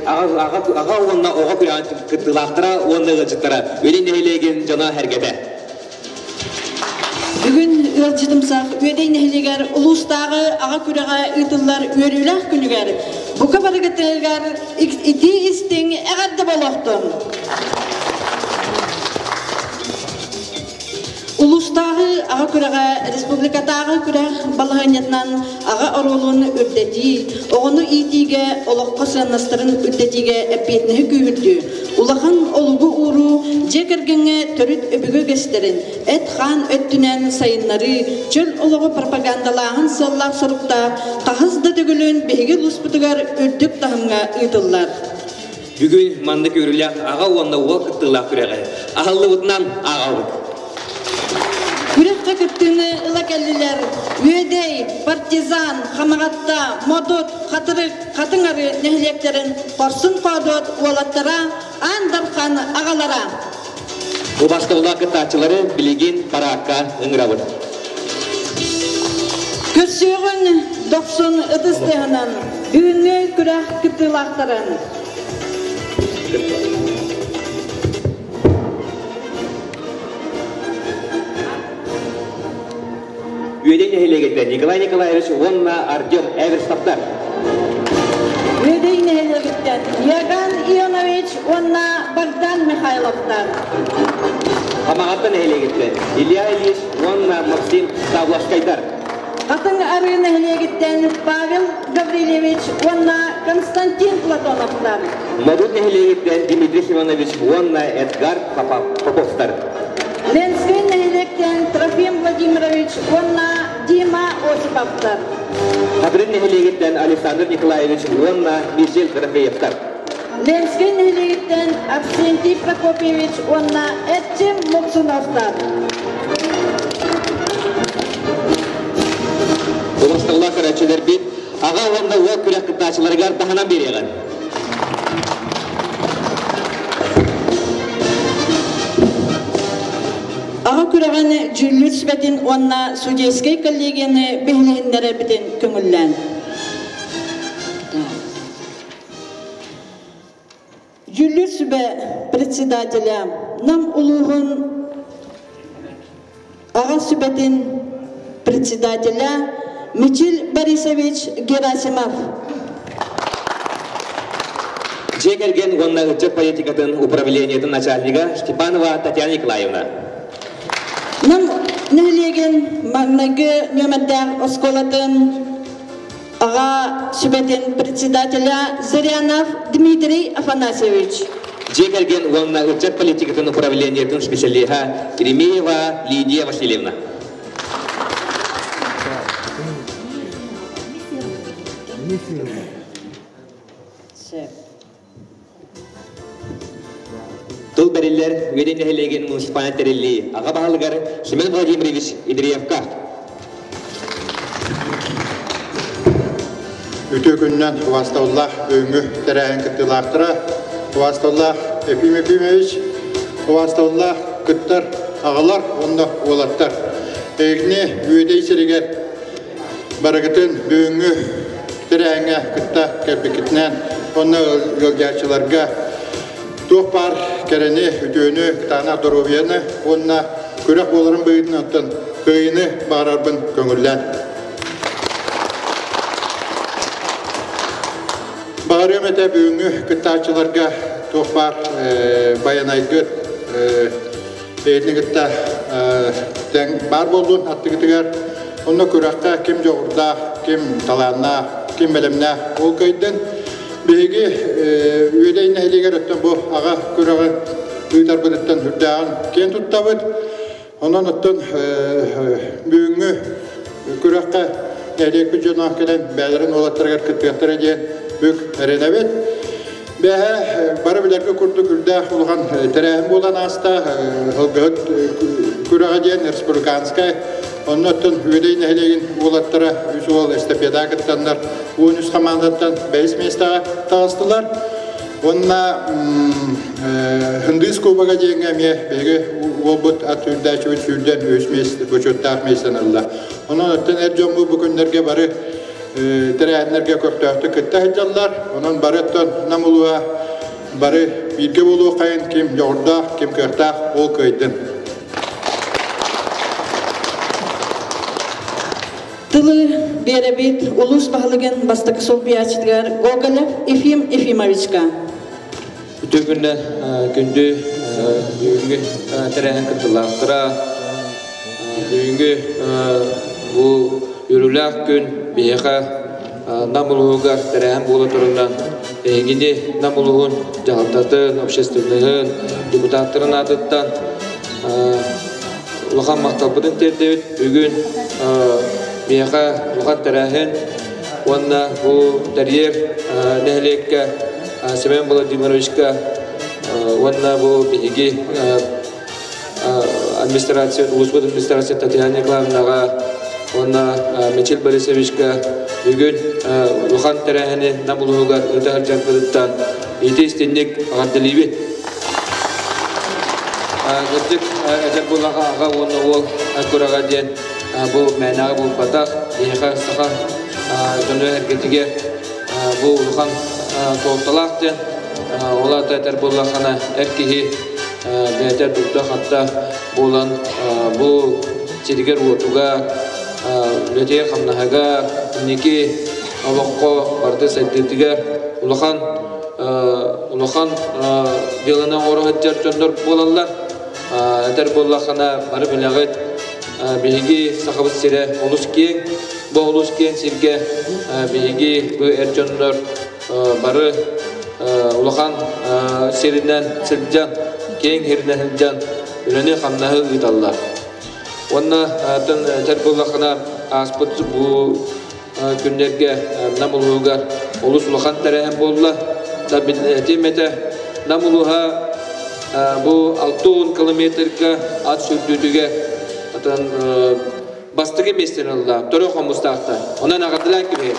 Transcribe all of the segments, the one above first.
Аҕа уонна оҕо күрэҕин кыттыылаахтара уонна ыалдьыттара Үөдэй нэһилиэгин дьоно-сэргэтэ. Бүгүн ыалдьытымсах Үөдэй нэһилиэгэр улуустааҕы аҕа күрэҕэ ыытыллар үөрүүлээх күнүгэр бука барыгытыгар итии истиҥ эҕэрдэ буолуохтун! Улуустааҕы аҕа күрэҕэ республикатааҕы күрэх балаһыанньатынан аҕа оруолун үрдэтии, оҕону иитиигэ, олоххо сыаннастарын үрдэтиигэ эппиэтинэһи күүһүрдүү, улахан олугу ууруу, дьиэ кэргэҥҥэ төрүт өбүгэ үгэстэрин эт-хаан өттүнэн сайыннарыы, чөл олоҕу пропагандалааһын сыаллаах соруктаах хаһыс да төгүлүн биһиги улууспутугар үрдүк таһымҥа ыытыллар. Бүгүн маннык үөрүүлээх аҕа уонна уол кыттыылаах күрэҕи аһыллыбытынан ааҕабыт. Күрэххэ кыттыыны ыла кэллилэр Үөдэй, Партизан, Хамаҕатта, Модут, Хатырык, Хатыҥ Арыы нэһилиэктэрин хорсун хоодуот уолаттара, Аан Дархан аҕалара. Убастабылаах кыттааччылары билигин параакка ыҥырабыт. Көрсүөҕүн дохсун ытыс тыаһынан бүгүҥҥү күрэх кыттыылаахтарын Үөдэй нэһилиэгиттэн Николай Николаевич уонна Артем Эверстовтар. Үөдэй нэһилиэгиттэн Иоганн Ионович уонна Богдан Михайловтар. Хамаҕатта нэһилиэгиттэн Илья Ильич уонна Максим Савловскайдар. Хатыҥ Арыы нэһилиэгиттэн Павел Гаврильевич уонна Константин Платоновтар. Модут нэһилиэгиттэн Дмитрий Семенович уонна Эдгар Поповтар. Ленскэй нэһилиэктэн Трофим Владимирович уонна Дима Осиповтар. Хатырык нэһилиэгиттэн Александр Николаевич уонна Мишель Дорофеевтар. Ленскэй нэһилиэгиттэн Арсентий Прокопьевич уонна Эрчим Муксуновтар. Убасталлаах көрөөччүлэрбит, аҕа уонна уол күрэх кыттааччыларыгар таһынан биэриэҕин. Аҕа күрэҕин дьүүллүүр сүбэтин уонна судейскай коллегияны биһилэһиннэрэрбитин көҥүллээн. Дьүүллүүр сүбэ председателя Нам улууһун Аҕа сүбэтин председателя Мичил Борисович Герасимов. Дьиэ кэргэн уонна ыччат политикатын управлениетын начальнига Степанова Татьяна Николаевна. Нам нэһилиэгин маҥнайгы нүөмэрдээх оскуолатын Аҕа сүбэтин председателя Зырянов Дмитрий Афанасьевич. Дьиэ кэргэн уонна ыччат политикатын управлениетын специалиһа Еремеева Лидия Васильевна. Тыл бэриллэр Үөдэй нэһилиэгин муниципальнай тэриллии аҕа баһылыгар Семен Владимирович Андреевка. Үтүө күнүнэн убаастабыллаах бүгүҥҥү тэрээһин кыттыылаахтара, убаастабыллаах Ефим Ефимович, убаастабыллаах кыттар аҕалар уонна уолаттар. Эһигини Үөдэй сиригэр Барыгытын бүгүҥҥү тэрээһиҥҥэ кытта кэлбиккитинэн уонна ыалдьааччыларга туох баар кэрэни, үтүөнү, кытаанах доруобуйаны уонна күрэх буоларын быһыытынан оттон кыайыыны баҕарарбын көҥүллээн. Баҕарыам этэ бүгүҥҥү кыттааччыларга туох баар байанайгыт Бэйэтин кытта тэҥ баар буоллун аттыгытыгар. Онно күрэххэ ким дьоҕурдаах, ким талааннаах, ким бэлэмнээх ол кыайдын. Биһиги Үөдэй нэһилиэгэр оттон бу аҕа күрэҕи ыытарбытыттан үрдээҕин киэн туттабыт. Онон оттон бүгүҥҥү күрэххэ нэһилиэкпит дьоно кэлэн бэйэлэрин уолаттарыгар кыттыахтара диэн бүк эрэнэбит. Бэһэ бары билэргэ курдук үрдээх улахан тэрээһин буолан ааста. Ылгыһыт күрэҕэ диэн республиканскай. Онно оттон Үөдэй нэһилиэгин уолаттара үс уол эстафета кыттаннар 13 хамаандаттан бэһис миэстэҕэ таҕыстылар. Уонна Һындыыс кубога диэҥҥэ эмиэ биһиги уолбут ат сүүрдээччибит сүүрдэн үһүс миэстэ бочуоттаах миэстэни ылла. Онон оттон эр дьоммут бу күннэргэ бары Тэрээһиннэргэ көхтөөхтүк кытта сылдьаллар. Онон бары оттон Нам улууһа бары бииргэ буолуоххайын, ким дьоҕурдаах, ким кыахтаах, ол кыайдын. Тылы биэрэбит улуус баһылыгын бастакы солбуйааччытыгар Гоголев Ефим Ефимовичка. Үтүө күннэр күндү бүгүҥҥү тэрээһин кыттыылаахтара. Бүгүҥҥү бу үөрүүлээх күн биһиэхэ Нам улууһугар тэрээһин буола турарынан эһигини Нам улууһун дьаһалтатын, общественноһын, депутаттарын аатыттан улахан махталбытын тиэрдэбит. Бүгүн биһиэхэ улахан тэрээһин уонна бу тэрийэр нэһилиэккэ Семен Владимировичка уонна бу биһиги администрация, улууспут администрация Татьяна Николаевнаҕа уонна Мичил Борисовичка бүгүн улахан тэрээһини Нам улууһугар ыыта сылдьарбытыттан ити истинник эҕэрдэлиибит. Кырдьык этэр буоллаха аҕа уонна уол күрэҕэ диэн бу мээнэҕэ буолбатах, биһиэхэ саха дьоно эргэтигэр бу улахан суолталаах диэн ол аата этэр буоллаххына эр киһи бэйэтэ дурда-хатта буолан бу сиригэр-уотугар үлэтигэр-хамнаһыгар инники олоххо барыта сайдыытыгар улахан улахан дьыаланы оҥоро сылдьар дьоннор буолаллар. Этэр буоллаххына бары билэҕит биһиги Сахабыт сирэ олус киэҥ. Бу олус киэҥ сиргэ биһиги бу эр дьоннор бары улахан сиринэн сылдьан, киэҥ сиринэн сылдьан үлэни-хамнаһы ыыталлар. Уонна этэр буоллаххына ааспыт бу күннэргэ Нам улууһугар олус улахан тэрээһин буолла. Этим этэ, Нам улууһа бу 60 километрга ат сүүрдүүтүгэр атын бастакы миэстэни ылла, төрө хомустаахта. Онон аҕардылаан киһи.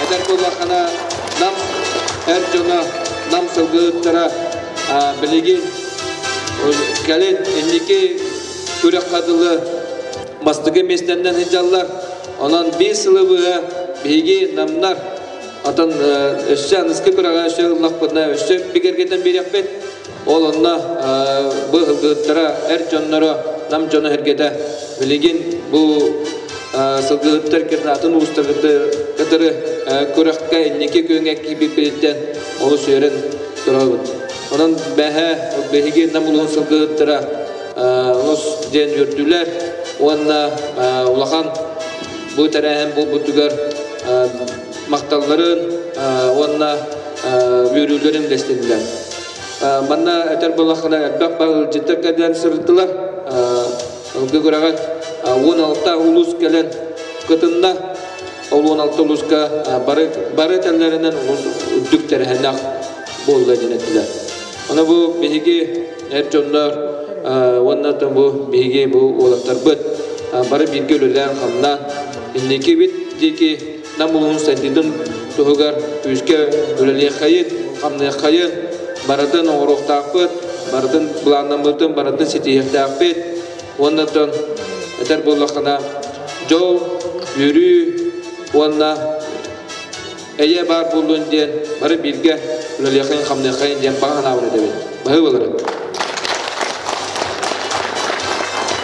Этэр буоллаххына, Нам эр дьоно, Нам сылгыһыттара билигин кэлин инники күрэххэ дылы бастакы миэстэннэн сылдьаллар. Онон биир сылы быһа биһиги намнар атын өссө аныскы күрэҕэ өссө ыллахпытына өссө бигэргэтэн биэриэхпит. Ол онно бу сылгыһыттара, эр дьонноро, нам дьоно сэргэтэ билигин бу сылгыһыттар атын уустары күрэххэ инники күөҥҥэ киирбиппититтэн олус үөрэн турабыт. Онон бэһэ биһиги Нам улууһун сылгыһыттара олус диэн үөрдүлэр уонна улахан бу тэрээһин буолбутугар махталларын уонна үөрүүлэрин үллэстиннилэр. Манна этэр буоллаххына элбэх ыалдьыттар кэлэн сырыттылар. Ылгы күрэҕэ 16 улуус кэлэн кытынна. Ол 16 улууска бары бары этэллэринэн улуус үрдүк тэрээһиннээх буолла диэн эттилэр. Ону бу биһиги эр дьоннор уонна бу биһиги бу уолаттарбыт бары бииргэ үлэлээн-хамнаан инникибит диэки Нам улууһун сайдыытын туһугар күүскэ үлэлиэххэйин, хамныаххайын, барытын оҥоруохтаахпыт, барытын былааннаммытын барытын ситиһиэхтээхпит. Уонна оттон этэр буоллаххына, дьол, үөрүү уонна эйэ баар буоллун диэн бары бииргэ үлэлиэххэйин, хамныаххайын диэн баҕа санаабын этэбин. Баһыы боларын.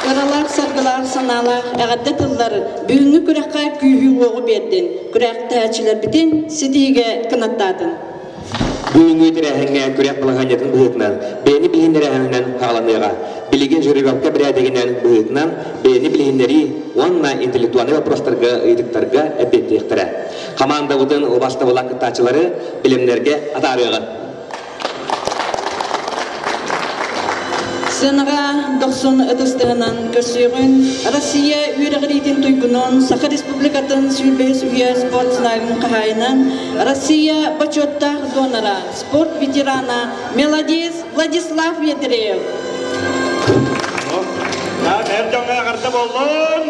Ыралаах, саргылаах санаалаах эҕэрдэ тыллар бүгүҥҥү күрэххэ күүһү-уоҕу биэрдин, күрэхтэһээччилэрбитин ситиһиигэ кынаттаатын. Бүгүҥҥү тэрээһиҥҥэ күрэх балаһыанньатын быһыытынан бэйэни билиһиннэрээһинэн хааланыаҕа. Билигин жеребьевка бэрээдэгинэн быһыытынан бэйэни билиһиннэрии уонна интеллектуальнай вопростарга ыйытыктарга эппиэттиэхтэрэ. Хамаандабытын убастабылаах кыттааччылары билимнэргэ атаарыаҕын. Сыанаҕа дохсун ытыстыһынан көрсүөҕүн Россия үөрэҕириитин туйгунун, Саха Республикатын 25 үйэ спорт знагын хаһаайынан, Россия бочуоттаах донора, спорт ветерана Мелодист Владислав Ветреев. Эр дьоҥҥо эҕэрдэ буоллун!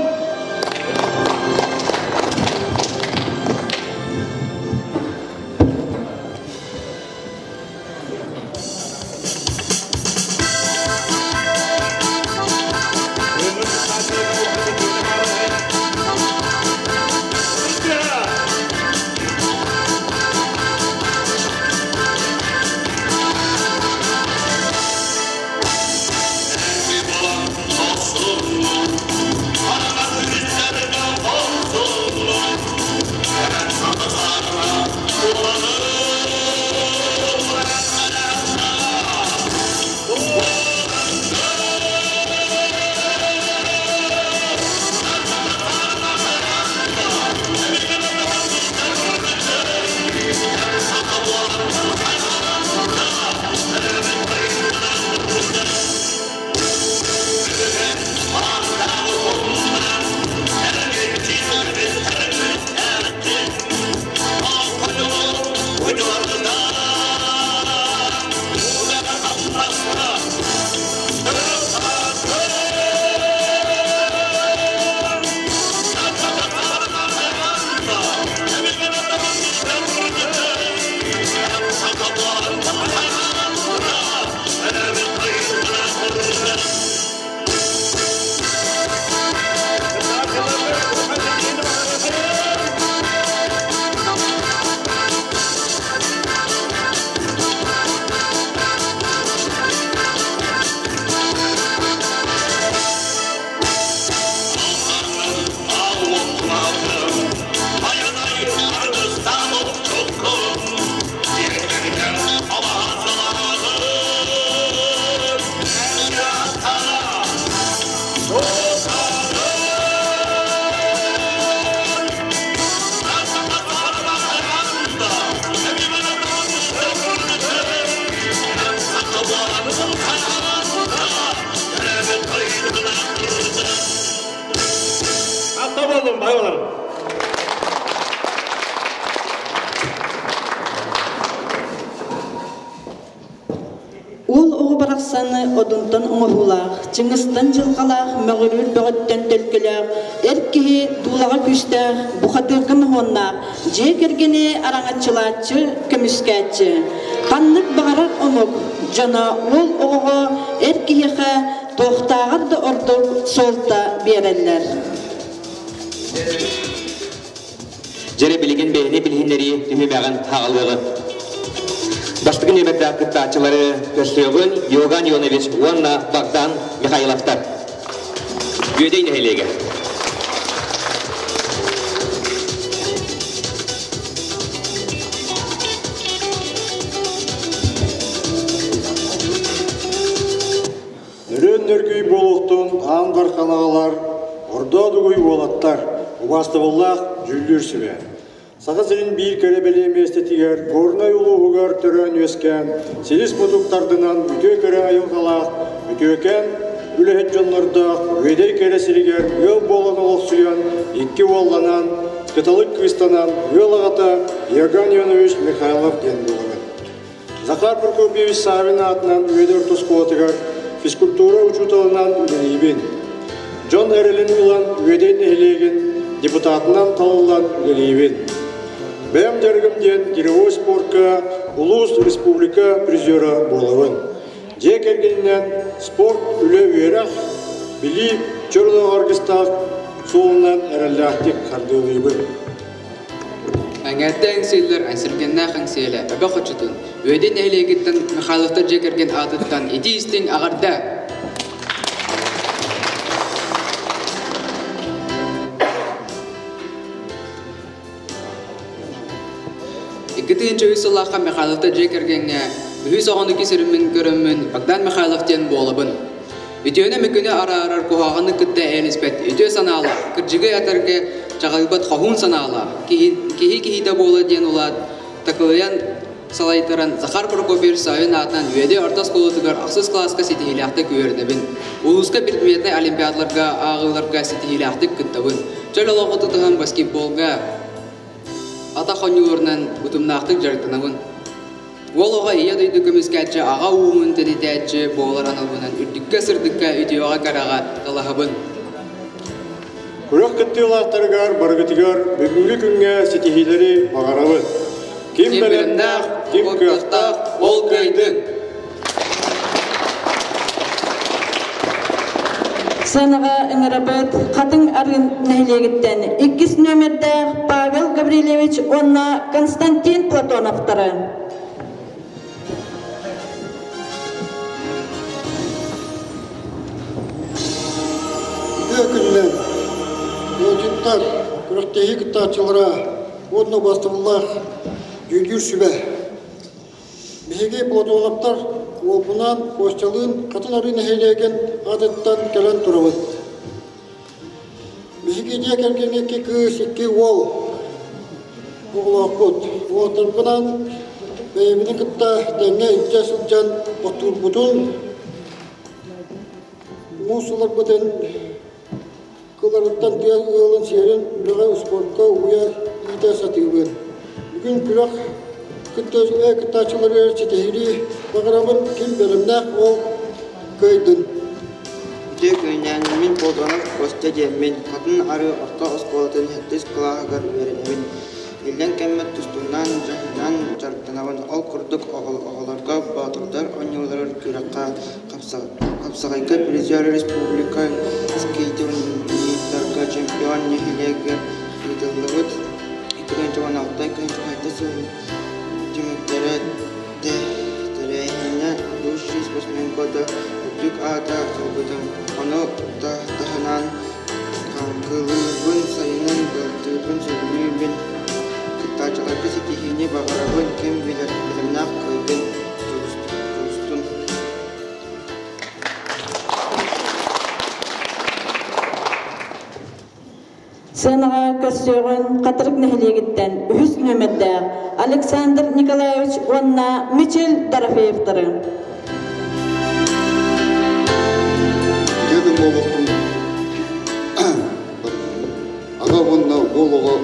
боллун, бай болар. Уол оҕо барахсан одунтан оҥоһуулаах, чыҥыстан дьылҕалаах, мөҕүрүүр бөҕөттөн төлкөлөөх, эр киһи дуулаҕа күүстээх, бухатыырга моһуоннаах, дьиэ кэргэни араҥаччылааччы, көмүскээччи. Ханнык баҕарар омук дьоно уол оҕоҕо эр киһиэхэ туохтааҕар да ордук суолта биэрэллэр. Дьэрэ билигин бэйэни билиһиннэрии түһүмэҕин хаалыаҕын. Бастакы нүөмэрдээх кыттааччылары көрсүөҕүн Иоганн Ионович уонна Богдан Михайловтар. Үөдэй нэһилиэгэ. Нөрүөн нөргүй буолуохтун аан дархан аҕалар, ордоо дугуй уолаттар, убаастабыллаах дьүүллүүр сүбэ. Саха сирин биир кэрэ бэлиэ миэстэтигэр Горнай улууһугар төрөөн-үөскээн, силис мутук тардынан үтүө кэрэ айылҕалаах, үтүөкэн үлэһит дьоннордоох Үөдэй кэрэ сиригэр ыал буолан олохсуйан, икки уолланан, кыталык кыыстанан ыал аҕата Иоганн Ионович Михайлов диэн буолабын. Захар Прокопьевич Савин аатынан Үөдэй орто оскуолатыгар физкультура учууталынан үлэлиибин. Дьон эрэлин ылан Үөдэй нэһилиэгин депутатынан талыллан үлэлиибин. Бэйэм дьарыгым диэн гиревой спортка улуус республика призера буолабын. Дьиэ кэргэнинэн спорт, үлэ, үөрэх, билии чөл олох аргыстаах суолунан эрэллээхтик хардыылыыбын. Эҥээрдэ эҥсиэллэр Эҥсиргэннээх Эҥсиэлэ Эбэ хочотун Үөдэй нэһилиэгиттэн Михайловтар дьиэ кэргэн аатыттан итии-истиҥ эҕэрдэ! Икки тыһыынча үс сыллаахха Михайловтар дьиэ кэргэҥҥэ үһүс оҕону сириммин көрөммүн Богдан Михайлов диэн буолабын. Үтүөнү мөкүнү араарар куһаҕаны кытта эйэлэспэт үтүө санаалаах, кырдьыгы этэргэ чаҕыйбат хоһуун санаалаах, киһи, киһи киһитэ буола диэн улаат, такылыйан салайтаран Захар Прокопьевич Савин аатынан Үөдэй орто оскуолатыгар ахсыс кылааска ситиһиилээхтик үөрэнэбин. Улууска предметнэй олимпиадаларга ааҕыыларга ситиһиилээхтик кыттабын. Чөл олоҕу тутуһан баскетболга, атах оонньууларынан утумнаахтык дьарыктанабын. Уол оҕо Ийэ дойду көмүскээччи аҕа ууһун тэнитээччи буолар аналбынан үрдүккэ-сырдыкка, үтүөҕэ-кэрэҕэ талаһабын. Күрэх кыттыылаахтарыгар барыгытыгар бүгүҥҥү күҥҥэ ситиһиилэри баҕарабыт. Ким бэлэмнээх, ким кыахтаах, ол кыайдын! Сыанаҕа ыҥырабыт Хатыҥ Арыы нэһилиэгиттэн иккис нүөмэрдээх Павел Гаврильевич уонна Константин Платоновтары. Үтүө күнүнэн ыалдьыттар, күрэхтэһии кыттааччылара уонна убаастабыллаах дьүүллүүр сүбэ. Биһиги Платоновтар уолбунаан Костялыын Хатын Арыы нэһилиэгин аатыттан кэлэн турабыт. Биһиги дьиэ кэргэҥҥэ икки кыыс, икки уол оҕолоохпут. Уолаттарбынаан бэйэбитин кытта тэҥҥэ илдьэ сылдьан оттуурбутун, муус ыларбытын Кыларыттан тыа ыалын сиэрин үлэҕэ, успуорка угуйа иитэ сатыыбын. Бүгүн күрэх кыттааччыларыгар ситиһиилии баҕарабын, ким бэлэмнээх ол кыайдын. Үтүө күнүнэн мин Платонов Костя диэммин, Хатын Арыы орто оскуолатын сэттис кылааһыгар үөрэнэбин. Иллэҥ кэммэр тустуунан, дьаһынан дьарыктанабын. Ол курдук оҕолорго боотурдар оонньууларыгар күрэххэ Хапсаҕайга призер республика скейтинг чемпион нэһилиэгэр ыытыллыбыт 2016 сыл түмүктэрэ тэрээһиҥҥэ Лучший спортсмен года үрдүк аата ылбытым. Ону таһынан хаҥкылыырбын, сайынын балтыырбын сөбүлүүбүн. Кыттааччыларга ситиһиини баҕарабын, ким билэр бэлэмнээх кыайдын, дьулустун. Сыанаҕа көрсүөҕүн Хатырык нэһилиэгиттэн үһүс нүөмэрдээх Александр Николаевич уонна Мичил Дорофеевтары. Үтүө күн буолуохтун. Аҕа уол оҕо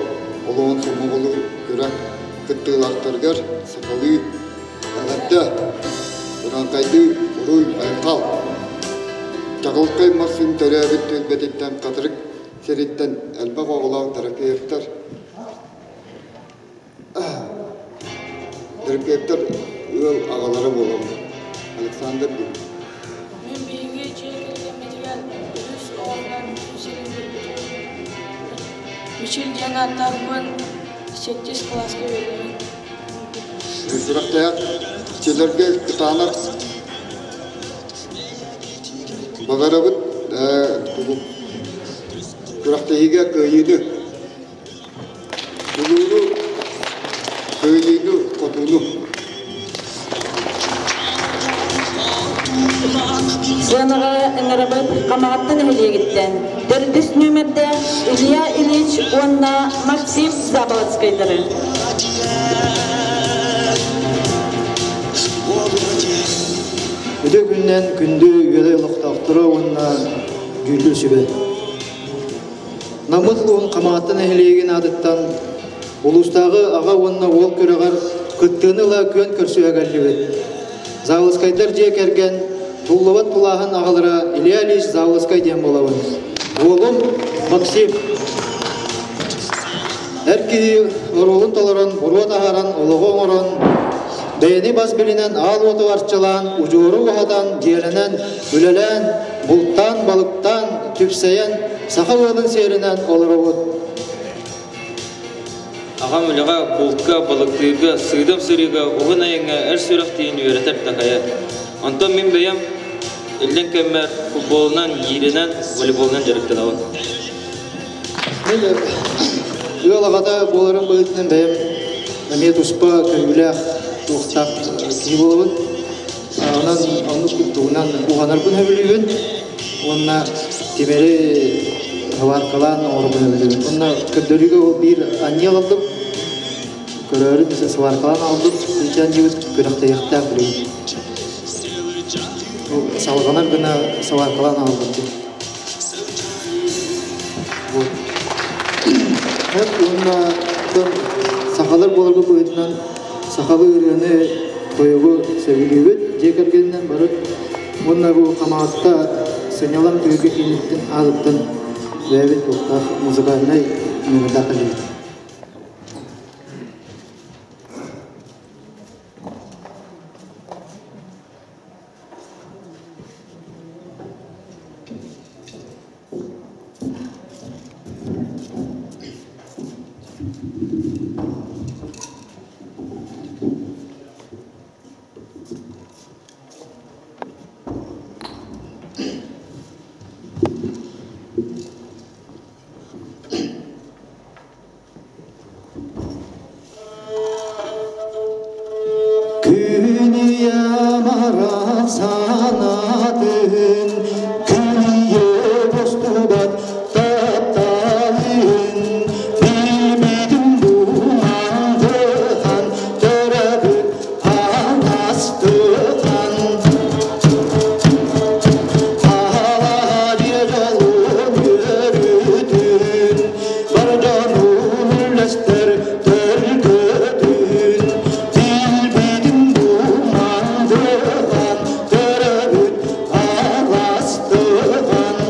олоҕун сомоҕолуур күрэх кыттыылаахтарыгар сахалыы эҕэрдэ, урааҥхайдыы уруй айхал! Чаҕылхай Махсыым төрөөбүт түөлбэтиттэн Хатырык сириттэн элбэх оҕолоох терапевтар Терапевтар ыал аҕалара буолабын. Александр диэн. Мин биһиги дьиэ кэргэммитигэр үһүс оҕоннон күн сирин көрбүтүм. Мичил диэн ааттаахпын, сэттис кылааска үөрэнэбин. Сүрэхтээх иччилэргэ кытаанах баҕарабыт күрэхтэһиигэ кыайыыны Тулууну, кыайыыны, хотууну. Сыанаҕа ыҥырабыт Хамаҕатта нэһилиэгиттэн төрдүс нүөмэрдээх Илья Ильич уонна Максим Заболоцкайдары. Үтүө күнүнэн күндү үөдэй олохтоохторо уонна дьүүллүүр сүбэ. Наммыт улууһун Хамаҕатта нэһилиэгин аатыттан улуустааҕы аҕа уонна уол күрэҕэр кыттыыны ыла күөн көрсүһэ кэллибит. Заулскайдар дьиэ кэргэн туллубат тулааһын аҕалара Илья Ильич Заулскай диэн буолабын. Уолум Максим. Эр киһи оруолун толорон, буруо таһааран, олоҕу оҥорон, бэйэни бас билинэн аал уоту арчылаан, удьуору уһатан, дьиэлэнэн, үлэлээн, бултаан, балыктаан, түпсэйэн, саха ыалын сиэринэн олоробут. Аҕам үлэҕэ, бултка, балыктыырга, сыыдам сырыыга, уһун айаҥҥа эр сүрэхтиин үөрэтэр такайар. Онтон мин бэйэм иллэҥ кэммэр футболунан, гиирэнэн, волейболунан дьарыктанабын. Мин ыал аҕата буоларым быһыытынан бэйэм эмиэ туспа көрүүлээх, туохтаах киһи буолабын. Онон оннук тугунан уһанарбын сөбүлүүбүн уонна тимири хабааркалаан оҥорорбун сөбүлүүбүн. Онно көрдөрүүгэ ол биир анньыы аҕаллым. Көрөөрү сваркалаан аҕаллым. Ичээн дьиэбит күрэхтэһиэхтээх билигин. Салҕанар гына сваркалаан аҕалбыт. Уонна сахалар буоларбыт быһыытынан сахалыы ырыаны, тойугу сөбүлүүбүт дьиэ кэргэнинэн бары. Уонна бу Хамаҕатта сынньалаҥ түһүлгэ кииниттэн аатыттан бэйэбит туохтаах музыкальнай номердаах кэллибит. Күн амарах санатын, күнүйе бостубат тапталын, билбитим бумандыхан, төрөбүт анастыхан. Аһалаһа дьолун үөрүүтүн, бар дьонун үллэстэр төлкөтүн, билбитим бумандыхан, төрөбүт аластыхан.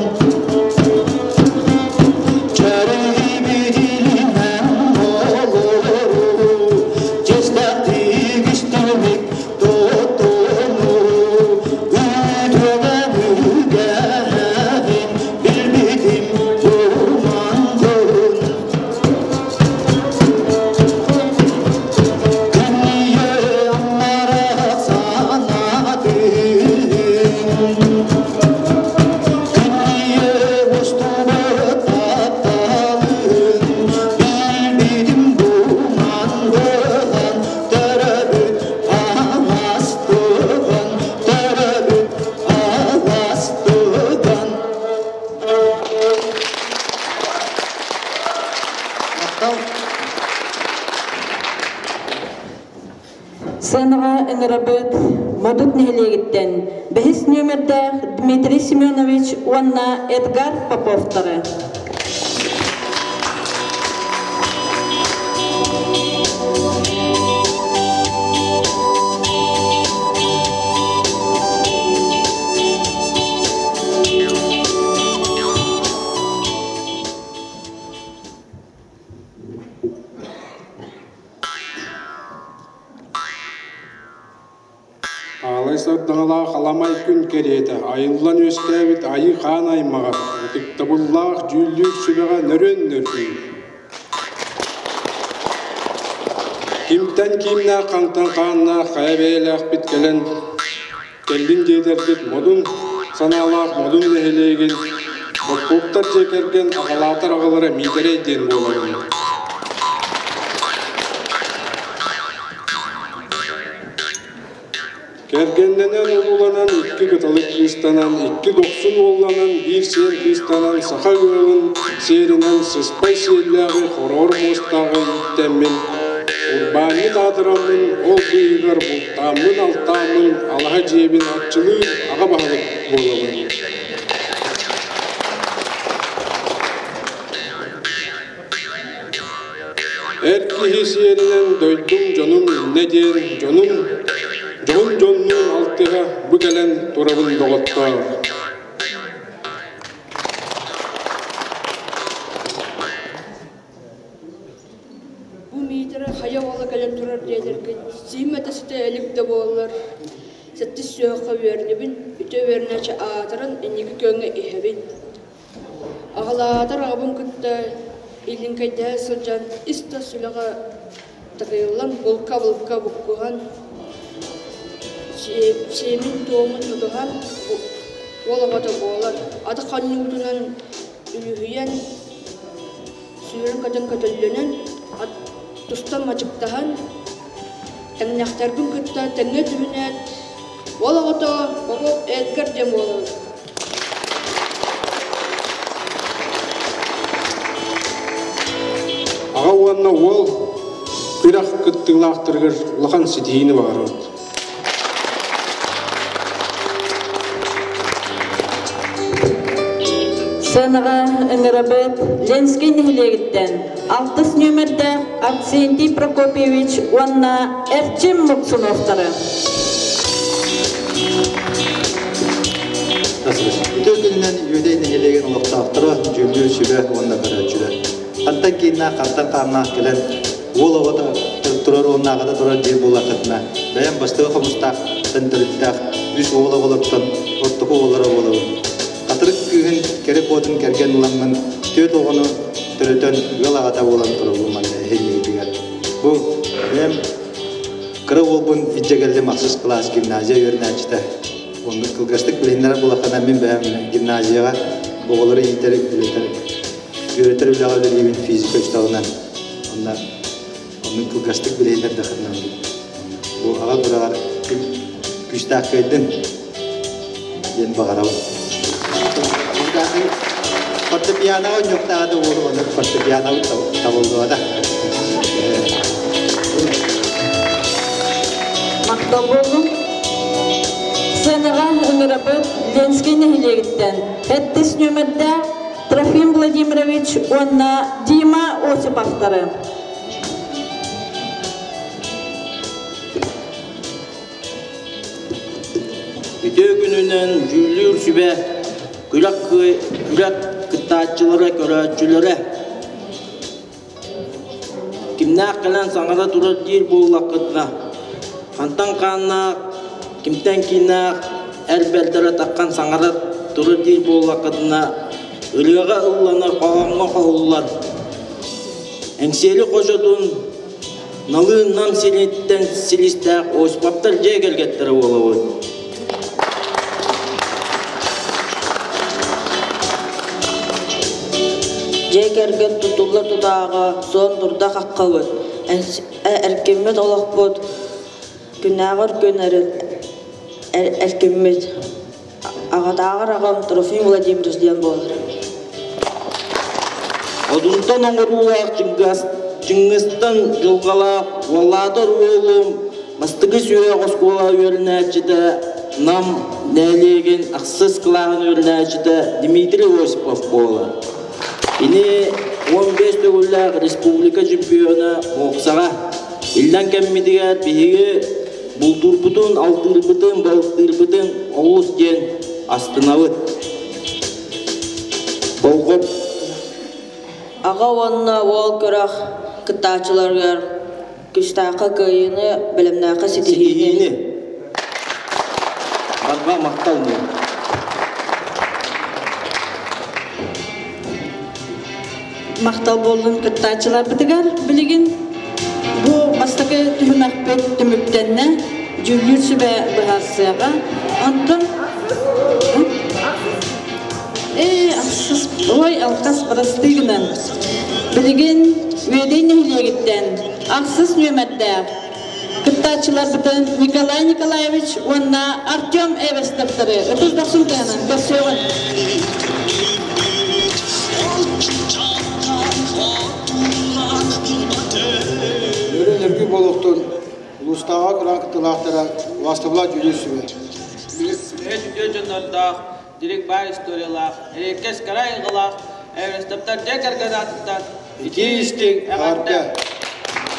Чэрибитилинэн олору, честактик истимик тотону, үтүөгэн үгэһин билбитим бумандын. Күнүйе амарах санатын, Күнүйе устубут тапталын, билбитим бумандыхан, төрөбүт аластыган, төрөбүт аластыган. Махтал. Сыанаҕа ыҥырабыт Модут нэһилиэгиттэн бэһис нүөмэрдээх Дмитрий Семенович уонна Эдгар Поповтары. сардаҥалаах аламай күн кэриэтэ айыллан үөскээбит айыы хаан аймаҕа, ытыктабыллаах дьүүллүүр сүбэҕэ нөрүөн нөргүйр. Кимтэн киимнээх, хантан хааннаах, хайа бэйэлээхпит кэлэн кэллин диэтэрбит модун санаалаах модун нэһилиэгин Боппуоптар дьиэ кэргэн аҕалаатар аҕалара Миитэрэй диэн буоларын. Кэргэннэнэн урууланан, икки кыталык кыыстанан, икки дохсун уолланан, биир сиэн кыыстанан, саха ыалын сиэринэн сыспай сиэллээҕи хороҕор муостааҕы ииттэммин, урбаанньыт аатыраммын, ол быыһыгар бултааммын-алтааммын, алаһа дьиэбин арчылыыр аҕа баһылык буолабын. Эр киһи сиэринэн дойдум дьонум иннэ диэн дьонум дьоһун дьоннуун алтыһа бу кэлэн турабын доҕоттоор. Бу Миитэрэ хайа уола кэлэн турар диэтэргит, сиимэтэ ситэ илик да буоллар, сэттис сүһүөххэ үөрэнэбин, үтүө үөрэнээччи аатыран инники күөҥҥэ иһэбин. Аҕалаатар аҕабын кытта илиҥкэйдэһэ сылдьан ис-тас үлэҕэ такайыллан булка-булка буккуһан, сиэмин-туомун тутуһан уол оҕото буолар, аты хонньуутунан үлүһүйэн, сүүрэн-көтөн көтөллөнөн, тустан мачыктаһан, тэҥнэхтэрбин кытта тэҥҥэ түһүнээт, уол оҕото Попов Эдгар диэн буолабын. Аҕа уонна уол күрэх кыттыылаахтарыгар улахан ситиһиини баҕарабыт. Сыанаҕа ыҥырабыт Ленскэй нэһилиэгиттэн алтыс нүөмэрдээх Арсентий Прокопьевич уонна Эрчим Муксуновтары. Үтүө күнүнэн Үөдэй нэһилиэгин олохтоохторо, дьүүллүүр сүбэ уонна көрөөччүлэр. Хантан кииннээх, хантан хааннаах кэлэн уол оҕото турар уонна аҕата турар диир буоллаххытына, бэйэм бастакы хомустаах төрүттээх үс уол оҕолортон ортоку уоллара буолабын. Хатырык кыыһын кэрэ куотун кэргэн ыламмын түөрт оҕону төрөтөн ыал аҕата буолан турабын манна эһиилигитигэр. Бу бэйэм кыра уолбун илдьэ кэллим ахсыс кылаас гимназия үөрэнээччитэ. Оннук кылгастык билиһиннэрэр буоллаххына мин бэйэм гимназияҕа оҕолору иитэр, үөрэтэр, үөрэтэр үлэҕэ үлэлиибин физика учууталынан. Онно оннук кылгастык билиһиннэрдэххинэ бу аҕа күрэҕэр күүстээх кыайдын диэн баҕарабын. Фортепианоҕа ньуктаҕа да уолу оннук фортепианобут табыллыбата. Махтал буоллун. Сценаҕа ыҥырабыт Ленскэй нэһилиэгиттэн сэттис нүөмэрдээх Трофим Владимирович уонна Дима Осиповтары. Үтүө күнүнэн дьүүллүүр сүбэ күрэх, күрэх кыттааччылара, көрөөччүлэрэ Кимнээх кэлэн саҥара турар диир буоллаххытына, хантан хааннаах, кимтэн кииннээх эр бэрдэрэ таххан саҥара турар диир буоллаххытына, ырыаҕа ылланар, хоһооҥҥо хоһуллар. Эҥсиэли хочотун Налыын Нам сириттэн силистээх Осиповтар дьиэ кэргэттэрэ буолабыт. Дьиэ кэргэн тутулла тутааҕа суон дурда хаххабыт, эркиммит олохпут күннээҕэр күн эркиммит. Аҕатааҕар аҕам Трофим Владимирович диэн буолар. Одунтан оҥоруулаах Чыҥгыстан дьылҕалаах уоллаатар уолум бастакы сүһүөх оскуола үөрэнээччитэ Нам нэһилиэгин ахсыс кылааһын үөрэнээччитэ Дмитрий Осипов буолар. Ини 15 төгүллээх республика чемпиона боксаҕа иллэҥ кэммитигэр биһиги бултуурбутун, алтыырбытын, балыктыырбытын олус диэн астынабыт. Болҕом Аҕа уонна уол күрэх кыттааччыларыгар күүстээххэ кыайыыны, бэлэмнээххэ ситиһиини. Ситиһиини. Барҕа махтал диэн. Махтал буоллун кыттааччыларбытыгар билигин бу бастакы түһүмэхпит түмүктэннэ дьүүллүүр сүбэ быһаарсыаҕа. Онтон Ээ, ахсыс, ой, алхас бырастыы гынан. Билигин Үөдэй нэһилиэгиттэн ахсыс нүөмэрдээх кыттааччыларбытын Николай Николаевич уонна Артем Эвестовтары ытыс дохсун тыаһынан көрсүөҕүн. Өрө нөргү буолуохтун улуустааҕы кыраан кыттыылаахтара убаастабылаах дьүүллүүр сүбэ. Үһүс үтүө дьоннордоох, дириҥ баай историялаах, эриэккэс кэрэ айылҕалаах Эверстовтар дьиэ кэргэн аатыттан Итии истиҥ эҕэрдэ!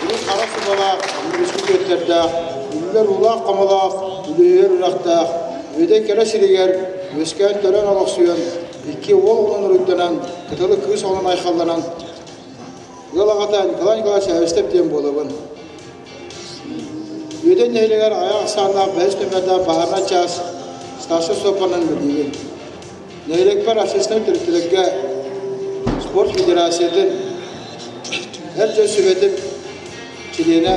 Урут хара субалаах, үгүскү күөттэрдээх, үллэр уулаах хомолоох, үлүһүйэр үрэхтээх, Үөдэй кэрэ сиригэр үөскээн төрөөн олохсуйан, икки уол оҕонон уруйданан, кыталы кыыс оҕонон айхалланан, ыал аҕата Николай Николаевич Эверстов диэн буолабын. Үөдэй нэһилиэгэр аҕыйах ахсааннаах бэһис нүөмэрдээх баһаарынай чаас старшай суоппарынан үлэлиибин. Нэһилиэкпэр общественнай төрүттэргэ спорт федерациятын эр дьон сүбэтин чилиэнэ,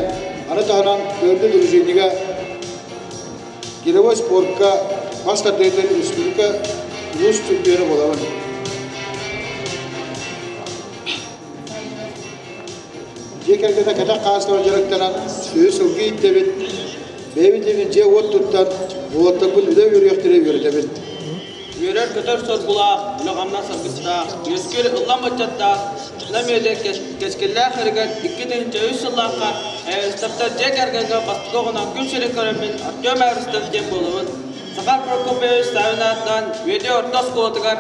аны таһынан Бөрдү дружиннига гиревой спортка мас тардыытын республика улуус чемпиона буолабын. Дьиэ кэргэнэ кэтэх хаастара дьарыктанан, сүөһү сылгы ииттэбит, бэйэбит дьиэ-уот туттан, уолаттарбын үлэ үөрүйэхтэрэ үөрэтэбин. Үөрэр-көтөр соргулаах, үлэ-хамнас аргыстаах, үөскүүр ыллам ыччаттаах, Нам үөдэ кэскиллээх эригэр 2003 сыллаахха Эверстовтар дьиэ кэргэҥҥэ бастакы оҕонон күн сирин көрөммүн Артем Эверстов диэн буолабын. Захар Прокопьевич Савин аатынан Үөдэ орто оскуолатыгар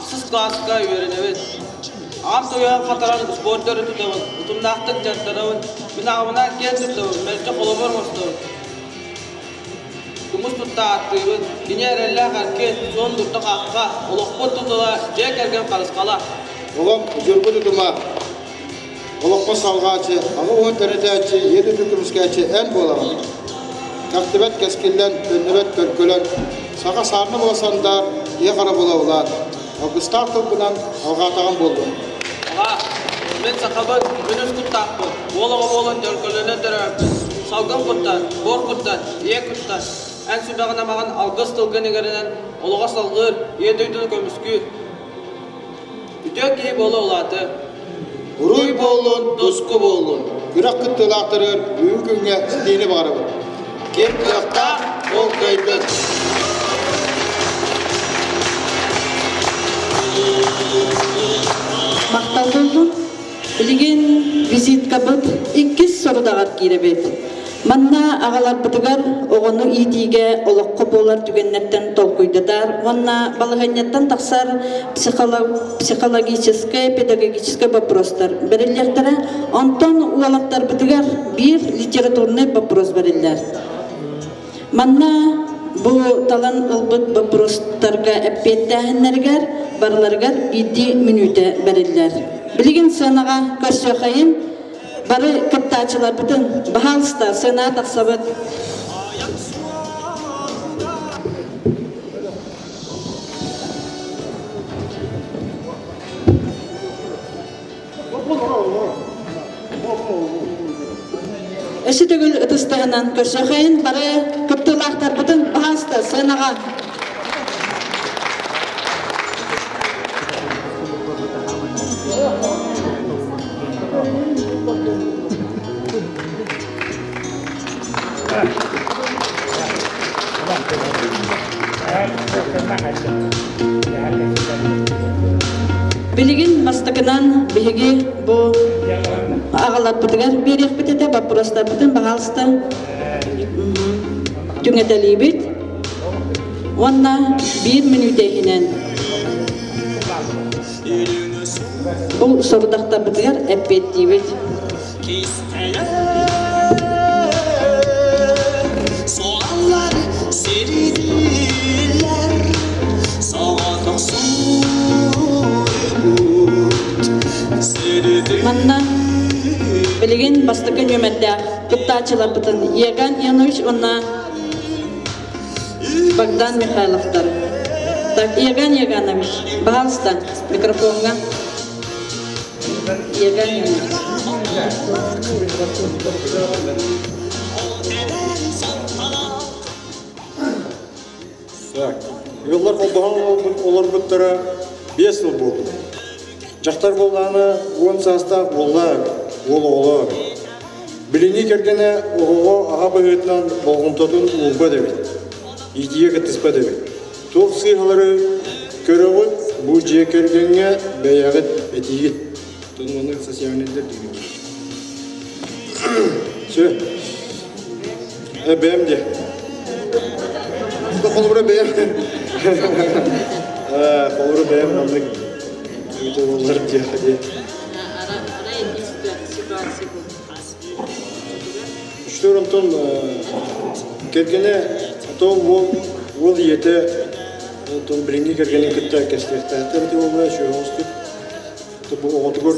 ахсыс кылааска үөрэнэбин. Аҕам туйаҕын хатаран успуордары тутабын, утумнаахтык дьарыктанабын, мин аҕабынаан киэн туттабын, мэлдьи холобур оҥостобун. Тумус тутта ааттыыбын, кини эрэллээх эркин, суон дурда хахха, олохпут тутула, дьиэ кэргэн харысхала. Оҕом удьургу тутума, олоххо салҕааччы, аҕа уһун төрөтөөччү, ийэ дойду көмүскээччи эн буолаҕын. Кэхтибэт кэскиллэн, төннүбэт төлкөлөн, саха саарна буола сандаар, ийэ хара буола улаат. Алгыстаах тылбынан алҕаатаҕым буоллун. Аҕа, мин сахабын, мин үс куттаахпын, уол оҕо буолан төлкөлөнөн төрөөбүппүн. Салгын куттан, буор куттан, ийэ куттан, эн сүбэҕин амаҕын алгыс тылгын иҥэринэн олоҕо салҕыыр, ийэ дойдуну көмүскүүр. Үтүө киһи буола улааты. Уруй буоллун, туску буоллун. Күрэх кыттыылаахтарыгар бүгүн күҥҥэ ситиини баҕарабыт. Ким кыахтаах, ол кыайбыт. Махтал буоллун. Билигин визиткабыт иккис сорудаҕар киирэбит. Манна аҕаларбытыгар оҕону иитиигэ олоххо буолар түгэннэртэн толкуйдатар уонна балаһыанньаттан тахсар психологическай, педагогическай боппуруостар бэриллиэхтэрэ. Онтон уолаттарбытыгар биир литературнай боппуруос бэриллэр. Манна бу талан ылбыт боппуруостарга эппиэттээһиннэригэр барыларыгар биирдии мүнүүтэ бэриллэр. Билигин сыанаҕа көрсүөххэйин бары кыттааччыларбытын баһаалыста сыанаҕа тахсабыт. Өссө төгүл ытыстарынан көрсөхөйүн бары кыттыылаахтарбытын баһааста сыанаҕа. Билигин бастакынан биһиги бу аҕаларбытыгар биэриэхпит этэ боппуруостарбытын баҕалыста түҥэтэлиибит уонна биир мүнүүтэ иһинэн бу сорудахтарбытыгар эппиэттиибит. Суоллар сирдииллэр соҕотох Манна билигин бастакы нүөмэрдээх кыттааччыларбытын Еган Янович уонна Богдан Михайловтар. Так, Иоган Иоганович, пожалуйста, микрофонга. Иоган Иоганович. Так, ыаллар холбоһон олорбуттара 5 сыл буолбут. Дьахтар буоллаҕына уон саастаах уоллаах, уол оҕолоох. Билиҥҥи кэргэнэ оҕоҕо аҕа быһыытынан болҕомтотун уурбат эбит, иитиигэ кыттыспат эбит. Туох сыыһалары көрөҕүт, бу дьиэ кэргэҥҥэ бэйэҕит этиигит. Ону социальныйдар диибит. Все. Бэйэм диэ. Холобура бэйэм. Холобура бэйэм маннык видеолар диэхэ диэ. Үчтөр онтон кэргэнэ то уол уол ийэтэ онтон билиҥҥи кэргэнин кытта кэстиэхтээхтэр ити уолга үчүгэй оҥостук бу оҕотугар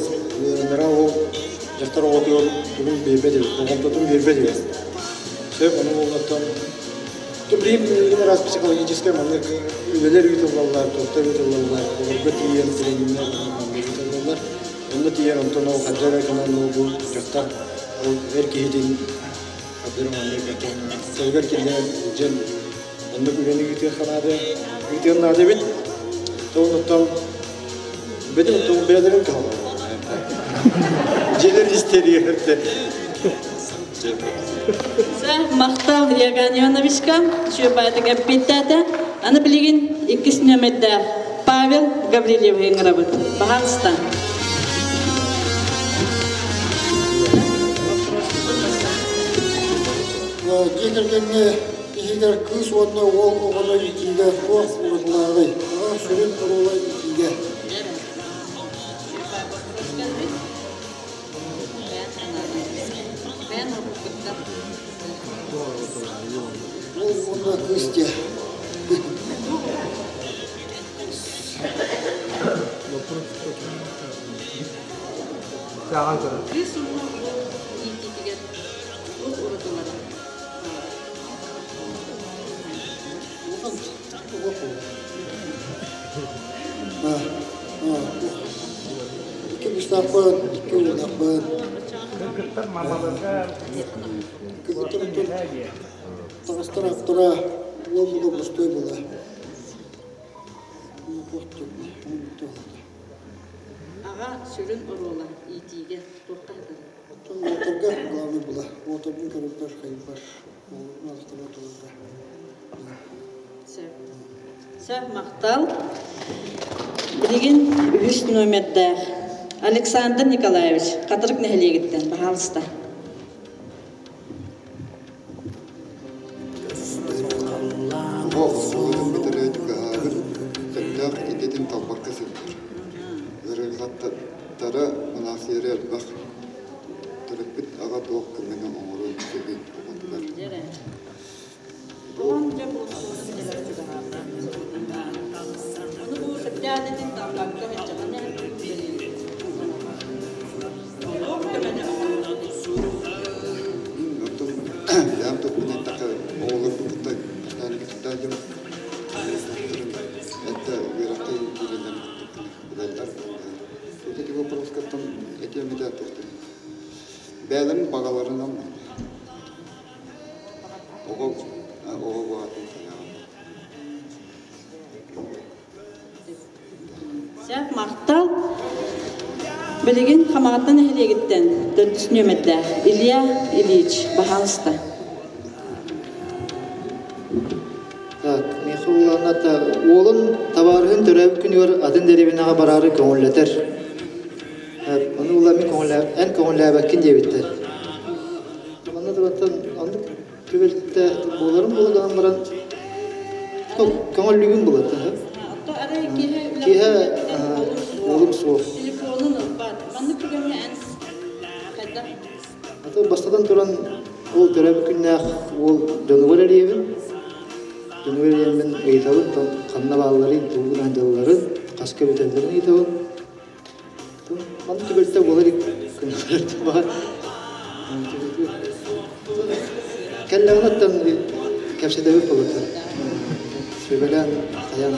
нара ол дьахтар оҕотугар тугун биэрбэт эбит болҕомтотун биэрбэт эбит сөп ону уоллартан билигин араас психологическай маннык үлэлэр ыытыллаллар туохтар ыытыллаллар олорго тиийэн трениннэр маннык ыытыллаллар онно тиийэн онтон ол хаддьар гынан ол бу дьахтар ол эр киһитин хаддьар маннык тылыгар киллэрэн илдьэн оннук үлэни ыытыахха наада ыытыан наада эбит то онуттан Бөтөн туох бэйэлэрин кыһалҕалара. Дьиэлэр истэриэхтэ. Махтал Иоганн Ивановичка, сүөбаатык эппиэттээтэ. Аны билигин иккис нүөмэрдээх Павел Гаврильевы ыҥырабыт. Баһаалыста. Дьиэ кэргэҥҥэ иһигэр кыыс уонна уол оҕону иитиигэ туох уратылааҕый? Аҕа сүрүн оруола иитиигэ. Уол уонна кыыс диэ. Кыыс уонна уол иитиитигэр туох уратылара? Икки кыыстаахпын, икки уоллаахпын. Кыргыттар таҕыстар автора уол була бостой була. Аҕа сүрүн оруола иитиигэ туохха сытарый? Оттон уолаттарга главный була. Уолаттарбын көрөрбөр, хайыппар, уолаттарбар толорго. Сөп. Сөп, махтал. Билигин үһүс номердээх Александр Николаевич Хатырык нэһилиэгиттэн, баһаалыста. Оҕо оскуолатын бүтэрээт ыһааҕын сөптөөх идэтин талбакка сылдьар. Ыарырҕаттара мунаахсыйара элбэх. Төрөппүт аҕа туох көмөнү оҥоруон сөбүй оҕотугар? Оҕом дьэ бу оскуоланы бүтэрэр чугаһаата. Ону бу сөптөөх идэтин талбакка сылдьаҕына туох көмөнү оҥоруон Оттон бэйэм туппун эттэххэ, оҕолорбун кытта кытта дьон это үөрэххэ киирэллэрин билэллэр. Вот эти вопростартан этиэм этэ туохтан бэйэлэрин баҕаларынан оҕо оҕо баҕатын хайаҕын. Сөп, махтал. Билигин Хамаҕатта нэһилиэгиттэн төрдүс нүөмэрдээх Илья Ильич, баһаалыста. Так, миэхэ уоланната уолун табаарыһын төрөөбүт күнүгэр атын дэриэбинэҕэ бараары көҥүллэтэр. Ону ула мин көҥүллээ эн көҥүллээбэккин диэбиттэр. Манна турантан оннук түбэлтэ буоларын буола гынан баран көҥүллүүгүн булата. Киэһэ уолум суох. Телефонун ылбат. Маннык түгэҥҥэ эн хайдах? Аты бастатан туран ол төрөөбүт күннээх уол дьонугар эрийэбин. Дьонугар эрийэммин ыйытабын, ханна баалларын, тугун сылдьалларын, хаска бүтэллэрин ыйытабын. Маннык түбэлтэ буола илик күннэртэ Кэллэҕинэ оттон кэпсэтэбит болуттар. Сүбэлээн хайаан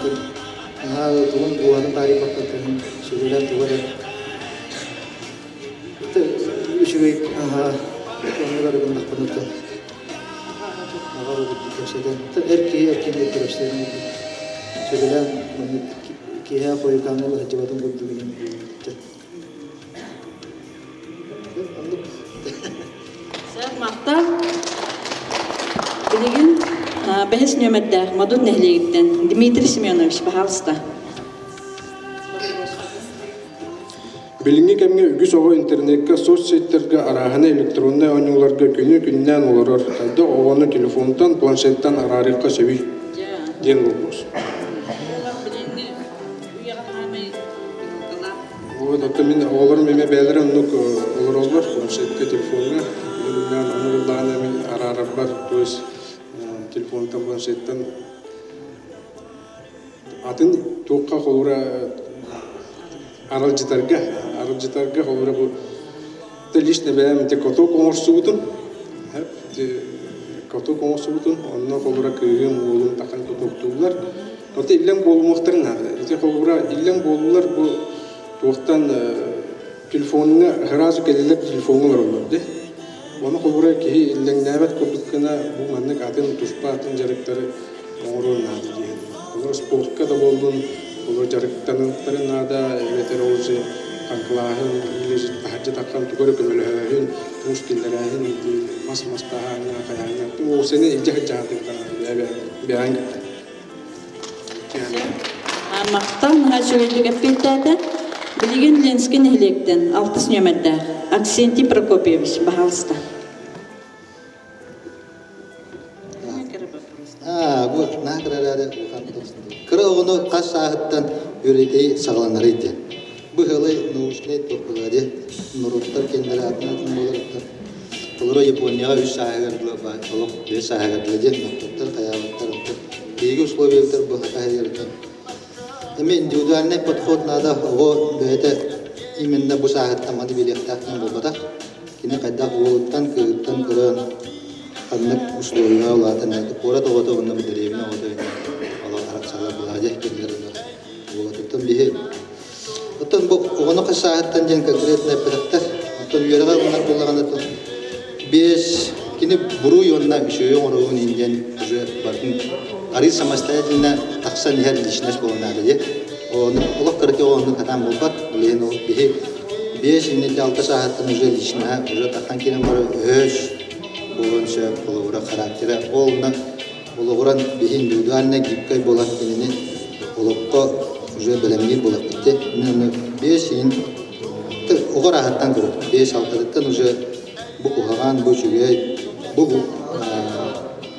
наһаа тугун дууһатын таарыйбакка сүбэлээн тугу эрэ үчүгэй аһаа оннугар гыннахпына аҕа кэпсэтэн эр киһи эр киһи кэпсэтэн сүбэлээн маннык киэһэ хойутааҥҥа сылдьыбатын курдук Махтал. Билигин бэһис нүөмэрдээх Модут нэһилиэгиттэн Дмитрий Семенович, пожалуйста. Билиҥҥи кэмҥэ үгүс оҕо интернеккэ, соцсетьтэргэ, арааһынай электроннай оонньууларга күнү-күннээн олорор. Хайдах оҕону телефонтан, планшеттан араарыахха сөбүй? диэн боппуруос. Вот, оттон мин оҕолорум эмиэ бэйэлэрэ оннук олороллор, планшетка, телефоҥҥа. Күнү-күннээн ону буллаҕына мин араарарбар, то есть телефонтан, планшеттан атын туохха холобура аралдьытарга, аралдьытарга холобура бу лично бэйэм ити каток оҥорсубутум, каток оҥорсубутум, онно холобура кыыһым, уолум тахан катоктууллар. Оттон иллэҥ буолумуохтарын наада. Ити холобура иллэҥ буоллулар бу туохтан телефоҥҥа сразу кэлэллэр телефоҥҥа олороллор дии. Ону холобура киһи иллэҥнээбэт курдук гына бу маннык атын туспа атын дьарыктары оҥоруон наада диэн. Олор спортка да буоллун, олор дьарыктаныахтарын наада, эбэтэр ол же хаҥкылааһын или же таһырдьа таххан тугу эрэ көмөлөһөөһүн, муус киллэрээһин, мас мастааһыҥҥа, хайааһыҥҥа уопсайынан илдьэ сылдьаһатыахтара бэйэҥ кытта. Махтал наһаа үчүгэйдик эппиэттээтэ. Билигин Ленскэй нэһилиэктэн алтыс нүөмэрдээх Аксентий Прокопьевич, баһаалыста. Аа, бу наһаа кыра эрээри кыра оҕону хас сааһыттан үөрэтии саҕаланарый диэн. Бу ыалай научнай туохпулари норуоттар кэннилэрэ атын атын буоларыттан толору Японияҕа үс сааһыгар дылы олох биэс сааһыгар дылы диэн мөхпөттөр, хайаабаттар онтон биһиги условиябытыгар бу хата иһэртэн эмиэ индивидуальный подход надо оҕо бэйэтэ именно бу сааһыттан маны билиэхтээх диэн буолбатах. Кини хайдах уолуттан, кыыһыттан көрөн ханнык условияҕа улаатан куорат оҕото уонна бу дэриэбинэ оҕото олох арахсалар былаадьа кинилэр уолатыттан биһи оттон бу оҕону хас сааһыттан диэн конкретно эппэтэхтэр оттон үөрэҕэ ылынар буоллаҕына биэс кини буруй уонна үчүгэй оҥоруун иһин диэн уже барытын арыы самостоятельно тахсан иһэр личность буолан наада диye олох кыракый оҕону хатаан буолбат билигин ол биһи биэс инники алта сааһыттан уже личноһа уже таххан киирэн барар өһөс буолуон сөп холобура характера ол олоҕуран биһи индивидуально гибкай буолан кинини олоххо уже бэлэмниир буолахпыт дии мин ону биэс иһин оҕо ырааһыттан көрөр биэс алтатыттан уже бу куһаҕан бу үчүгэй бу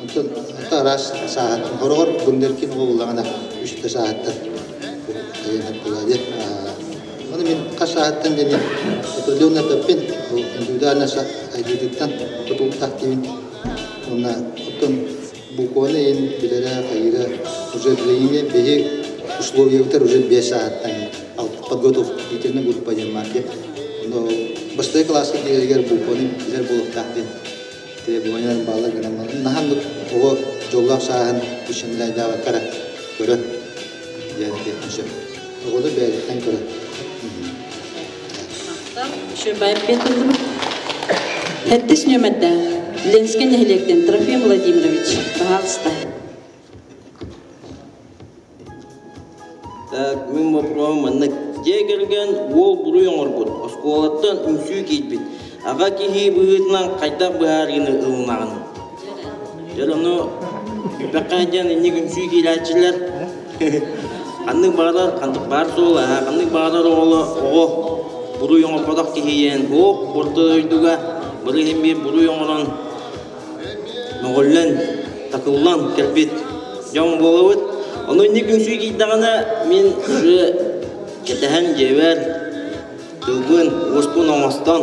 онтон араас сааһыттан хороҕор вундеркин оҕо буллаҕына үстэ сааһыттан диэн Ону мин хас сааһыттан диэн определенно эппэппин, индивидуально айдыытыттан тутулуктаах диибин. Уонна оттон букваны иһин билэрэ, хайыыра уже билигиҥҥи биһи условиябытар уже биэс сааһыттан подготовка длительный группа диэн баар диэн. Но бастакы кылааска киирэригэр букваны билэр буолуохтаах диэн требованиялар бааллар гынан наһаа оҕо дьоллоох сааһын ущемляйдаабакка эрэ көрөн диэн этиэхпин сөп. Оҕону бэйэтиттэн көрөн. Хэттис нүөмэрдээх Ленскэй нэһилиэктэн Трофим Владимирович, пожалуйста. Так, мин боппуруоһум маннык. Дьиэ кэргэн уол буруй оҥорбут, оскуолаттан үҥсүү киирбит. Аҕа киһи быһыытынан хайдах быһаарыыны ылынаҕын? Дьэ ону билбэххэ диэн инник үҥсүү киирээччилэр ханнык баҕарар ханнык баар суол аа ханнык баҕарар оҕоло оҕо буруй оҥорботох киһи диэн суох орто дойдуга бары иһин биир буруй оҥорон мөҕүллэн такыллан кэлбит дьон буолабыт. Ону инник үҥсүү киирдэҕинэ мин уже кэтэһэн дьиэбэр Тылбын, уоспун оҥостон,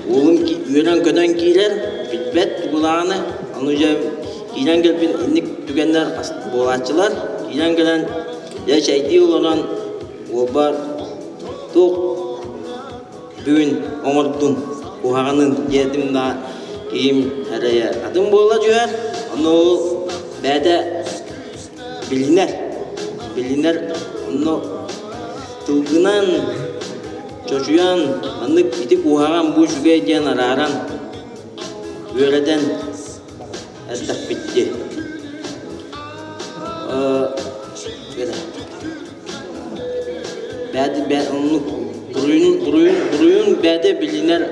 уолум үөрэн-көтөн киирэр, билбэт тугулааны, ону дьэ киирэн кэлбит инник түгэннэр буолааччылар. Киирэн кэлэн, дьэ чэйдии олорон уолбар туох бүгүн оҥордун, куһаҕанын диэтим да киһим эрэйэ атын буола түһэр. Ону ол бэйэтэ Билинэр. Билинэр онно тылгынан чочуйан маннык ити куһаҕан бу үчүгэй диэн арааран үөрэтэн эрдэхпит дии. Бэйэтэ бэ оннук буруйун буруйун буруйун бэйэтэ билинэр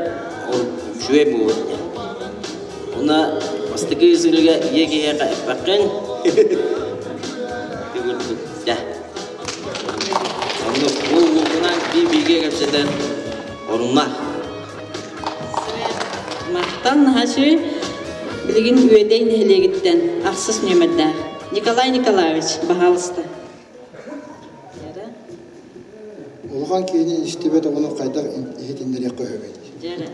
үчүгэй буолуо диэн. Уонна бастакы сырыыга ийэ киһиэхэ эппэххин ити курдук дьэ. Оннук уол уолгунаан биир-бииргэ кэпсэтэн оруннаах. Махтал наһаа үчүгэй. Билигин Үөдэй нэһилиэгиттэн ахсыс нүөмэрдээх Николай Николаевич, баһаалыста. Улахан киһини истибэт оҕону хайдах иһитиннэриэххэ сөбүй? Дьэрэ.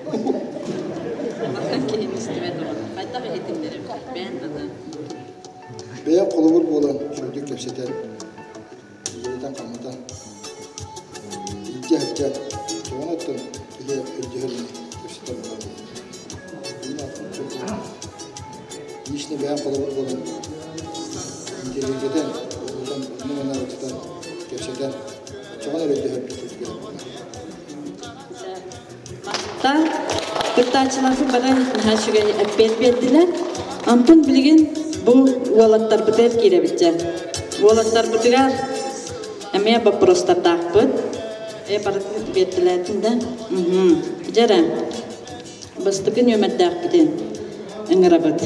Улахан киһини истибэт оҕону хайдах иһитиннэрэбит? Бэйэн тата. Бэйэ холобур буолан, үчүгэйдик кэпсэтэн, үлэлэтэн-хамнатан, илдьэ сылдьан, тоҕон оттон киһи өйдөһөр ини кэпсэтэр буолан. Лично бэйэм холобур буолан, интэриэһиргэтэн, улахан онно-манна ырытан, кэпсэтэн, оччоҕо эрэ өйдөһөрбүт курдук. Махтал. Кыттааччыларбыт бары наһаа үчүгэй эппиэт биэрдилэр. Онтон билигин бу уолаттарбытыгар киирэбит дьэ. Уолаттарбытыгар эмиэ боппуруостардаахпыт. Э барытын биэртилээтин да. Дьэ эрэ, бастакы нүөмэрдээхпитин ыҥырабыт.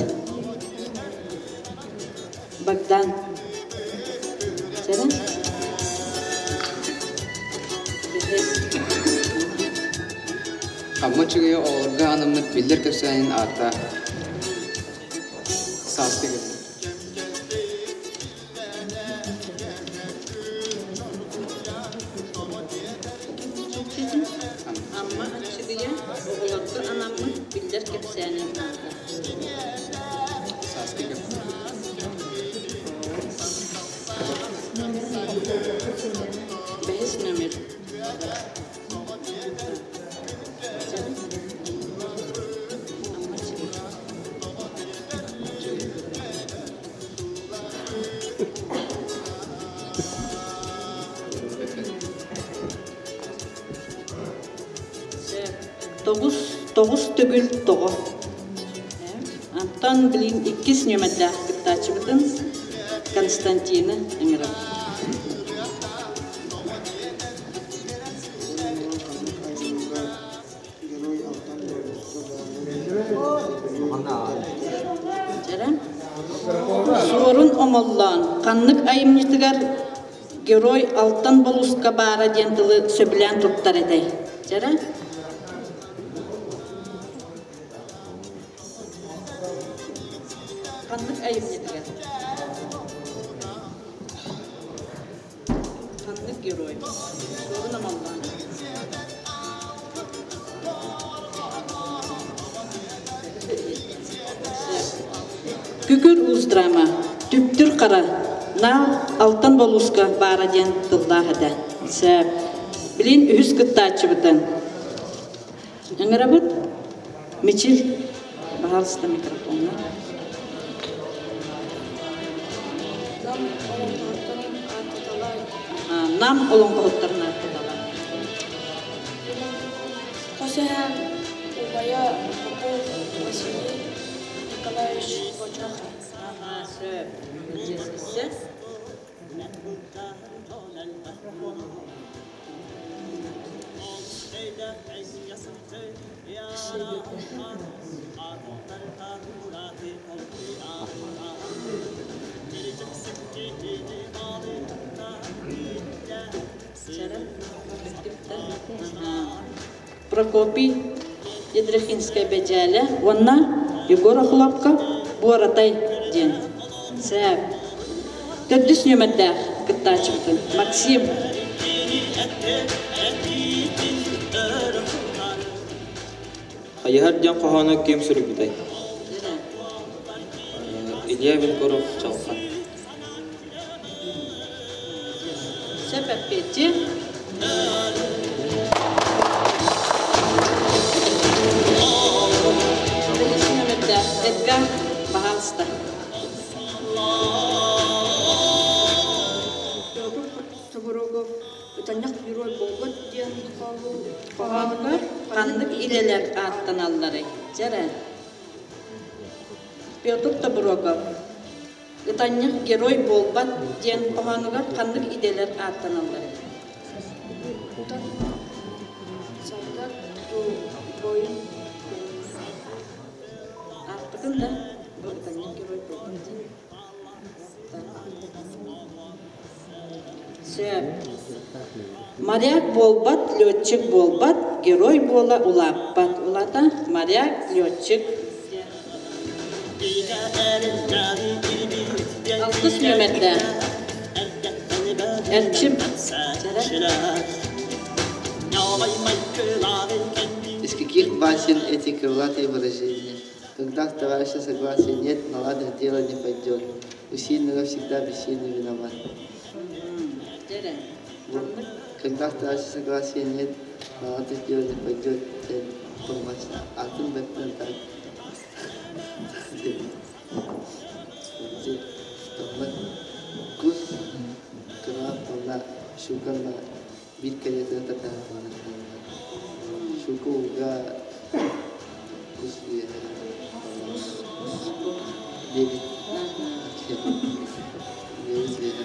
Богдан. Дьэрэ. Амма Чыгыйа оҕолорго анаммыт биллэр кэпсээнин аата Сааскы кэм. Амма Аччыгыйа оҕолорго анаммыт биллэр кэпсээнин аата. Сааскы кэм. Бэһис номер. Тоҕус, тоҕус төгүл тоҕо. Антон билин иккис нүөмэрдээх кыттааччыбытын Константины ыҥырар. Суорун Омоллоон ханнык айымньытыгар герой Алтан Болуска баара диэн тылы сөбүлээн туттар этэй? Дьэрэ? Ханнык айымньытыгар? Ханнык герой? Суорун Омоллоон. Күкүр уус драма Түптүр хара Наа Алтан Болууска баара диэн тыллаах этэ. Сөп. Билин үһүс кыттааччыбытын. Ыҥырабыт. Мичил. Баһаалыста микрофоҥҥа. Нам олоҥхоһуттарын ааттаталар. Хос эһээм убайа Попов Василий Николаевич Бочох. Ага, сөп. Прокопий Ядрихинскай Бэдьээлэ уонна Егор Охлопко Буоратай диэн. Сээп. Төрдүс нүөмэрдээх кыттааччыбытын Максим. Хайыһар диэн хоһоону ким суруйбутай? Илья Винокуров Чалхан. Сөп эппиэтчи. Эдгар, пожалуйста. Хоһоонугар ханнык идэлэр ааттаналларый? Дьэрэ. Петр Тобуроков Ытанньах герой буолбат диэн хоһоонугар ханнык идэлэр ааттаналларый? Солдат буойун Аахпытын да бу ытанньах герой буолбат диэн. Сөп. Моряк буолбат, летчик буолбат, герой буола улааппат. Улата моряк, летчик. Алтыс нүөмэрдээх. Эрчим. Из каких басен эти крылатые выражения? Когда в товарища согласия нет, на ладах дело не пойдет. У сильного всегда бессильный виноват. Когда в товарища согласия нет, на ладах дело не пойдет. Атын бэттэн так. Кус кыра тонна щуканна биир кэлиэтэ татаатына Щука ууга кус үөһэ диэбит диэбит үөһэ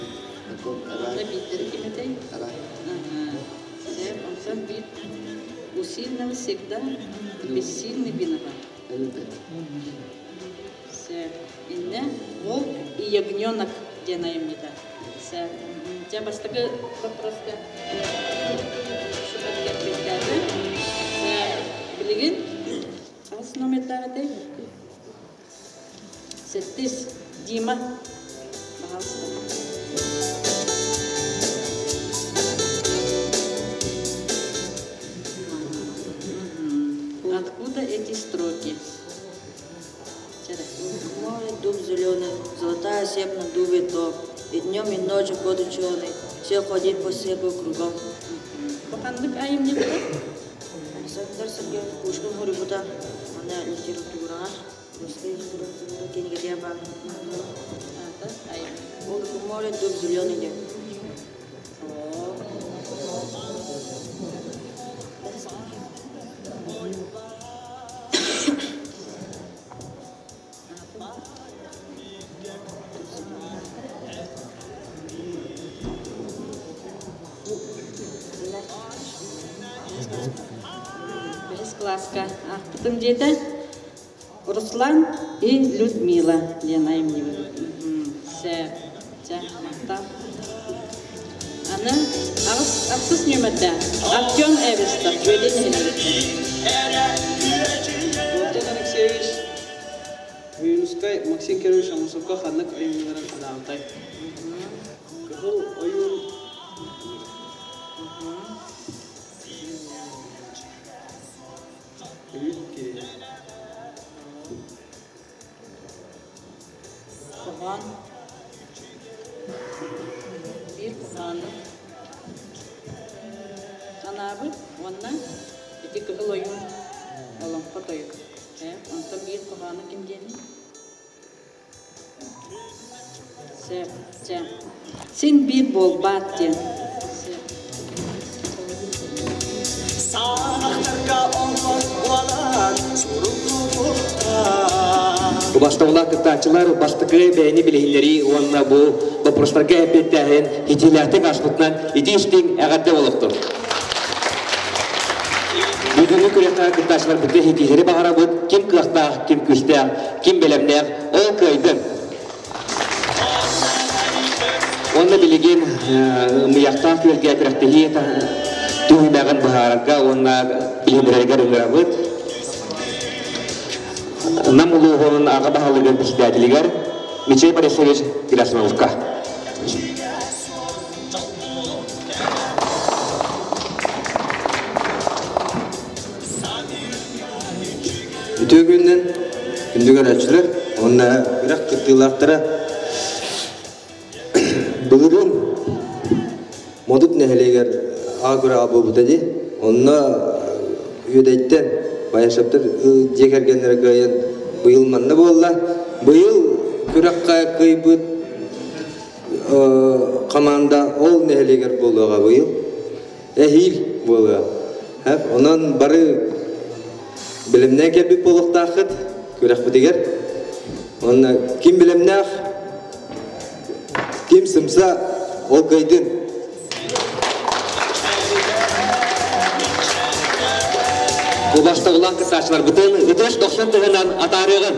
потом Онно биирдэри ким этэй? Сөп, онтон биир у сильного всегда бессильный виноват. Сөп. Иннэ Волк и ягненок диэн айымньыта. Сөп. Дьэ, бастакы вопроска кэлбиттээтэ. Билигин хас номердаах этэй? Сэттис. Дима, пожалуйста. Откуда эти строки? Море дуб зеленый, золотая сеп на дубе топ, и днем, и ночью кот ученый, все ходит по себу кругом. Бакандык айымньыта? Александр Сергеевич Пушкин хоруйбута, аны литератураҕа, русская литература кинигэтигэр баар. Ол море дуб зеленый диэн. Бэһис кылааска аахпытым диэтэ Руслан и Людмила диэн айымньыбыт. Сөп. Чэ, махтал. Аны аҕыс ахсыс нүөмэрдээх Артем Эверстов үөдэн нэһилиэгиттэн. Антон Алексеевич Ойуунускай Максим Кирович Аммосовка ханнык айымньыларын анаабытай? Кыһыл ойуун Өйүн киһи. Хоһоон биир хоһоону анаабыт уонна ити кыһыл ойуун олоҥхо тойук. Онтон биир хоһоону ким диэний? Сөп, чэ. Син биир буолбаат диэн. Сөп. Убастабылаах кыттааччылар бастакы бэйэни билиһиннэрии уонна бу боппуруостарга эппиэттээһин итиилээхтик ааспытынан итии-истиҥ эҕэрдэ буолуохтун. Бүгүҥҥү күрэххэ кыттааччыларбытыгар ситиһиилэри баҕарабыт. Ким кыахтаах, ким күүстээх, ким бэлэмнээх, ол кыайдын. Уонна билигин Мыйахтаах күөлгэ күрэхтэһии түһүмэҕин быһаарарга уонна билиһиннэрэригэр ыҥырабыт. Нам улууһун аҕа баһылыгын председателигэр Мичей Борисович Герасимовка. Үтүө күнүнэн күндү көрөөччүлэр уонна күрэх кыттыылаахтара былырыын Модут нэһилиэгэр аҕа күрэҕэ буолбута дии. Онно Үөдэйтэн Баяшаптар дьиэ кэргэннэрэ кыайан быйыл манна буолла. Быйыл күрэххэ кыайбыт команда ол нэһилиэгэр буолуоҕа быйыл. Эһиил буолуо. Онон бары бэлэмнээн кэлбит буолуохтааххыт күрэхпитигэр. Онно ким бэлэмнээх, ким сымса, ол кыайдын. Убастабылаах кыттааччыларбытын ытыс дохсун тыһынан атаарыаҕын.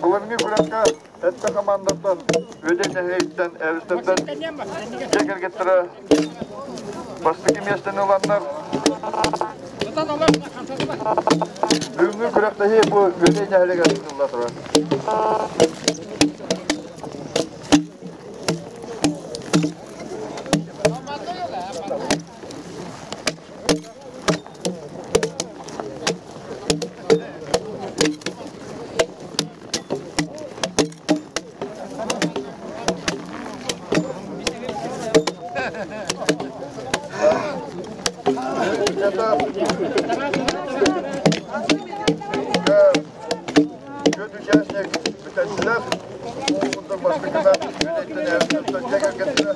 Былыргы күрэххэ сэттэ командаттан Үөдэй нэһилиэгиттэн Эвстерден дьиэ кэргэттэрэ бастакы миэстэни ыланнар бүгүҥҥү күрэхтэһии бу Үөдэй нэһилиэгэр ыытылла турар. Түөрт участник бүтэннилэр. Курдук бастакынан үлэттэн дьиэ кэргэттэрэ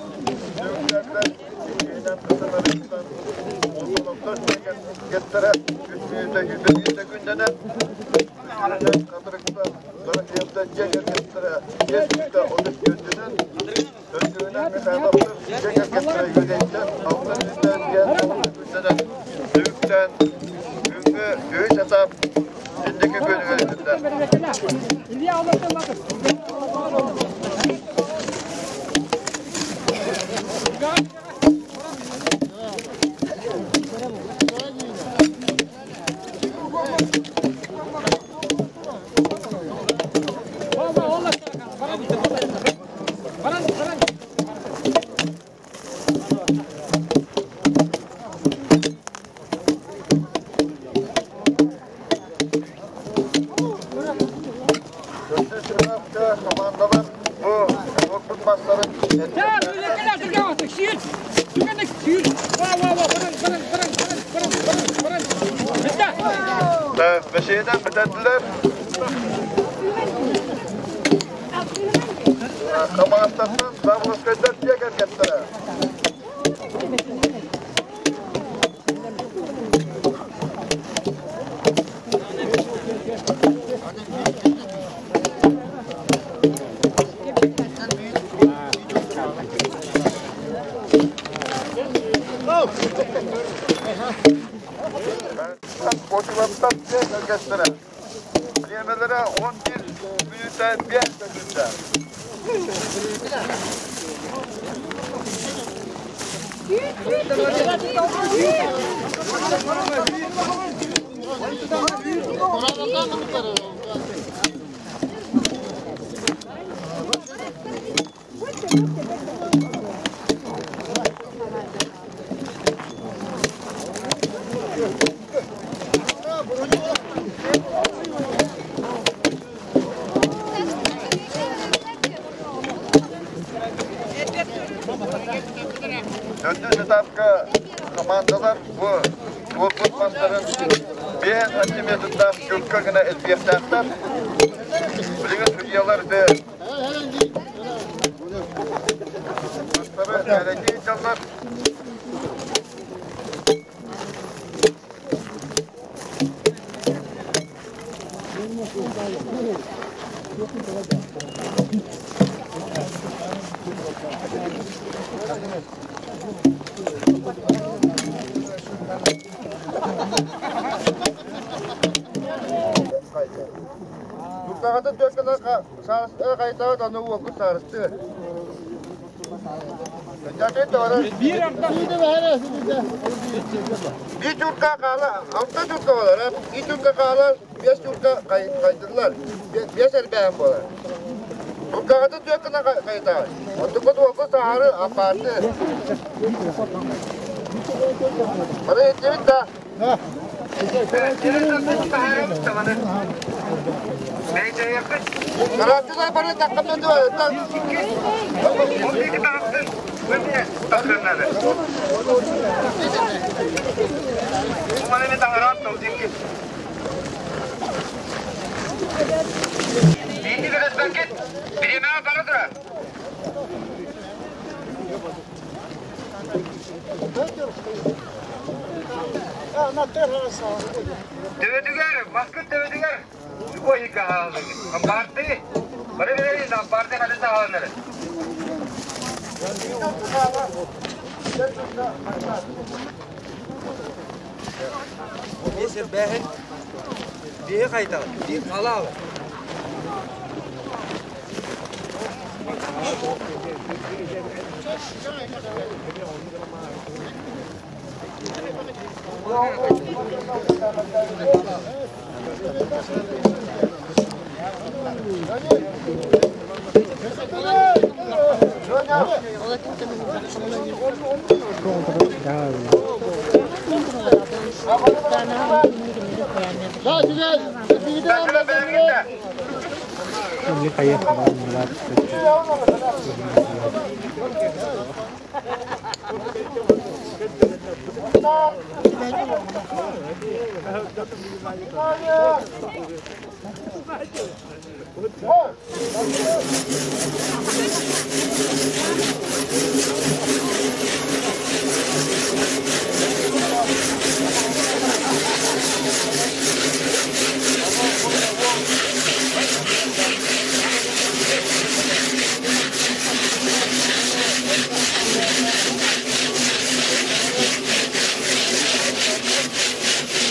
түмүктэрдэ иккиһинэн кытынарыттан Олтоновтар дьиэ кэргэттэрэ үс мүнүүтэ 21 секүндэнэн үсүһүнэн Хатырыктан Дорофеевтар дьиэ кэргэттэрэ биэс мүнүүтэ 34-үнэн төрдүһүнэн Михайловтар дьиэ кэргэттэрэ Үөдэйтэн алта мүнүүтэ 5 секүндэнэн түмүктээн бүгүҥҥү үһүс этап инники күөнүгэр илдьэ. Төрдүс этапка командалар бу уоппут мастарын Бэсиэдэн бүтэрдилэр. Хамаҕаттаттан Павловскайдар дьиэ кэргэттэрэ. Спортиваттар дьиэ кэргэттэрэ. Бириэмэлэрэ 11 мүнүүтэ 5 секунда. Төрдүс этапка командалар бу туорбут мастарын 5 сантиметрдаах чурка гына элбиэхтээхтэр. Билигин судьялар да мастары мээрэйдии сылдьаллар. Чуркаҕытын түөрт хайытаҕыт, аны уокку саарыстыыр. Биир чурка хаала, алта чурка болар, биир чурка хаалар, биэс чурка хайдыллар, биэс эрбээн буолар. Чуркаҕытын түөрт гына хайытаҕыт. Оттукут уокку саһары аппааты. Бары иттибит да? Караччылар бары таккамда Төбөтүгэр, маскыт төбөтүгэр любой Амбарты, бары билэрин амбарты ханы саҕаланары. Биэс эрбээһин, биэһи хайтаҕын, биир халаалы.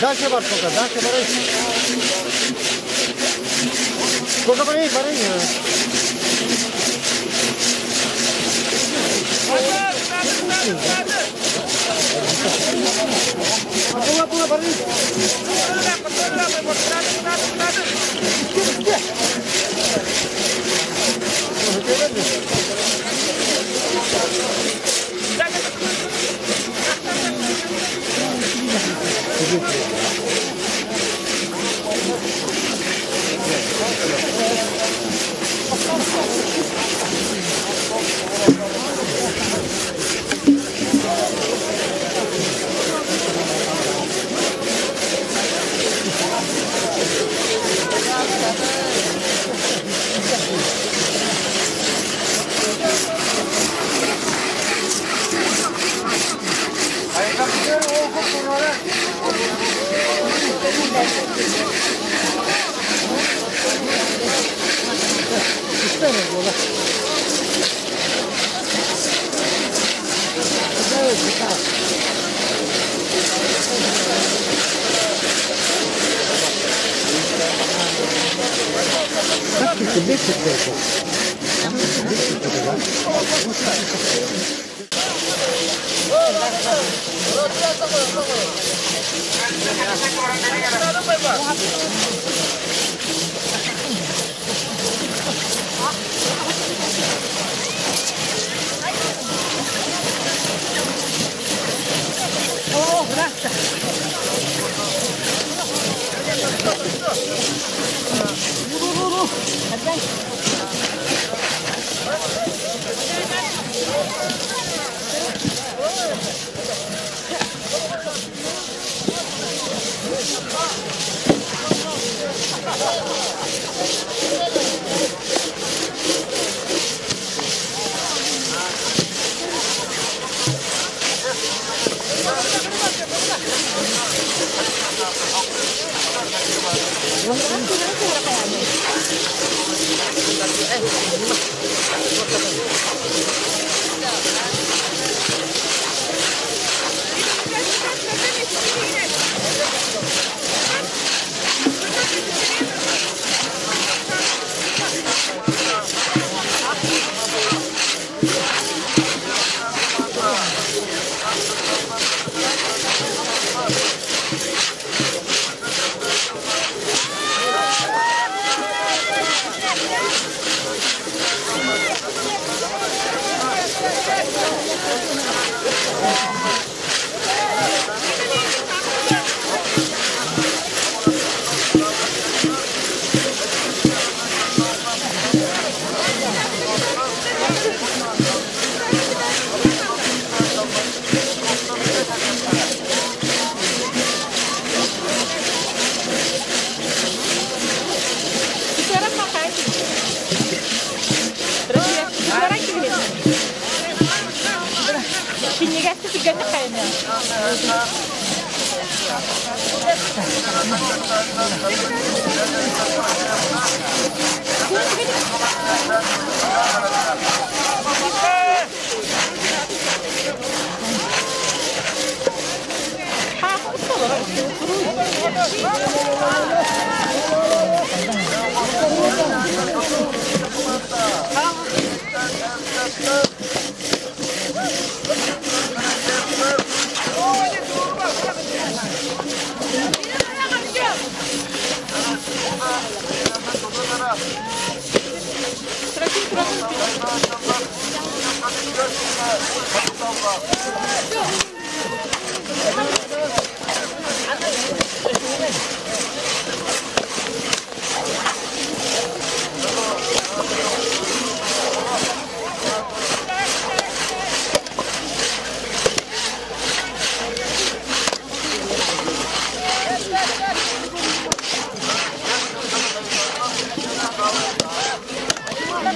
Дальше бар пока, дальше барай. Пока барай, барай. Пула, пула, барай.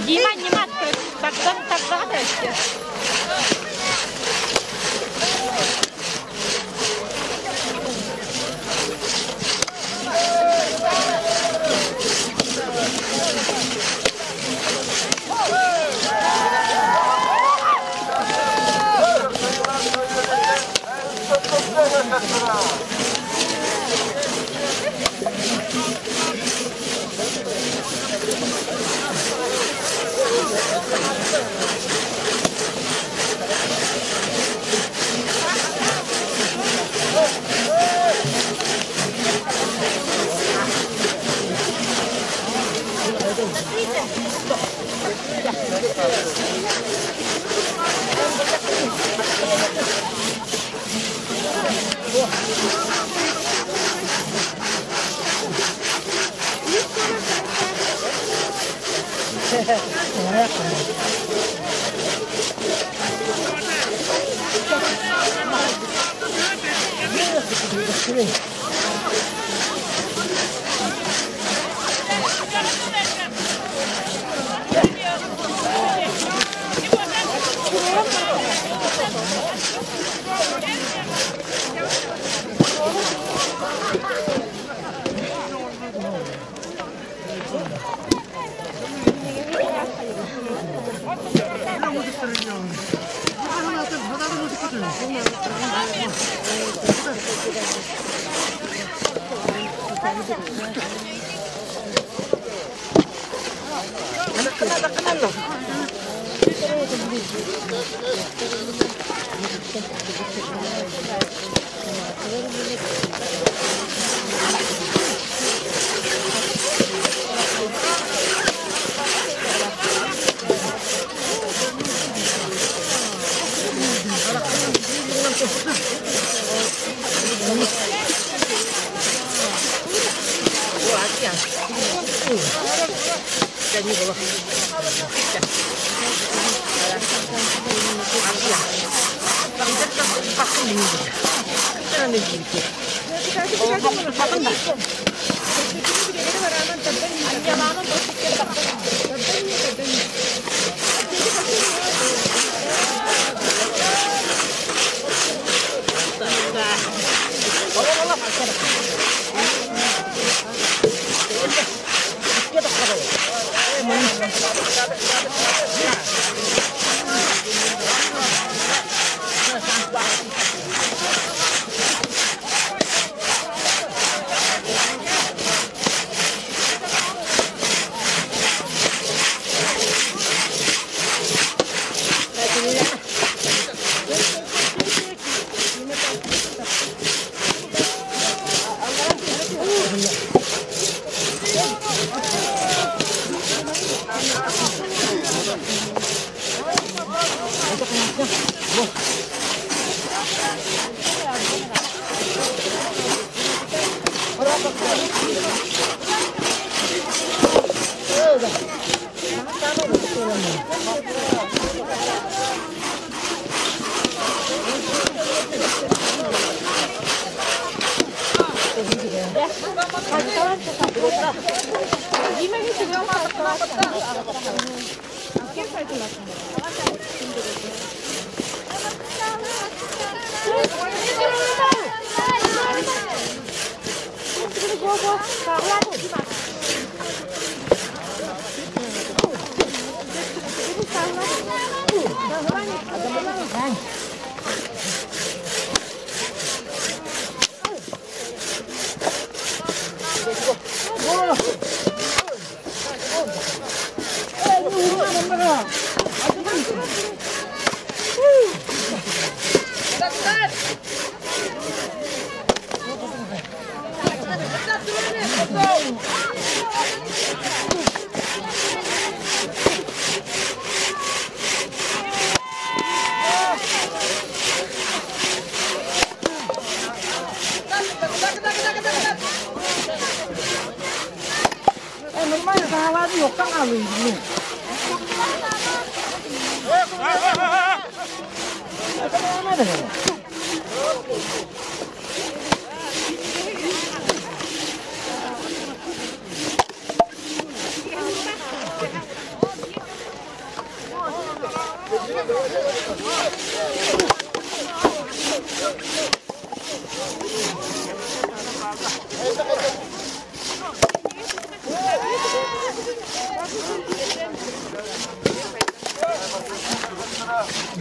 Дима, не тардан тардаҕа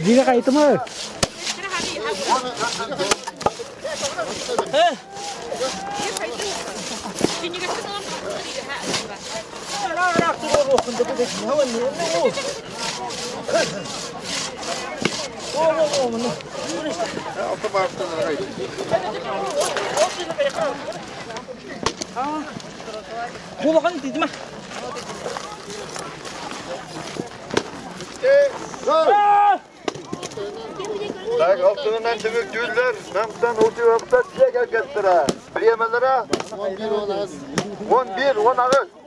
Дина кайтымы? Так, алтынынан түмүктүүллэр, намтан утуйуптар дьиэ кэргэттэрэ. Бириэмэлэрэ 11, 18.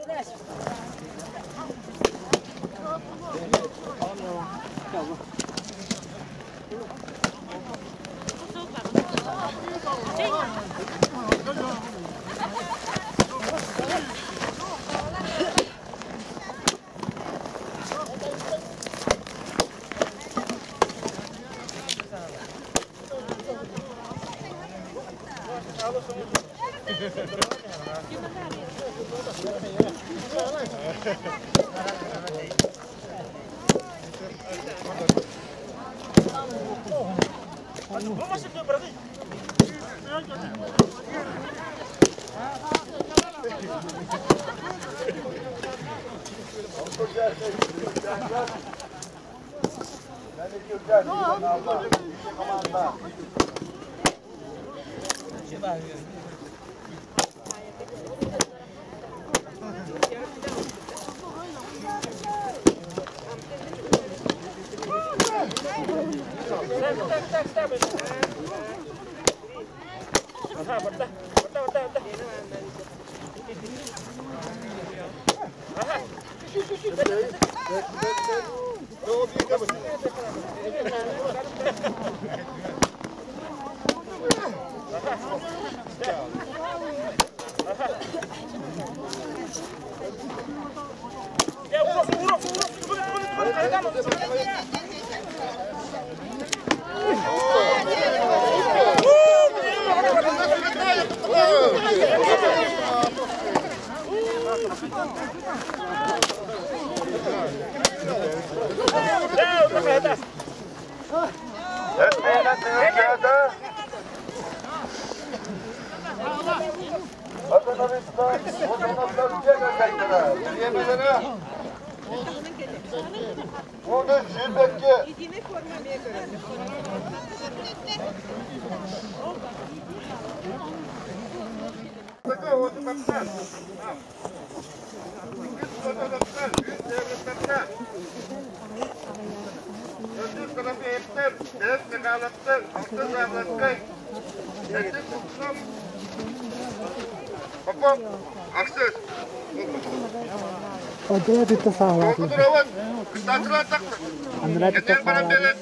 Одела bitti sağladı. Andra bitti sağladı.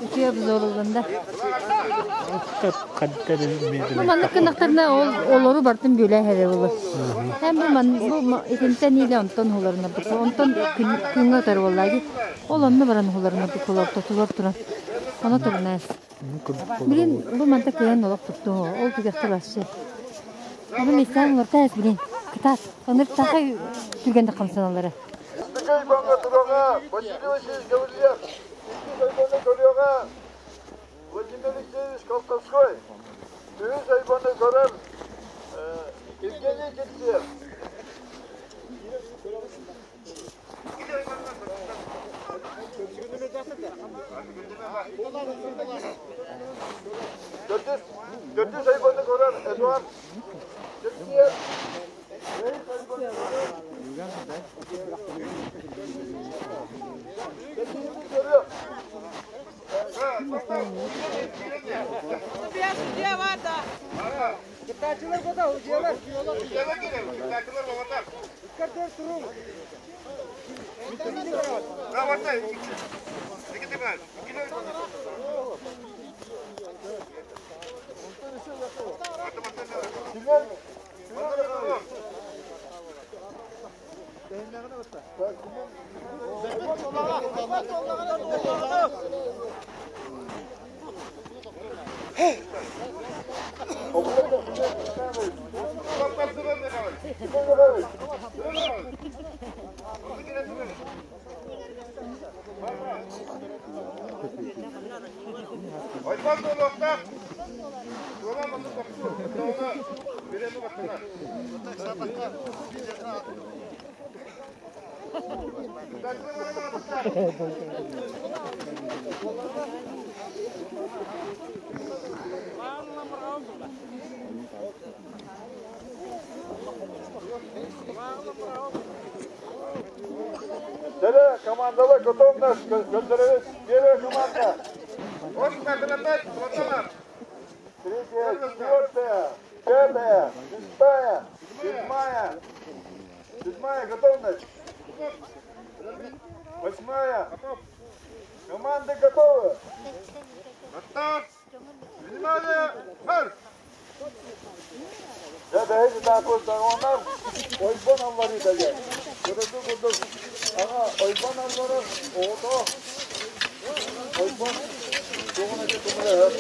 Үтүө обзорулунда. Бу маннык гынахтарына ол олору бартын бүлэ хере булар. Hem бу ман бу итинтен ile онтон хуларына бу онтон күнгө өтөр боллаги. Ол онну баран хуларына бу кулар тотулар туран. Аны турнас. Билин бу манта кыян олох тутту. Ол түгәхтер башы. Аны местан улар билин. Кытат. Аны тахай түргәндә камсаналары. Василий Васильевич Гаврилев, Владимир Алексеевич Колтовской, Үс айбаны көрөр Евгений Кирсиев. Төрдүс айбаны көрөр Эдуард Кирсиев. Командалар готовность көндөрөбүз. Первая команда. Третья, четвертая, пятая, шестая, седьмая. Седьмая готовность. Восьмая. Команды готовы. Старт. Внимание! Марш! Я да эти такой догонар, ойбон аллары дагы. Көрөдү курдук. Ага, ойбон аллары, ото. Ойбон тугуна тумура.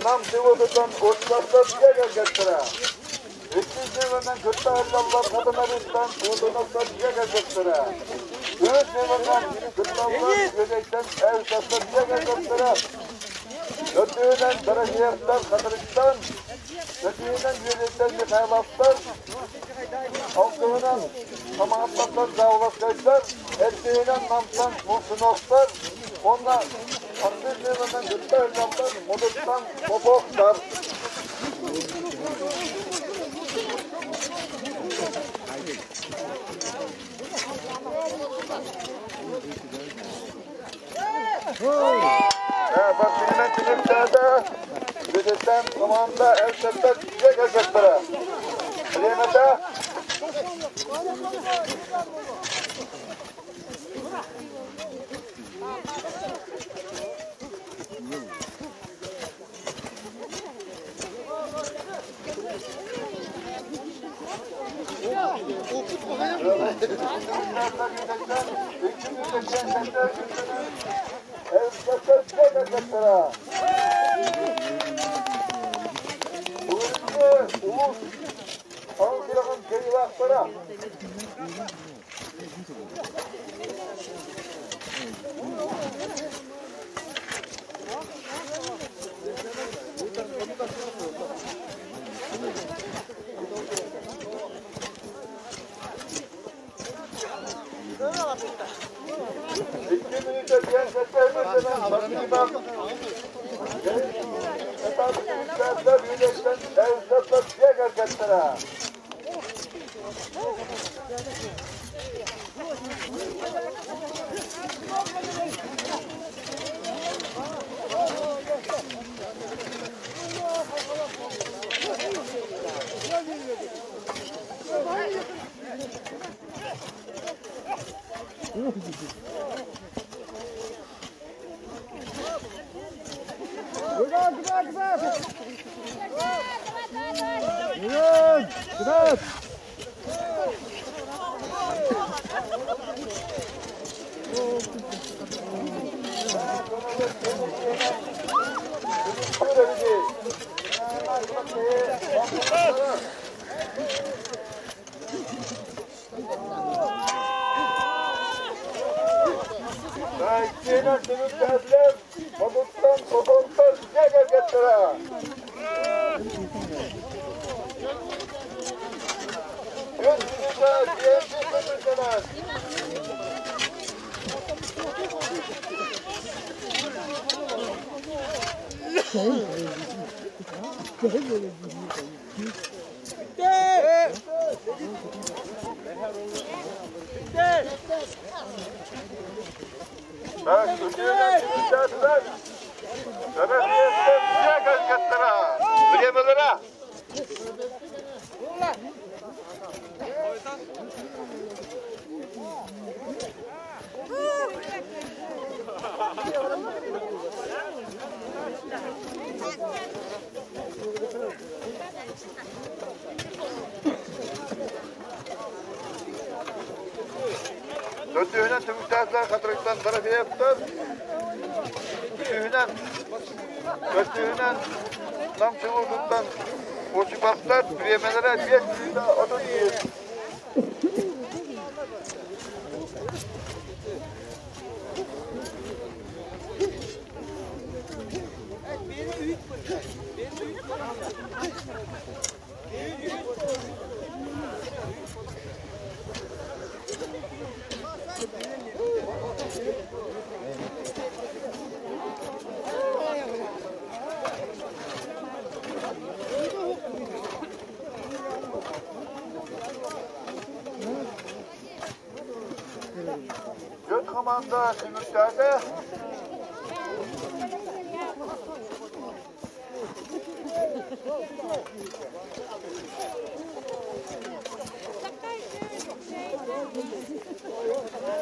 Нам сылытытан отчаттар дьиэ кэргэттэрэ. Иккис нөмэринэн кытта сылдьаллар Хатынарыттан Платоновтар дьиэ кэргэттэрэ. Үһүс нөмэринэн кытталлар Үөдэйтэн Эльсаттар дьиэ кэргэттэрэ. Төрдүһүнэн Дорофеевтар Хатырыктан, төрдүһүнэн Үөдэйтэн Михайловтар, алтыһынан Хамаҕаттаттан Зауловскайдар, эрдиһинэн Намтан Мурсуновтар уонна ахсыс нөмэринэн кытта сылдьаллар Модуттан Поповтар. Бастыҥынан түмүктээтэ Бүтүттэн команда Элсеттер дьиэ кэргэттэрэ. Бириэмэтэ Улуус Аҕа кыайыылаахтара. Икки мүнүүтэ диэн сэттэ мүнүүтэнэн бастыҥынан этап түмүктээттэр Үөдэттэн дьиэ кэргэттэрэ. Куда, куда, куда? Куда? Иккиэнэн түмүктээтилэр Модуттан Поповтар дьиэ кэргэттэрэ. Үс мүнүүтэ диэн мүнүүтэнэн. Так, үтүөнэн түмүктээтилэр. Дорофеевтар дьиэ кэргэттэрэ. Бириэмэлэрэ. Төрдүһүнэн түмүктээтилэр Хатырыктан Дорофеевтар. Үсүһүнэн, төрдүһүнэн Нам селотуттан Осиповтар. Бириэмэлэрэ 5 мүнүүтэ 31. Dört команда түмүктээтэ.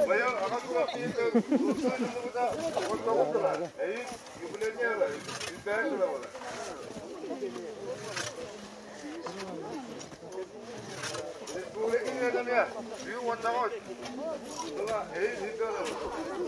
Быйыл аҕа күрэхтиитин улуустан 19 сыла, эйит юбилейнера, 105 сыла буолар. Республика Маннык сүүс уоннаҕыс сыла эһиил сүүрбэ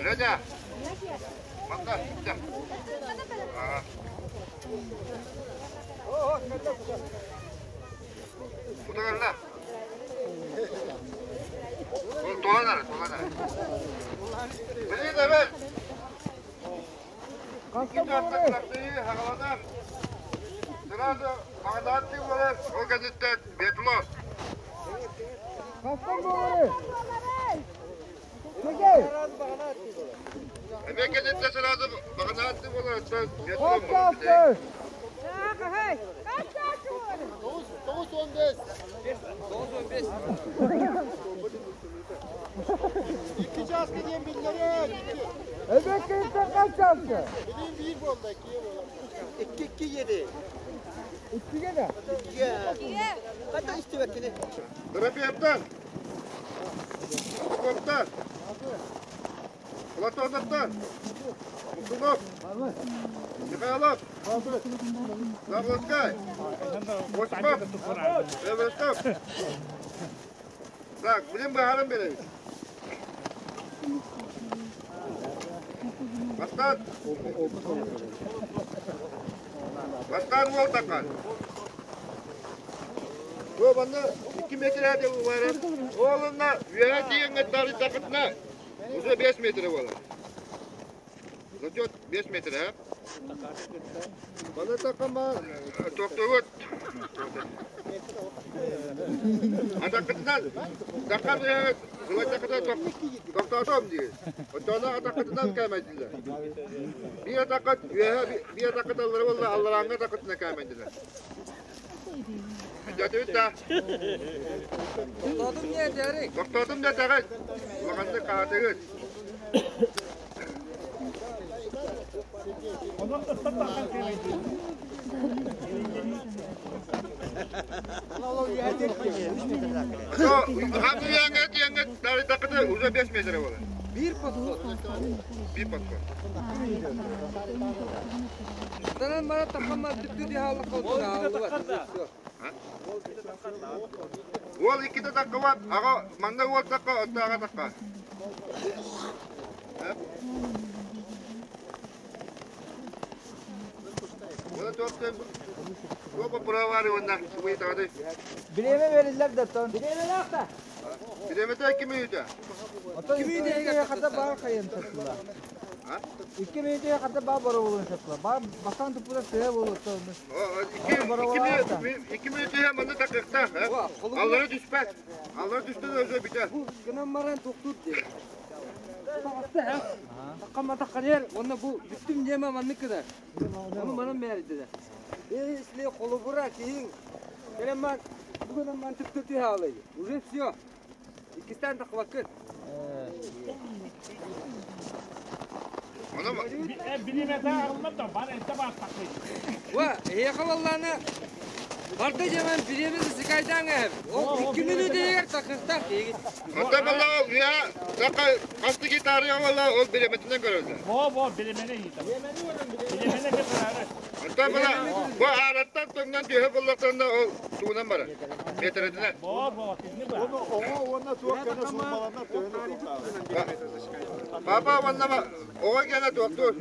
Леня, манна, дьэ. Кутагарла. Ол туоланар, туоланар. Билин эбэт. Икки чаастан хагаланар. Сразу маҕадааттыы буолар, ол кэнниттэн биатлон. Эмиэ кэнниттэн сразу маҕадааттыы буолар, оттон биатлон буолар. 9-15. 2 чааска диэн биллэрэр. Эбэккиттэн хас чааска? Билин биир буолла, иккигэ буолар. Икки еді. Иккиге да? Иккиге. Қайта истебеккини? Терапевттан. Психологтан. Платоновтан. Муксунов. Михайлов. Заблоцкай. Осипов. Эверстов. Так, билим баһарын беребит. Бастан. Бастан уол такан. Бу манна 2 метр деп барып, олунна үөһэ тиийэн таарыйдахытына уже 5 метр буолар. Зачет 5 метр, а? Бана такама токтогот. Атакытынан такар сылайтакыта токтоотом дии. Оттоно атакытынан кээмэйдилэр. Биир атакыт үөһэ биир атакыт аллара буолла алларааҥҥа атакытынан кээмэйдилэр. Дьэтибит да. Токтоотум не дэрик? Токтоотум да тэҕит. Улаханнык хаатыгыт. Хам тиэҥҥэ таарыйдаххына уже 5 метр буолар. Биир подход. Биир подход. Танан бара тахама түптү дихалла колтуна. Уол иккитэ таккыбат, аҕа манна уол такка, отто аҕа такка. Уола туохтан туох боппуруоһа уонна субуйутаҕыный? Бириэмэ бериллэр да тон. Бириэмэтэ 2 мүнүүтэ. Оттон 2 мүнүүтэ хата баар хайын сыттыла. 2 мүнүүтэ хата баар боробулун сыттыла. Баар бастаан туппута сыа буолуттан. 2 мүнүүтэ манна такыктаах. Аллара түспэт. Аллара түстэ да өзө бүтэ. Гынан баран токтуур дии. Таккама такканер, онно бу бүттүм диэме маннык кыдар. Ону манан бээрдилер. Если холобура киһиң кэлэн бүгүн ман түптү хаалай. Уже все. Иккистен такыбаккын. Ва, эхалаллана Барда жаман биремин сыкайдан эм. Ол 2 минут такыктак дегит. Онтон балла уя сака касты гитары балла ол биреметинен көрөлдө. Бо бо билемени йитам. Билемени кетирары. Онтон балла бу араттан тоңнан түйө боллактан ол туунан бара. Метредине. Бо бо кини ба. Оҕо уонна туох кэнэ суумаланна төһөнү Папа ванна оҕо кэнэ туохтур.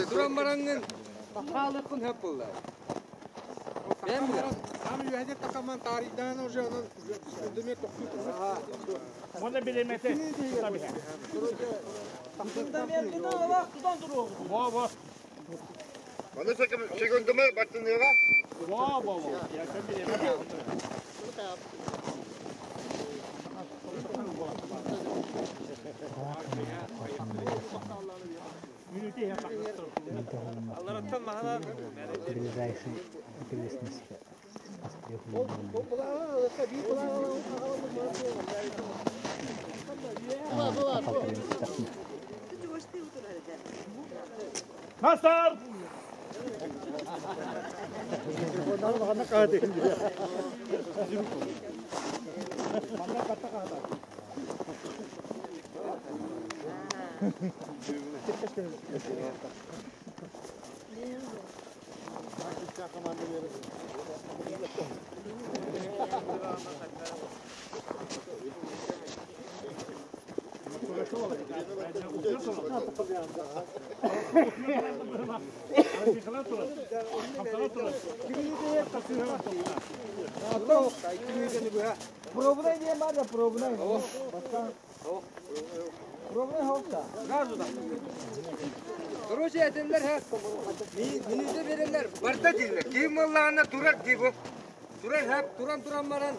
Туран бараңын бахалыкын хөп болла. Там үйәде такаман тарихдан уже onun үндеме тоқту. Оны билемети. Tabii. Бо бо. Оны секундымы баттыныга. Бо бо бо. Я sen билемeti. Ближайший окрестности. Мастер! Пробный не надо, пробный. Пробный хопта. Газу да. Короче, этенлер хә. Минүдә беренлер. Барда дилер. Ким Аллаһына турар ди бу. Турар хәп, туран туран маран.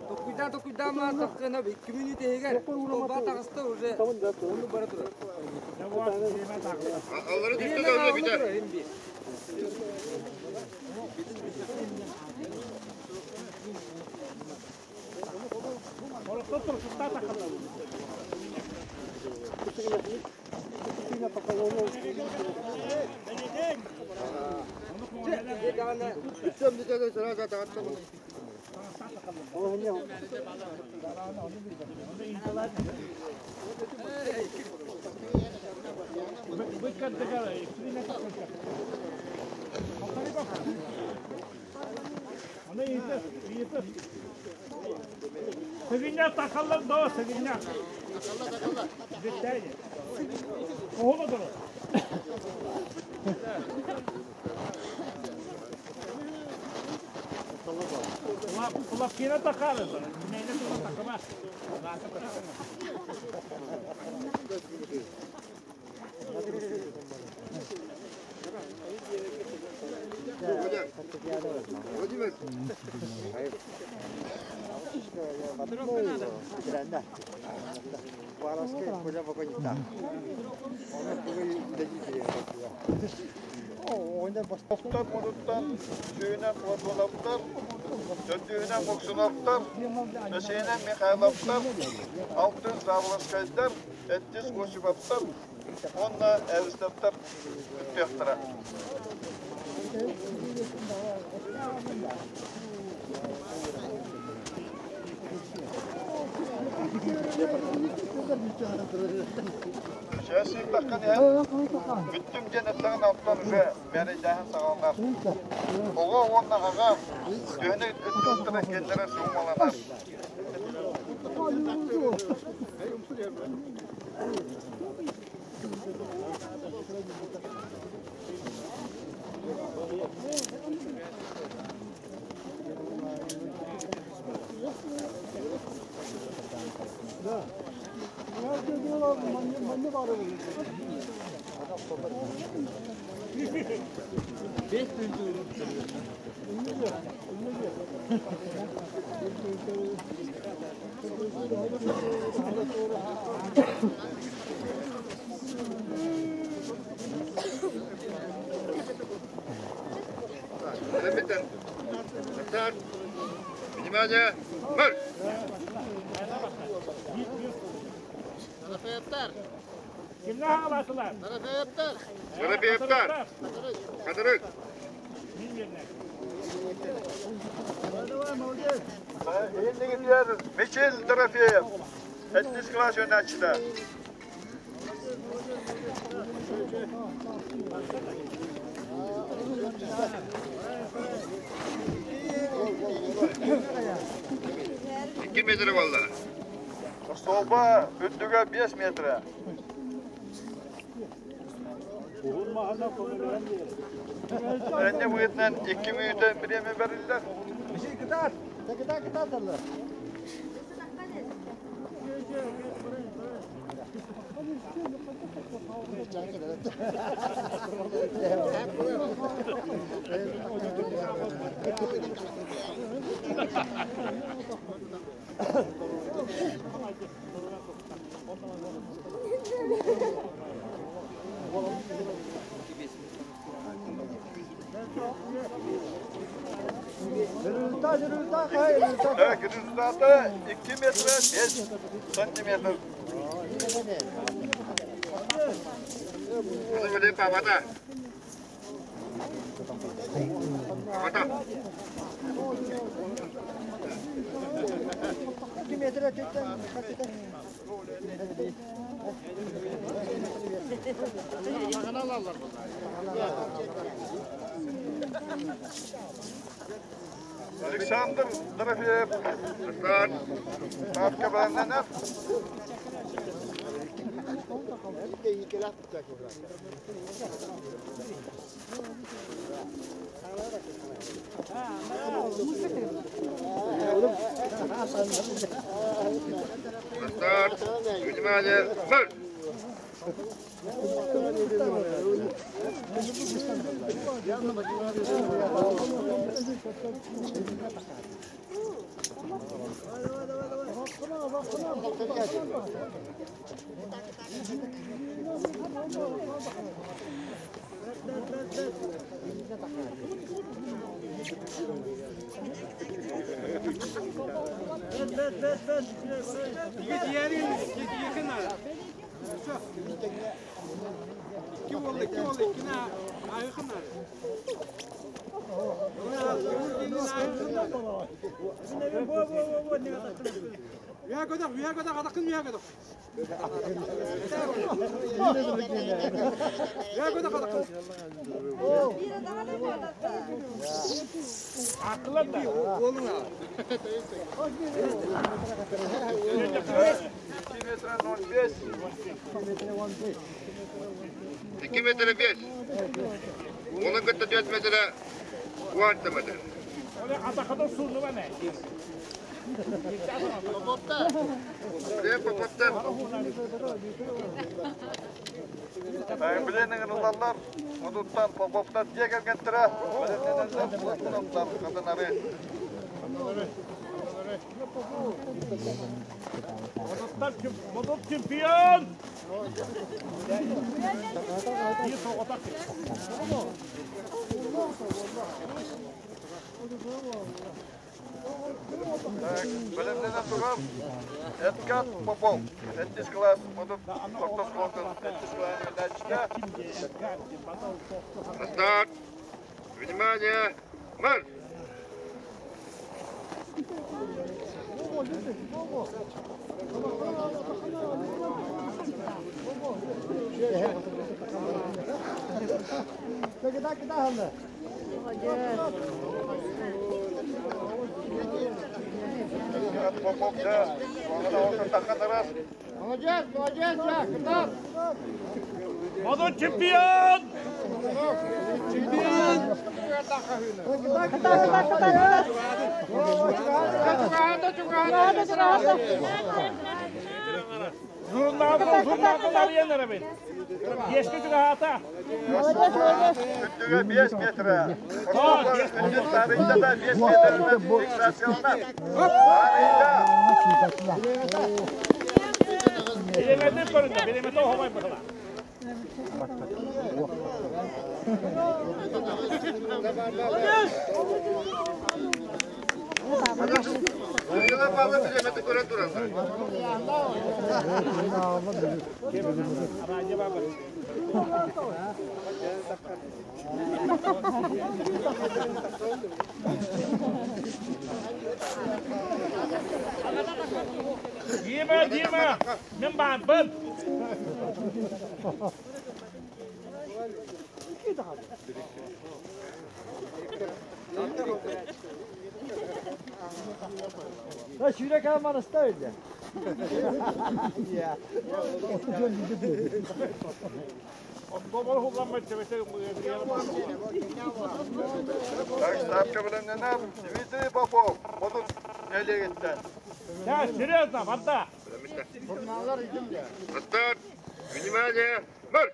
Токуйдан токуйдан ма таккына 2 минут эгер. Ол ба тагысты уже. Оны бара турар. Аллары түштү да уже битер. Бүтсөм бүтөдө сразу тагаттым. Сыгыня такаллар до, сыгыня. Беттәйне. Оğlu durur. Kulak kira takarız. Neyne tuza takamaz. Владимир. Тоқтар мұрыттан, сүйінен Платоновтар, төртүйінен Моксуновтар, бесейінен Михайловтар, алтын Заволоскайдар, әттіз Осиповтар, онна Әвістаптар күттектіра. Сейчас таққан бүттім женеттағын аттан уже мәрейдәһін сағалнар. Оға онна аға түйені үттіттірі келдері суымаланар. Старт. Внимание! Марш! Kimler ağlasılar? Воробеевтар. Кадырык. Иннигитигэр Мичил Дорофеев, сэттис кылаас үөрэнээччитэ. Икки метр буолла. Остуолба үрдүгэ 5 метрэ. Энньэ быһыытынан 2 мүнүүтэ бириэмэ бэриллэр. Кытаат! Кытаат, кытаат, Так, результаты 2 метра 5 сантиметров. Папата. Папата. 2 метра Александр Дорофеев. Ставка бэлэмнэнэр. Старт. Внимание, марш! Метра 05. 2 метра 5. Onun 44 metre 10 metre. Bilenin ылаллар, модуттан Поповтар дьиэ кэргэттэрэ, бэлэмнэнэллэр, Платоновтар хатынары. Модут чемпион! Так, бэлэмнэнэн турар Эдгар Попов, сэттис кылаас, модут орто оскуолатын сэттис кылааһын үөрэнээччитэ. Старт! Внимание! Марш! Эдгар Попов дьэ, оҕону тахханарар. Молодец, молодец, кытаат! Модут чемпион! Чемпион! Үрдүгэ 5 метрэ. Остуолба үрдүн таарыйда да 5 метринэн фиксацияланар. Таарыйда. Кирилла Павлов бириэмэтэ көрөн тураллар. Дима, Дима, мен баарбын. Сүүрэ каамараста öyle. Ya. Так, ставка белемнәнә Дмитрий Попов. Модут нәлегеттән. Я, серьезно, вода. Старт! Внимание! Марш!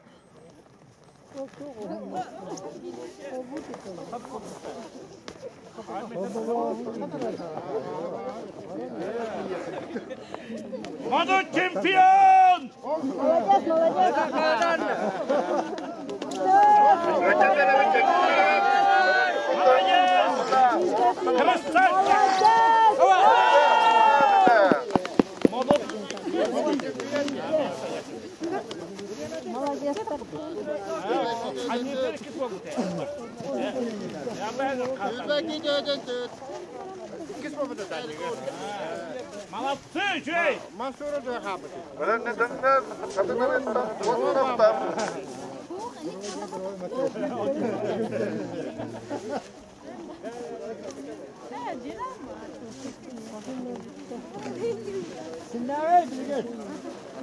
Модут чемпион! Молодец, молодец. Красавчик! Молодец. Молодцы, Жей! Белемнәнә Хатынарыттан Платоновтан.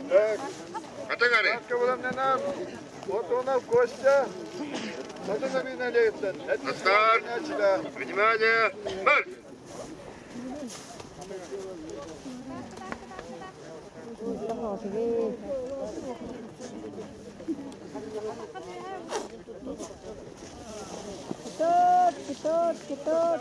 Так. Ставка белемнәнә Платонов Костя. Хатынары нәлегеттән. Старт! Внимание! Марш! Китот, китот, китот.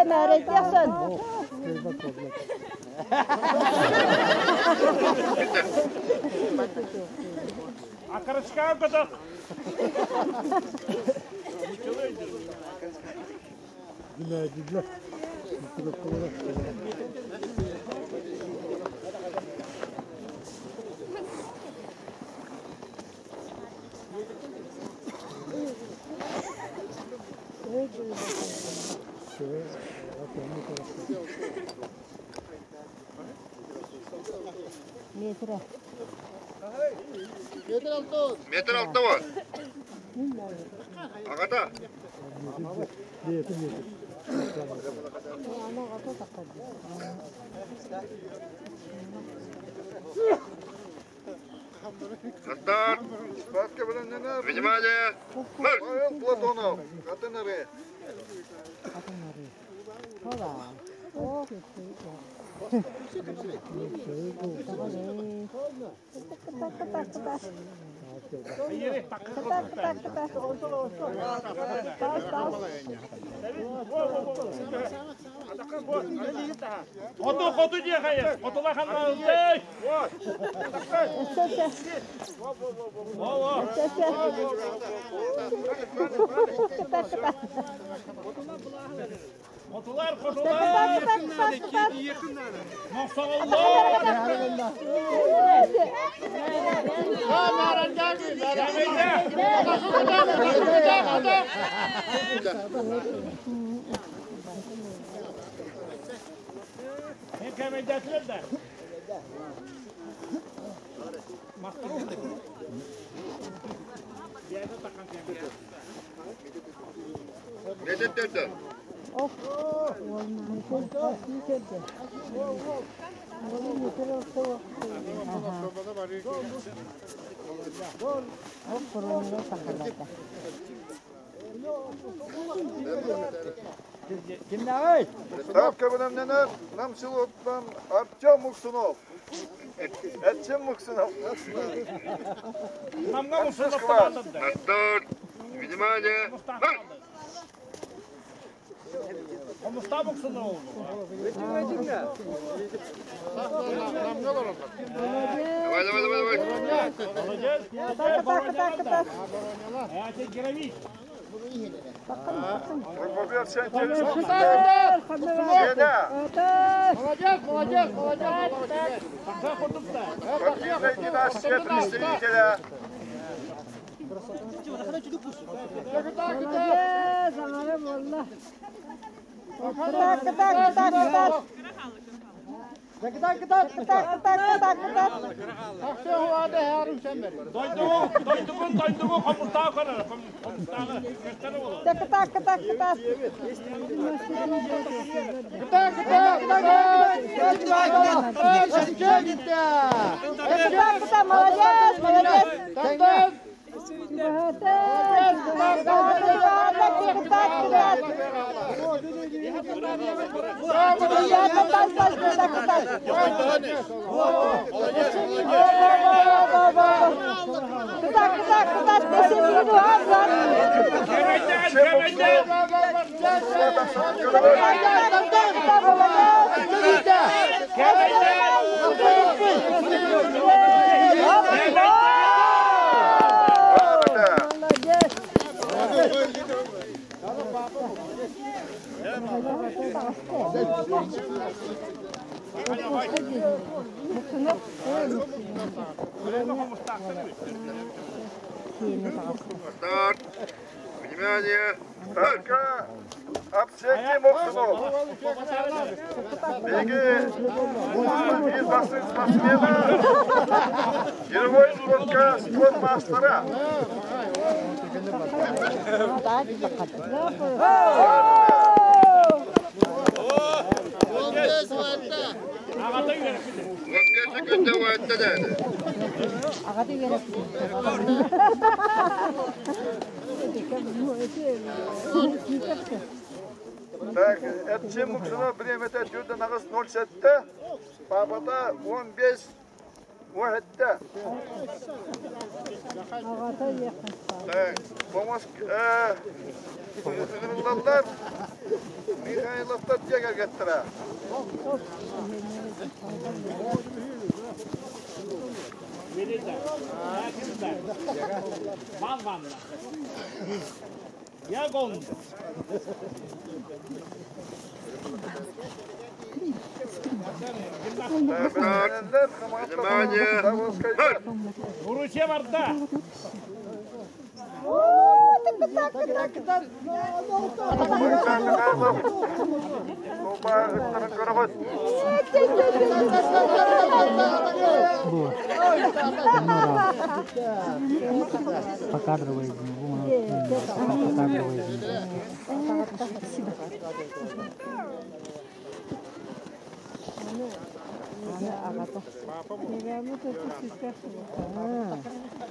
Мәрәйтясын. Акырышка кытык. Метре. Метр алты бар. Агата. Старт! Ставка белемнәнә Внимание! Марш! Павел Платонов. Хатынары. Хоту, хоту дехает. Хотула ханналды. Хотулар, хотулар. Мохсоғоллор. Мен кәмәйдәтілер дә. Метр төрдө. Ставка белемнәнә Намсилоттан Артем Муксунов. Артем Муксунов. Намга Муксунов На старт! Внимание! Марш! Хомустаа буксуну oldu. Давай, давай, давай, давай. Молодец, молодец. Так, так, так. А это герои. Молодец, молодец, молодец. Спортивная династия представителя. Так, так, так, так. Так, так, так, так, так, так, так. Дойдугун, дойдугун, хомустаа көрөр. Хомустааҕы көстөрө болот. Так, так, так, так. Так, так, так. Так, так, молодец, молодец. Так, так. Так, так, так, так. Так, так, так, Старт. Внимание. Ставка Апсеки Моксунов. Беги. Из басы спортсмена. Герой спортка спортмастера. Так, Эпче Муксунов бремете түрді нағыз 07-те, Папата 15 17-те. Так, Помос Ыңырлалар Михайловтар тегер кеттіра. Ван ванна. Я гон. Внимание. Уруче барда. Покадровый,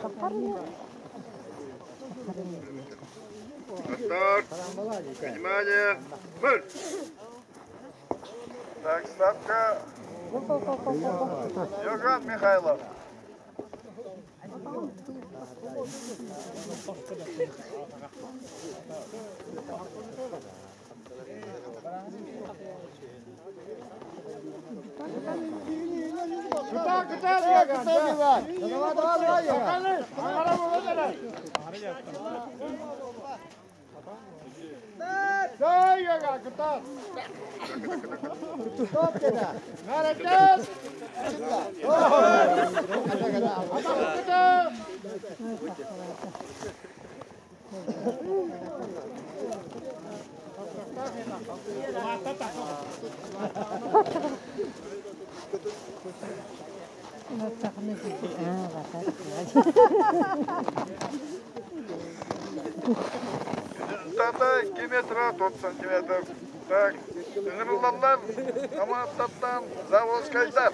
покадровый. Старт. Внимание. Марш. Так, ставка Йоган Михайлов. Куда, куда, куда, Давай, давай, давай. Результаты 2 метра 4 сантиметров. Так, Ыңырлалар Аматтаттан Заволжскайдар.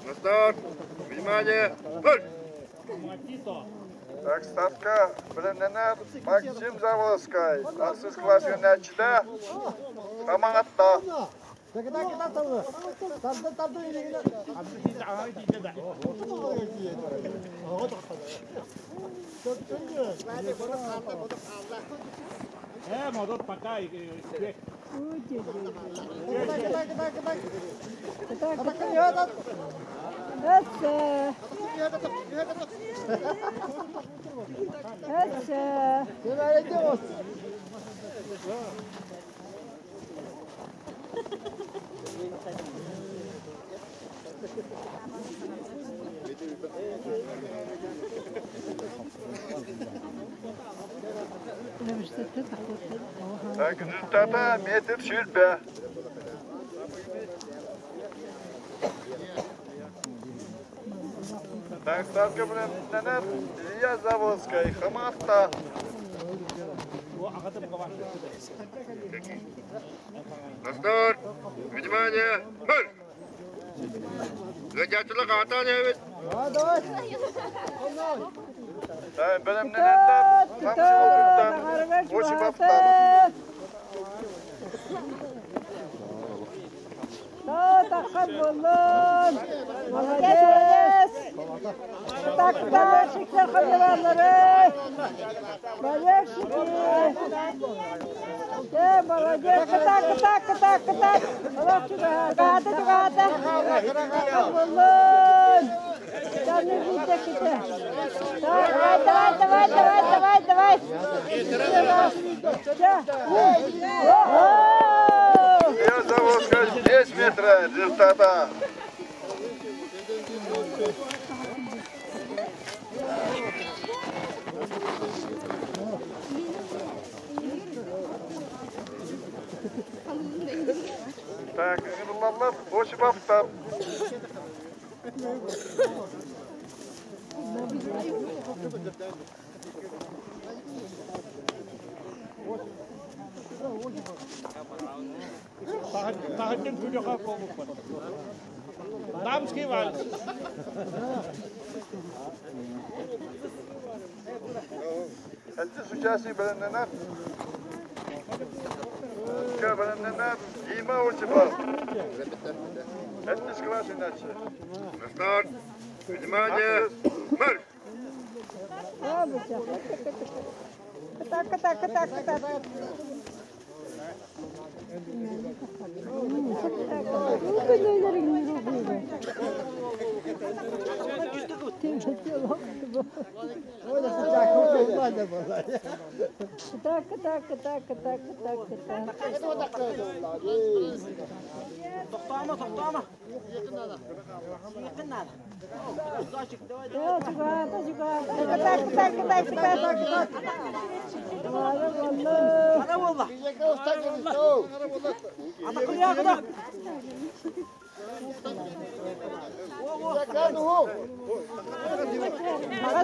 На старт. Внимание. Марш. Матито. Так, ставка бэлэмнэнэр Максим Заволоскай, ахсыс класс үөрэнээччитэ, Хамаҕатта. Так, результата метр 120. Так, ставка бэлэмнэнэр Илья Заводскай, Хамаҕатта. На старт! Внимание! Марш! Ыалдьааччылар хаһытаан иһэбит. Бэлэмнэнэннэр Нам селотуттан Осиповтар. Таххар буоллун! Молодец! Так, болельщиктер хайалары! Болельщики! Э, молодец! Так, так, так, так! Чугаата, чугаата! Буоллун! Там не видно ките. Давай, давай, давай, давай, давай, давай! Илья Заводскай 10 метра результата. Так, ыҥырыллаллар Осиповтар. Таһырдьан күрүөхэ буолбуппут. Дамский вальс. Сэттис участник бэлэмнэнэр. Бэлэмнэнэр Дима Осипов. Сэттис класс иначе. На старт! Внимание! Марш! Так, так, так, так. Так, так, так, так, так, так. Тохтоомо, тохтоомо. Так, так, так, так, так. Ана буолла.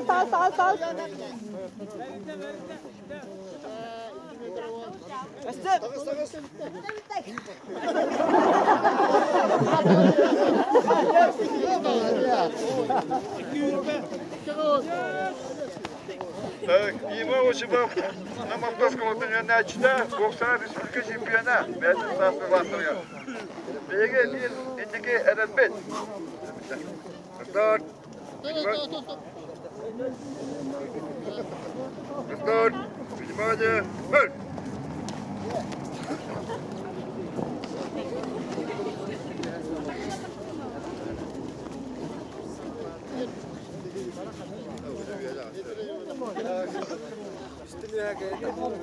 Сал, сал, сал. Так, Дима Осипов на Московском үөрэнээччитэ, боксаҕа республика чемпиона, бэйэтин сааскы класстарыгар. Биһиги биир инники эрэлбит. На старт! На старт! Внимание! Марш!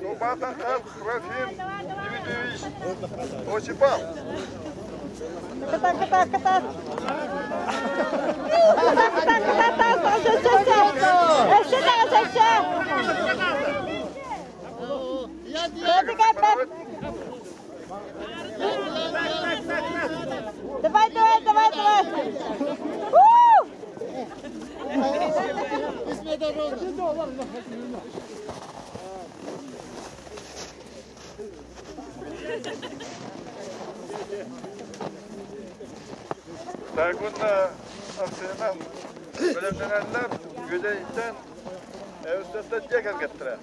Убатахов Трофим Дмитриевич Осипов. Так, так, так. Так, так, так, так, так, так. Давай, давай, давай, давай. Так, уонна ахсыынан бэлэмнэнэллэр Үөдэйтэн Эвсеттен дьиэ кэргэттэрэ.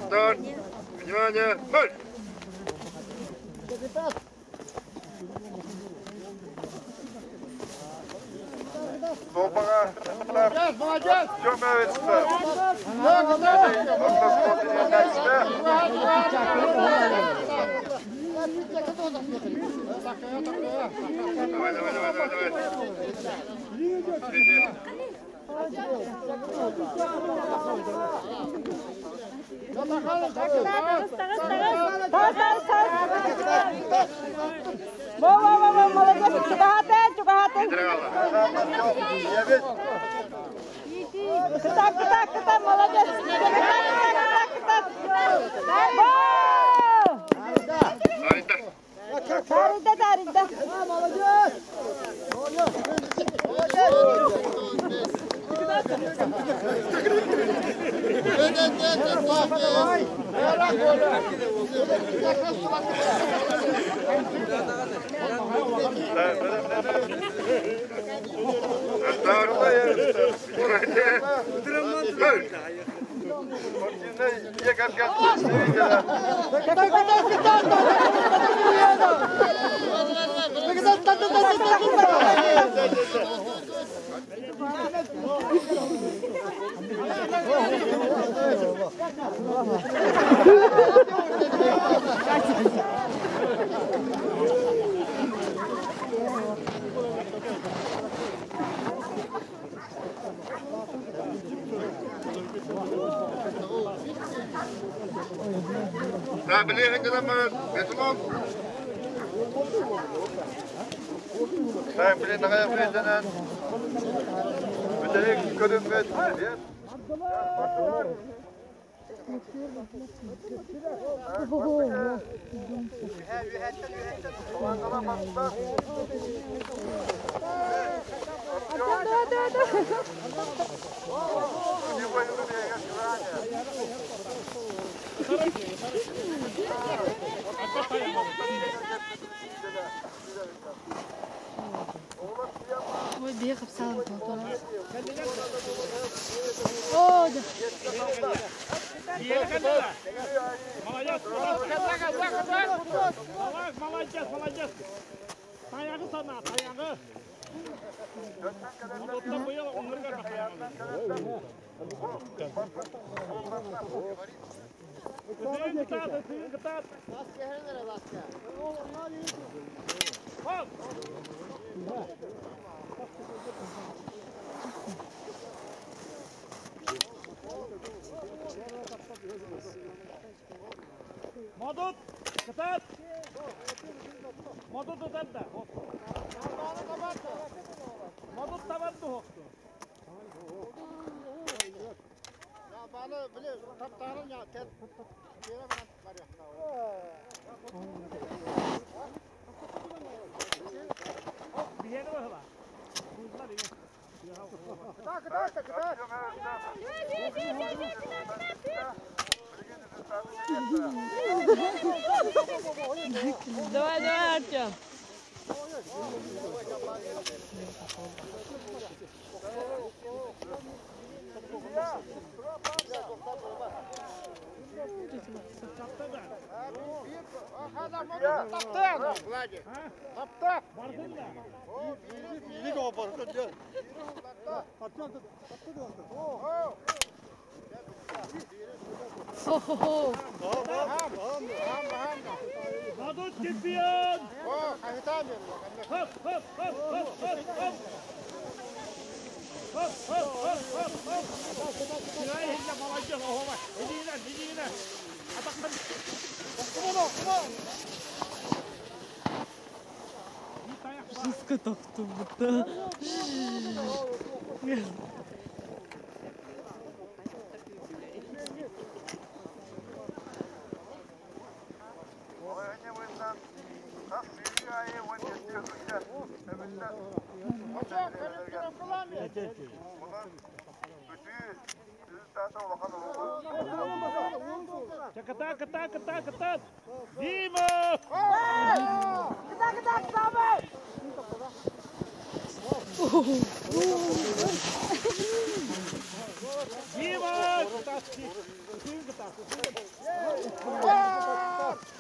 Старт! Внимание! Марш! Суопаҕа Артем Эвенстер. Давай, давай, давай, давай, давай. Кытак, кытак, кытак, молодец! Кытак, кытак, кытак, кытак! Тарыйда, тарыйда! Молодец! Да, блин, Бетулон. Да, блин, аҕай президент. Бүтэһик көрүҥмүт Ой, бегав сам О, да. Молодец, молодец, молодец. Таяғы сана, таяғы. Оттан быйыл оңырға Кытат, кытат. Хоп! Модут, кытат. Модут утарда. Модут табанды хоқту. Бiheni бахыла. Давай, давай, Артем. Хо-хо-хо. Модут чемпион! Хоп, хоп, хоп, хоп, хоп, хоп. Хоп, хоп, хоп, хоп, хоп. Молодец, иди на, иди на. Жестко тохтубута. Үтүү результата улахан оруолу. Кыта, кыта, кыта, кыта! Дима! Кыта, кыта, кыта! Дима!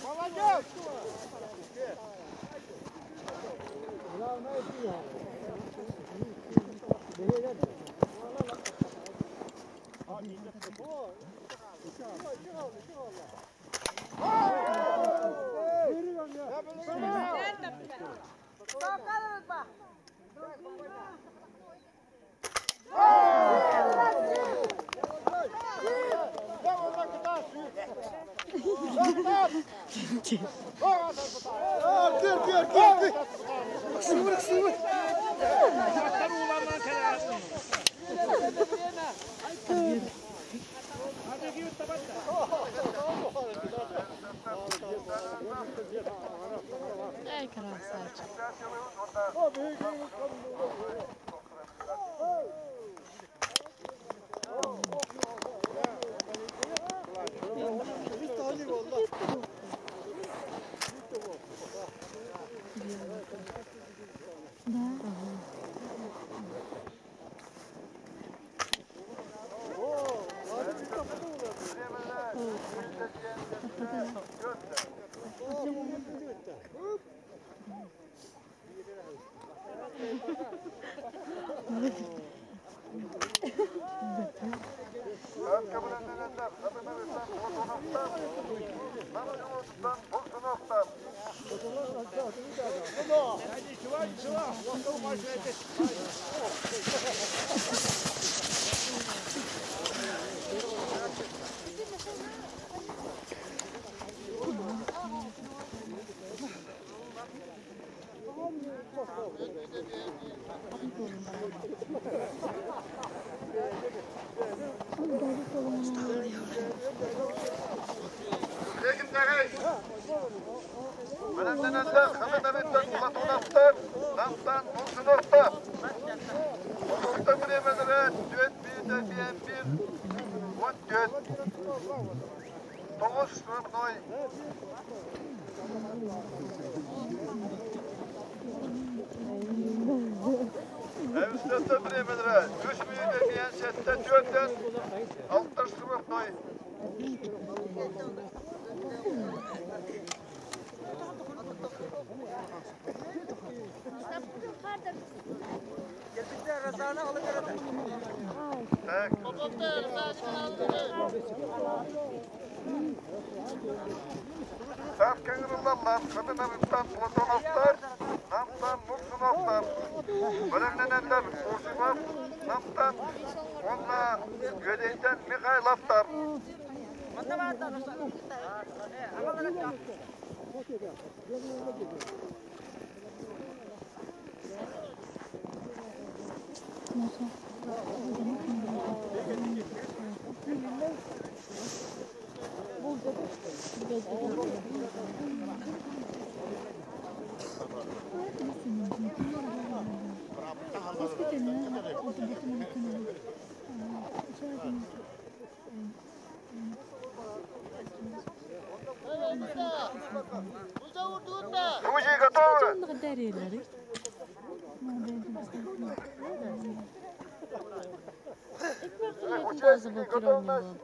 Молодец! Эй, красавчик. Друзья, готовы? Участники, готовность.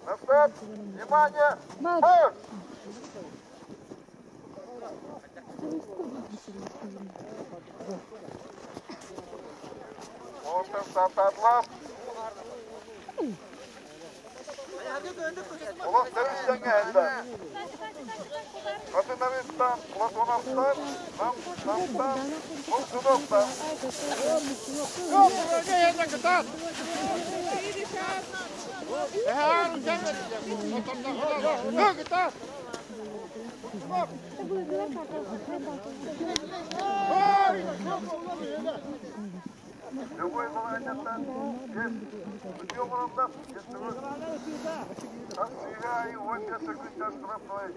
На старт! Внимание! Марш! Ортан сататлап. Улас дәрістен әлді. Катынавистан, Платоновтан, Намстан, Мурсуновтан. Любой баланеттан кес, үтеу мұрындап, кестіңіз. Асыға и он секунд штрафной.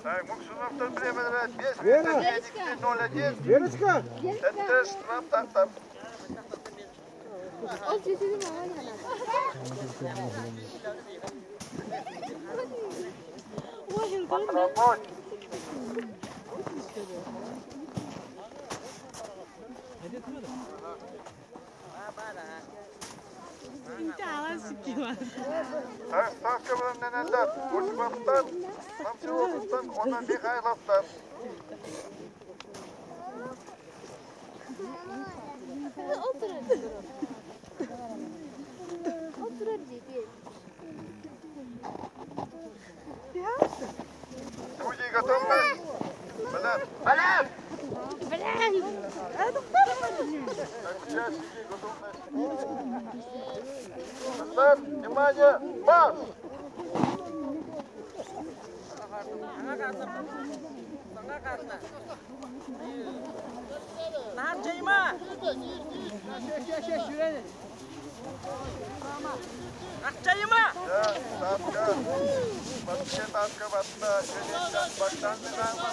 Так, Муксуновтар бириэмэлэрэ 5 минутта 01. Верочка! Сэттэ штраф тахсар. Патрон. Так, ставка бөлімненелер. Урсубаптан, Намсиловтан, онна Михайловтан. Судьи готовы? Блин! Блин! Так, сейчас судьи готовы. Старт, внимание, марш! Да, ставка. Вообще ставка баста. Богдан Михайлов.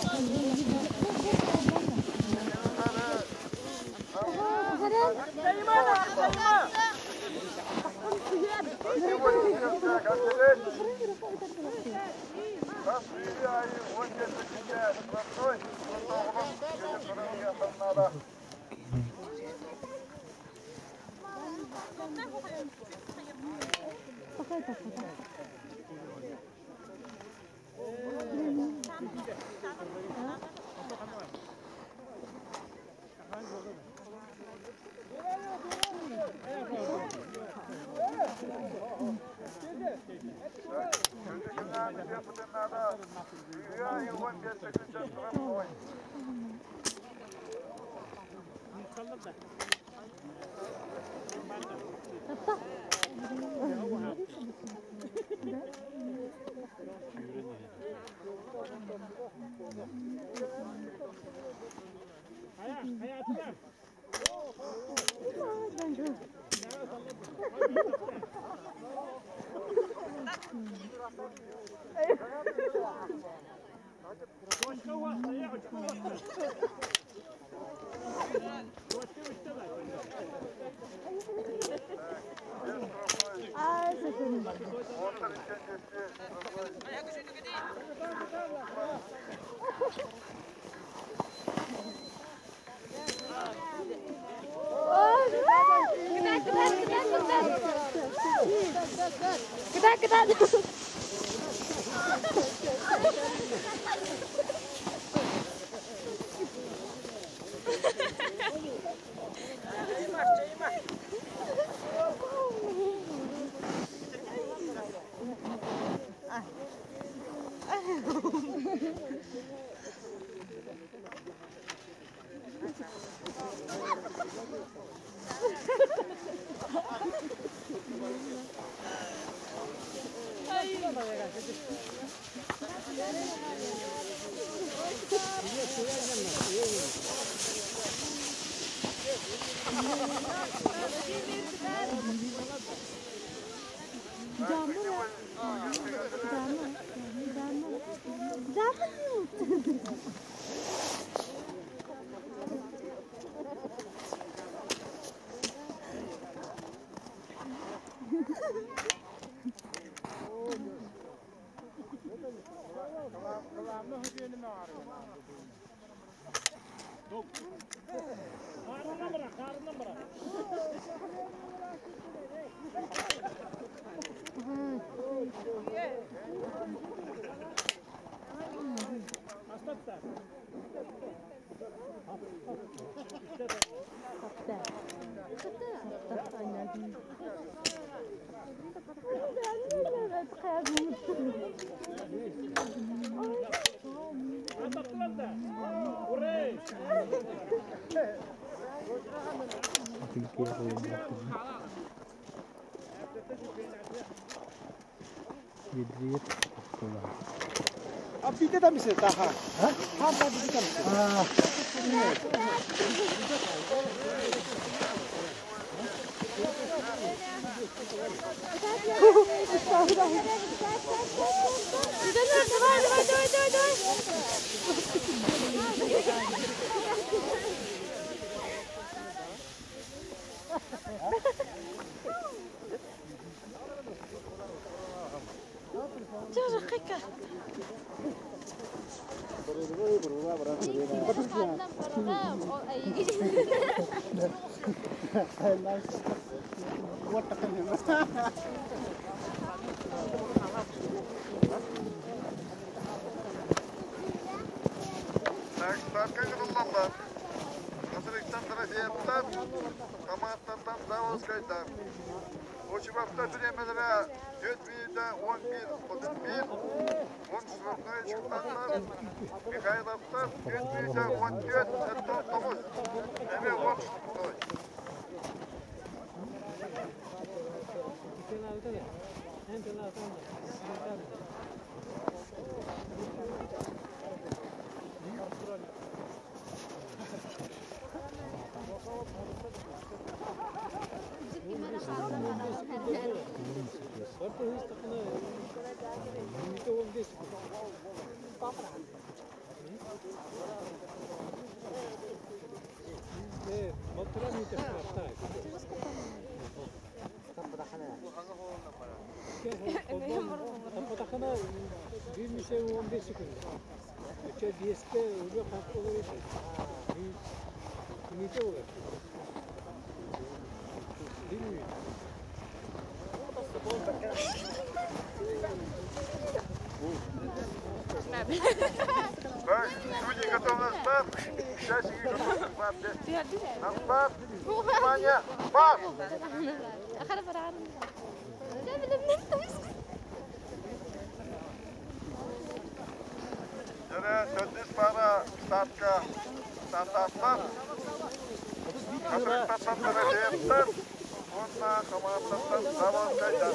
Давай, давай, давай, давай, давай. Так, ставка кырыллаллар. Александр Трофеевтар, Хамааттартан Заводскайдар. Очубапта бириэмэлэрэ 4 минута 11 31, он штрафной чыктаннар Михайловтар 4 минута 14 79, эме он штрафной. Так, судьи готовы на старт. Участники готовы на старт. На старт. Внимание, марш! Дьэ, төрдүс пара стартка стартааттар. Хатырыктартан Трофеевтар уонна Хамааттартан Заводскайдар.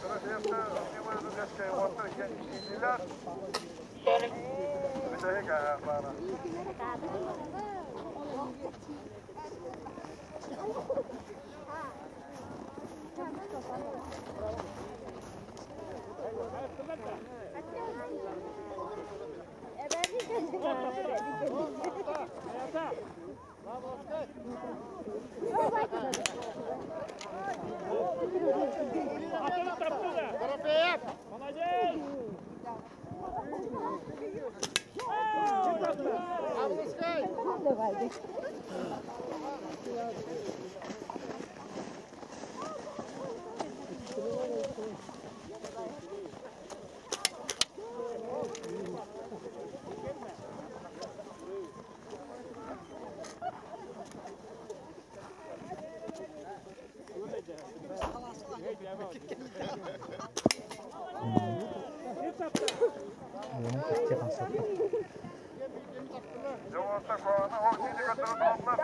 Трофеевтар огневой рубежка уоттар киирдилэр. Бүтэһик пара. Дьэ, онтон куһаҕаны ол киһини көрдөрөн тураллар.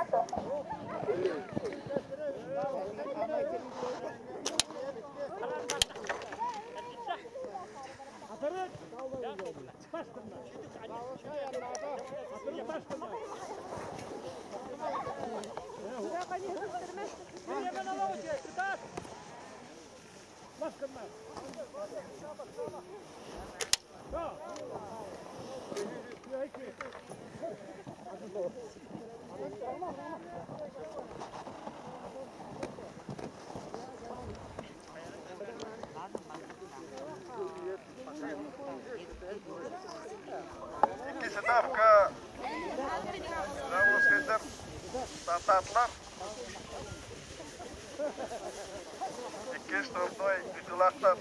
Иккис этапка Заводскайдар стартаатылар. Икки штрафной ыытыылаахтар.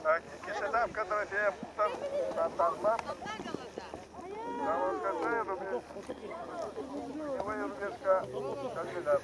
Так, иккис этапка Трофеевтар стартаатылар. Заводскайдар рубеж. Огневой рубежка кэллилэр.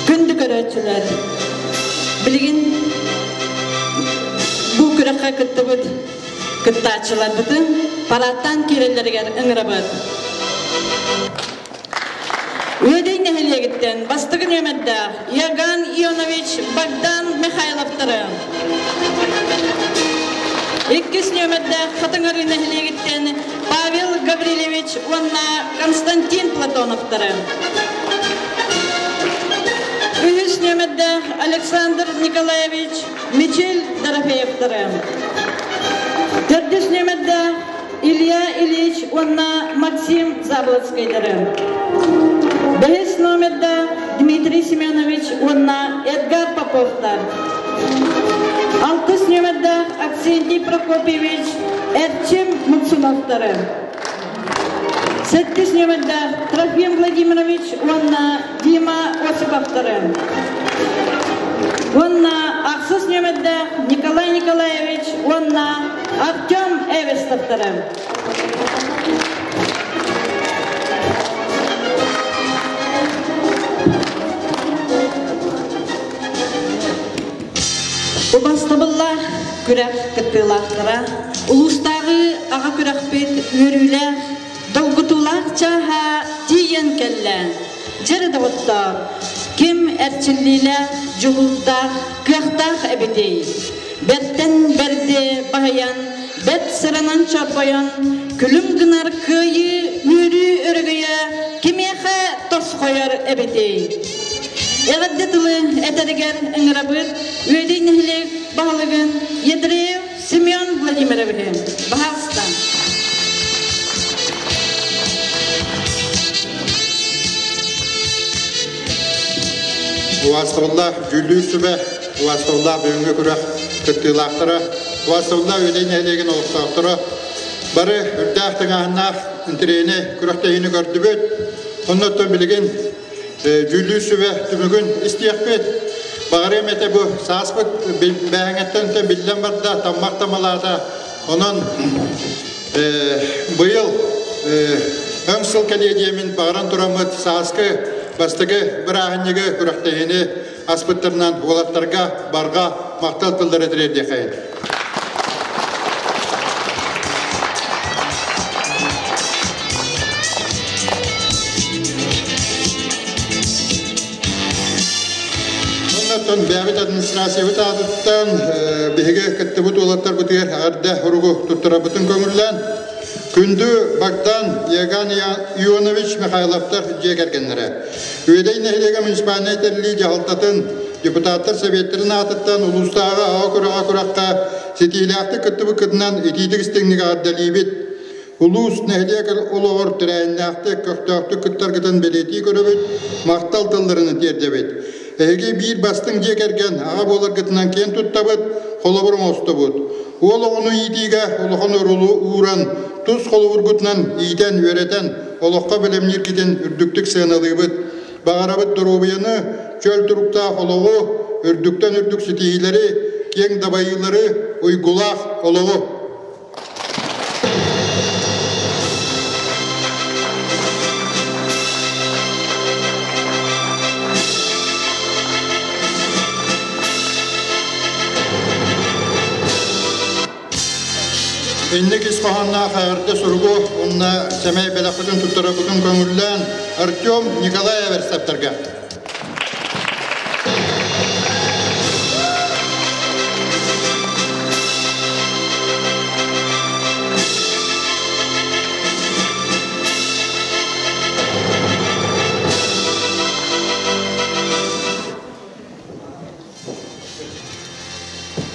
Күндү көрөөччүлэр, билигин бу күрэххэ кыттыбыт кыттааччыларбытын парадтаан киирэллэригэр ыҥырабыт. Үөдэй нэһилиэгиттэн бастакы нүөмэрдээх Иоганн Ионович Богдан Михайловтары, иккис нүөмэрдээх Хатыҥырыы нэһилиэгиттэн Павел Гаврильевич уонна Константин Платоновтары, үһүс нүөмэрдээх Александр Николаевич Мичил Дорофеевтары, төрдүс нүөмэрдээх Илья Ильич уонна Максим Заболоцкайдары. Бэһис номерда Дмитрий Семенович уонна Эдгар Поповтар. Алтыс номерда Аксентий Прокопьевич Эрчим Муксуновтары. Сэттис номерда Трофим Владимирович уонна Дима Осиповтары. Уонна ахсыс номерда Николай Николаевич уонна Артем Эверстовтары. Убастабыллаах күрэх кыттыылаахтара, улуустааҕы аҕа күрэхпит үөрүүлээх, долгутуулаах чааһа тиийэн кэллэ. Дьэрэ доҕоттоор, ким эрчиллиилээх, дьулуурдаах, кыахтаах эбитий? Бэртэн бэрди баһыйан, бэрт сыранан чорбойон, күлүм гынар кыайыы үөрүү өрөгөйө кимиэхэ тосхойор эбитий? Эҕэрдэ тылы этэригэр ыҥырабыт Үөдүй нэһилиэк баһылыгын Ядреев Семен Владимировиһы. Баһаалыста. Убаастабыллаах дьүүллүүр сүбэ, убаастабыллаах бүгүҥҥү күрэх кыттыылаахтара, убаастабыллаах Үөдэй нэһилиэгин олохтоохторо бары үрдээх тыҥааһыннаах интэриэһинэй күрэхтэһиини көрдүбүт. Оннуттан билигин дьүүллүүр сүбэ түмүгүн истиэхпит. Баҕарыам этэ бу сааспыт бээҥэттэн биллэн барда, таммах тамалаата. Онон быйыл өҥ сыл кэлиэ диэмин баҕаран тураммыт сааскы бастакы бырааһынньыгы күрэхтэһиини аспыттарынан уолаттарга барҕа махтал тыллары тириэрдиэхэйин. Оннуттан бэйэбит администрациябыт аатыттан биһиги кыттыбыт уолаттарбытыгар эҕэрдэ суругу туттарабытын көҥүллээн күндү Богдан Иоганн Ионович Михайловтар дьиэ кэргэннэрэ Үөдэй нэһилиэгэ муниципальнай тэриллии дьаһалтатын депутаттар сэбиэттэрин аатыттан улуустааҕы аҕа күрэҕэ күрэххэ ситиилээхтик кыттыбыккытынан итиитик истиҥник эҕэрдэлиибит. Улуус, нэһилиэк олоҕор тэрээһиннээхтик, көхтөөхтүк кыттаргытын бэлиэтии көрөбүт, махтал тылларын тиэрдэбит. Эһиги биир бастыҥ дьиэ кэргэн аҕа буоларгытынан киэн туттабыт, холобур оҥостобут. Уол оҕону иитиигэ улахан оруолу ууран, тус холобургутунан иитэн-үөрэтэн, олоххо бэлэмнииргитин үрдүктүк сыаналыыбыт. Баҕарабыт доруобуйаны, чөл туруктаах олоҕу, үрдүктэн үрдүк ситиһиилэри, киэҥ дабайыылары, уйгулаах олоҕу! Инник ис хоһоонноох эҕэрдэ суругу уонна сэмэй бэлэхпитин туттарарбытын көҥүллээн Артем Николаев Эверстовтарга.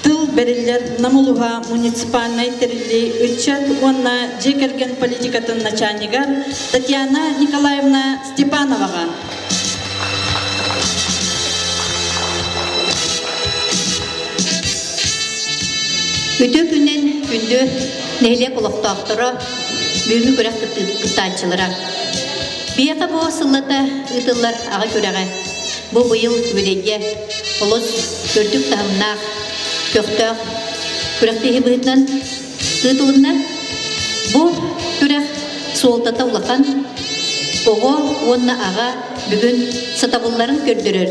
Тыл бэриллэр Нам улууһа муниципальнай тэриллии ыччат уонна дьиэ кэргэн политикатын начальнигар Татьяна Николаевна Степановаҕа. Үтүө күнүн күндү нэһилиэк олохтоохторо, бүгүҥҥү күрэх кыттааччылара. Биһиэхэ бу сыллата ыытыллар аҕа күрэҕэ. Бу быйыл үбүлүөйгэ олус үрдүк таһымнаах, көхтөөх күрэхтэһии быһыытынан ыытылынна. Бу күрэх суолтата улахан. Оҕо уонна аҕа бүгүн сатабылларын көрдөрөр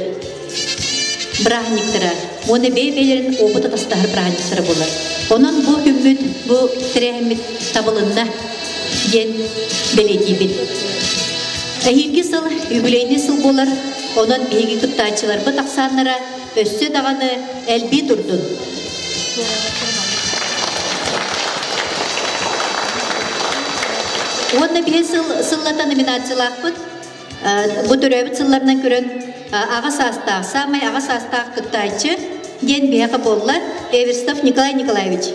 бырааһынньыктара уонна бэйэ-бэйэлэрин опыт атастаһар бырааһынньыктара буолар. Онон бу күммүт, бу тэрээһиммит табылынна диэн бэлиэтиибит. Эһиилги сыл юбилейный сыл буолар, онон биһиги кыттааччыларбыт ахсааннара өссө даҕаны элбии турдун. Уонна биһи сыл сыллата номинациялаахпыт. Бу төрөөбүт сылларынан көрөн аҕа саастаах, саамай аҕа саастаах кыттааччы диэн биһиэхэ буолла Эверстов Николай Николаевич.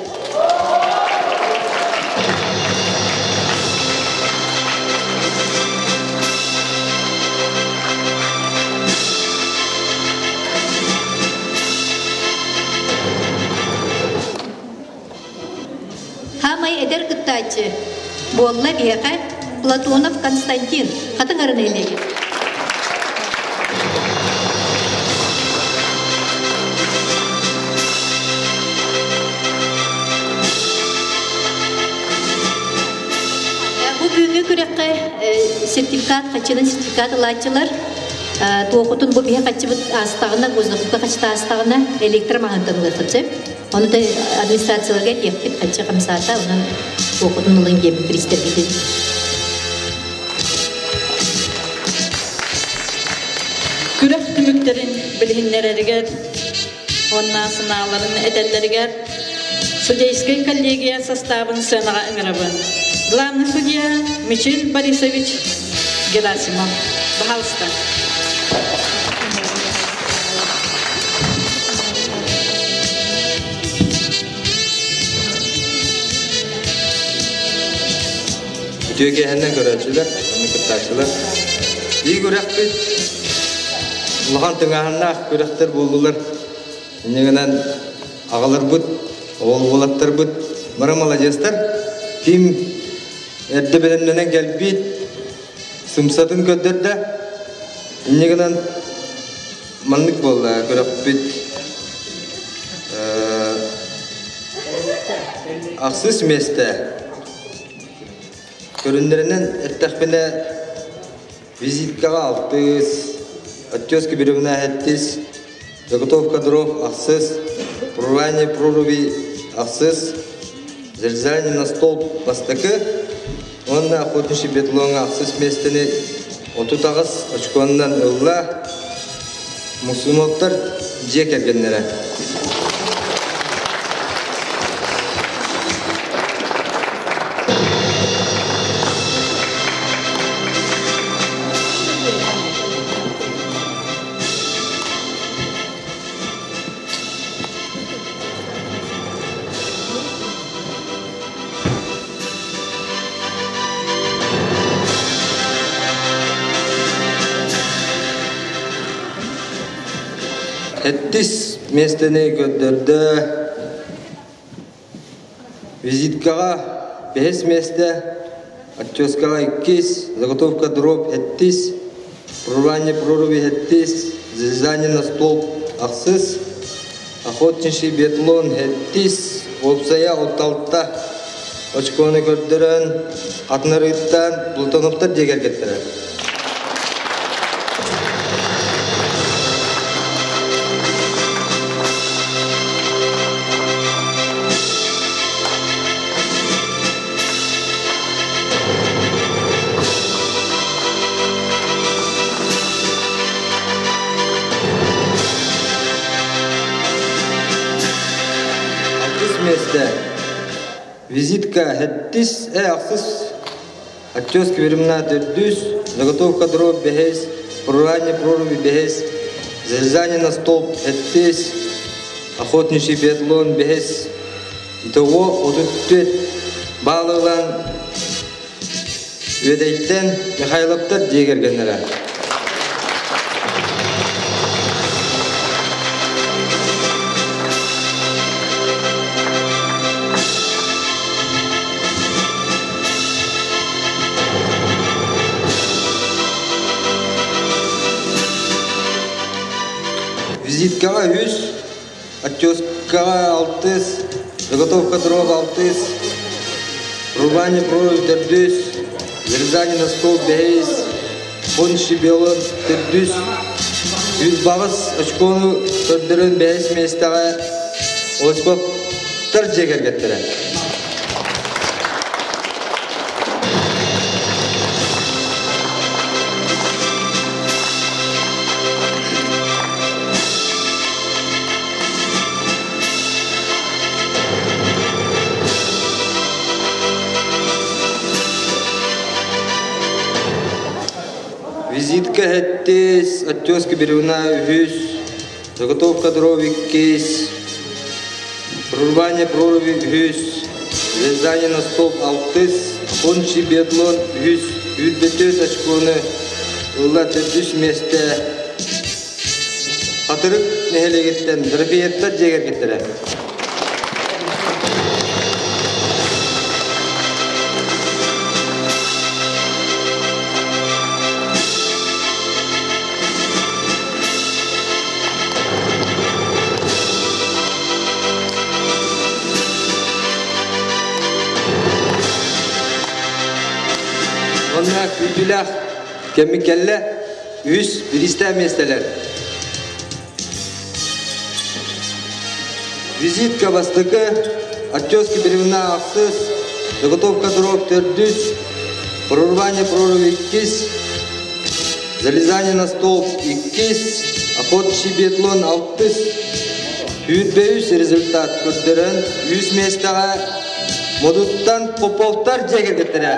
Хаамай эдэр кыттааччы буолла биһиэхэ Платонов Константин Хатыҥ Арын нэһилиэгэ. Бу бүгүҥҥү күрэххэ сертификат, хаччынан сертификат ылааччылар туохутун бу биһи хаччыбыт аастаҕына, госдокупка хаччыта аастаҕына электромаһынтан ылыаххыт сөп. Ону да администрацияларга этиэхпит хаччы хамсаата, онон туохутун ылын диэбит биристэрбитин. Күрэх түмүктэрин билиһиннэрэригэр уонна санааларын этэллэригэр судейскай коллегия составын сценаҕа ыҥырабын. Главный судья Мичил Борисович Герасимов. Пожалуйста. Үтүө киэһэннэн көрөөччүлэр, уонна кыттааччылар. Ии күрэхпит улахан тыҥааһыннаах күрэхтэр буоллулар. Инньэ гынан аҕаларбыт, оҕол уолаттарбыт бары маладьыастар. Ким эрдэ бэлэмнэнэн кэлбит, сымсатын көрдөрдө. Инньэ гынан маннык буолла күрэхпит ахсыс миэстэ көрүннэринэн эттэхпинэ визиткаҕа алтыс, оттеска беревна сэттис, заготовка дров ахсыс, прорывание проруби ахсыс, залезание на стол бастакы уонна охотничий биатлоҥҥа ахсыс миэстэни 38 очконнан ылла Мусумовтар дьиэ кэргэннэрэ. Сэттис миэстэни көрдөрдө. Визиткаҕа бэһис миэстэ, отческаҕа иккис, заготовка дроб сэттис, прорывание проруби сэттис, залезание на стол ахсыс, Охотничий биатлон сэттис, уопсайа 36 очкону көрдөрөн, Атынарыыттан Платоновтар дьиэ кэргэттэрэ. месте. Визитка хэттис, ахсыс, отческа беремна төрдүс, заготовка дров бэһис, прорывание проруби бэһис, залезание на столб хэттис, охотничий биатлон бэһис. Итого 34 балл ылан Үөдэйтэн Михайловтар дьиэ кэргэннэрэ. Визиткаҕа үс, Отческаҕа алтыс, заготовка дров алтыс, рубание крови төрдүс, вырезание на стол бэһис, пончи белон төрдүс, 108 очкону көрдөрөн бэһис миэстэҕэ Осиповтар дьиэ кэргэттэрэ. Визитка хэттис, оттеска бревна үһүс, заготовка дров иккис, прорубание проруби үһүс, вязание на столб алтыс, кончи биатлон үһүс, үрбөтөс очкону ылла төрдүс миэстэ Хатырык нэһилиэгиттэн Дорофеевтар дьиэ кэргэттэрэ. Онна күүтүүлээх кэммит кэллэ. Үс бириистээх миэстэлэр. Визитка бастакы, отчетки бревна ахсыс, заготовка дров төрдүс, прорубание проруби иккис, залезание на столб иккис, охотничий биатлон алтыс, сүүрбэ үс результат көрдөрөн үс миэстэҕэ Модуттан Поповтар дьиэ кэргэттэрэ.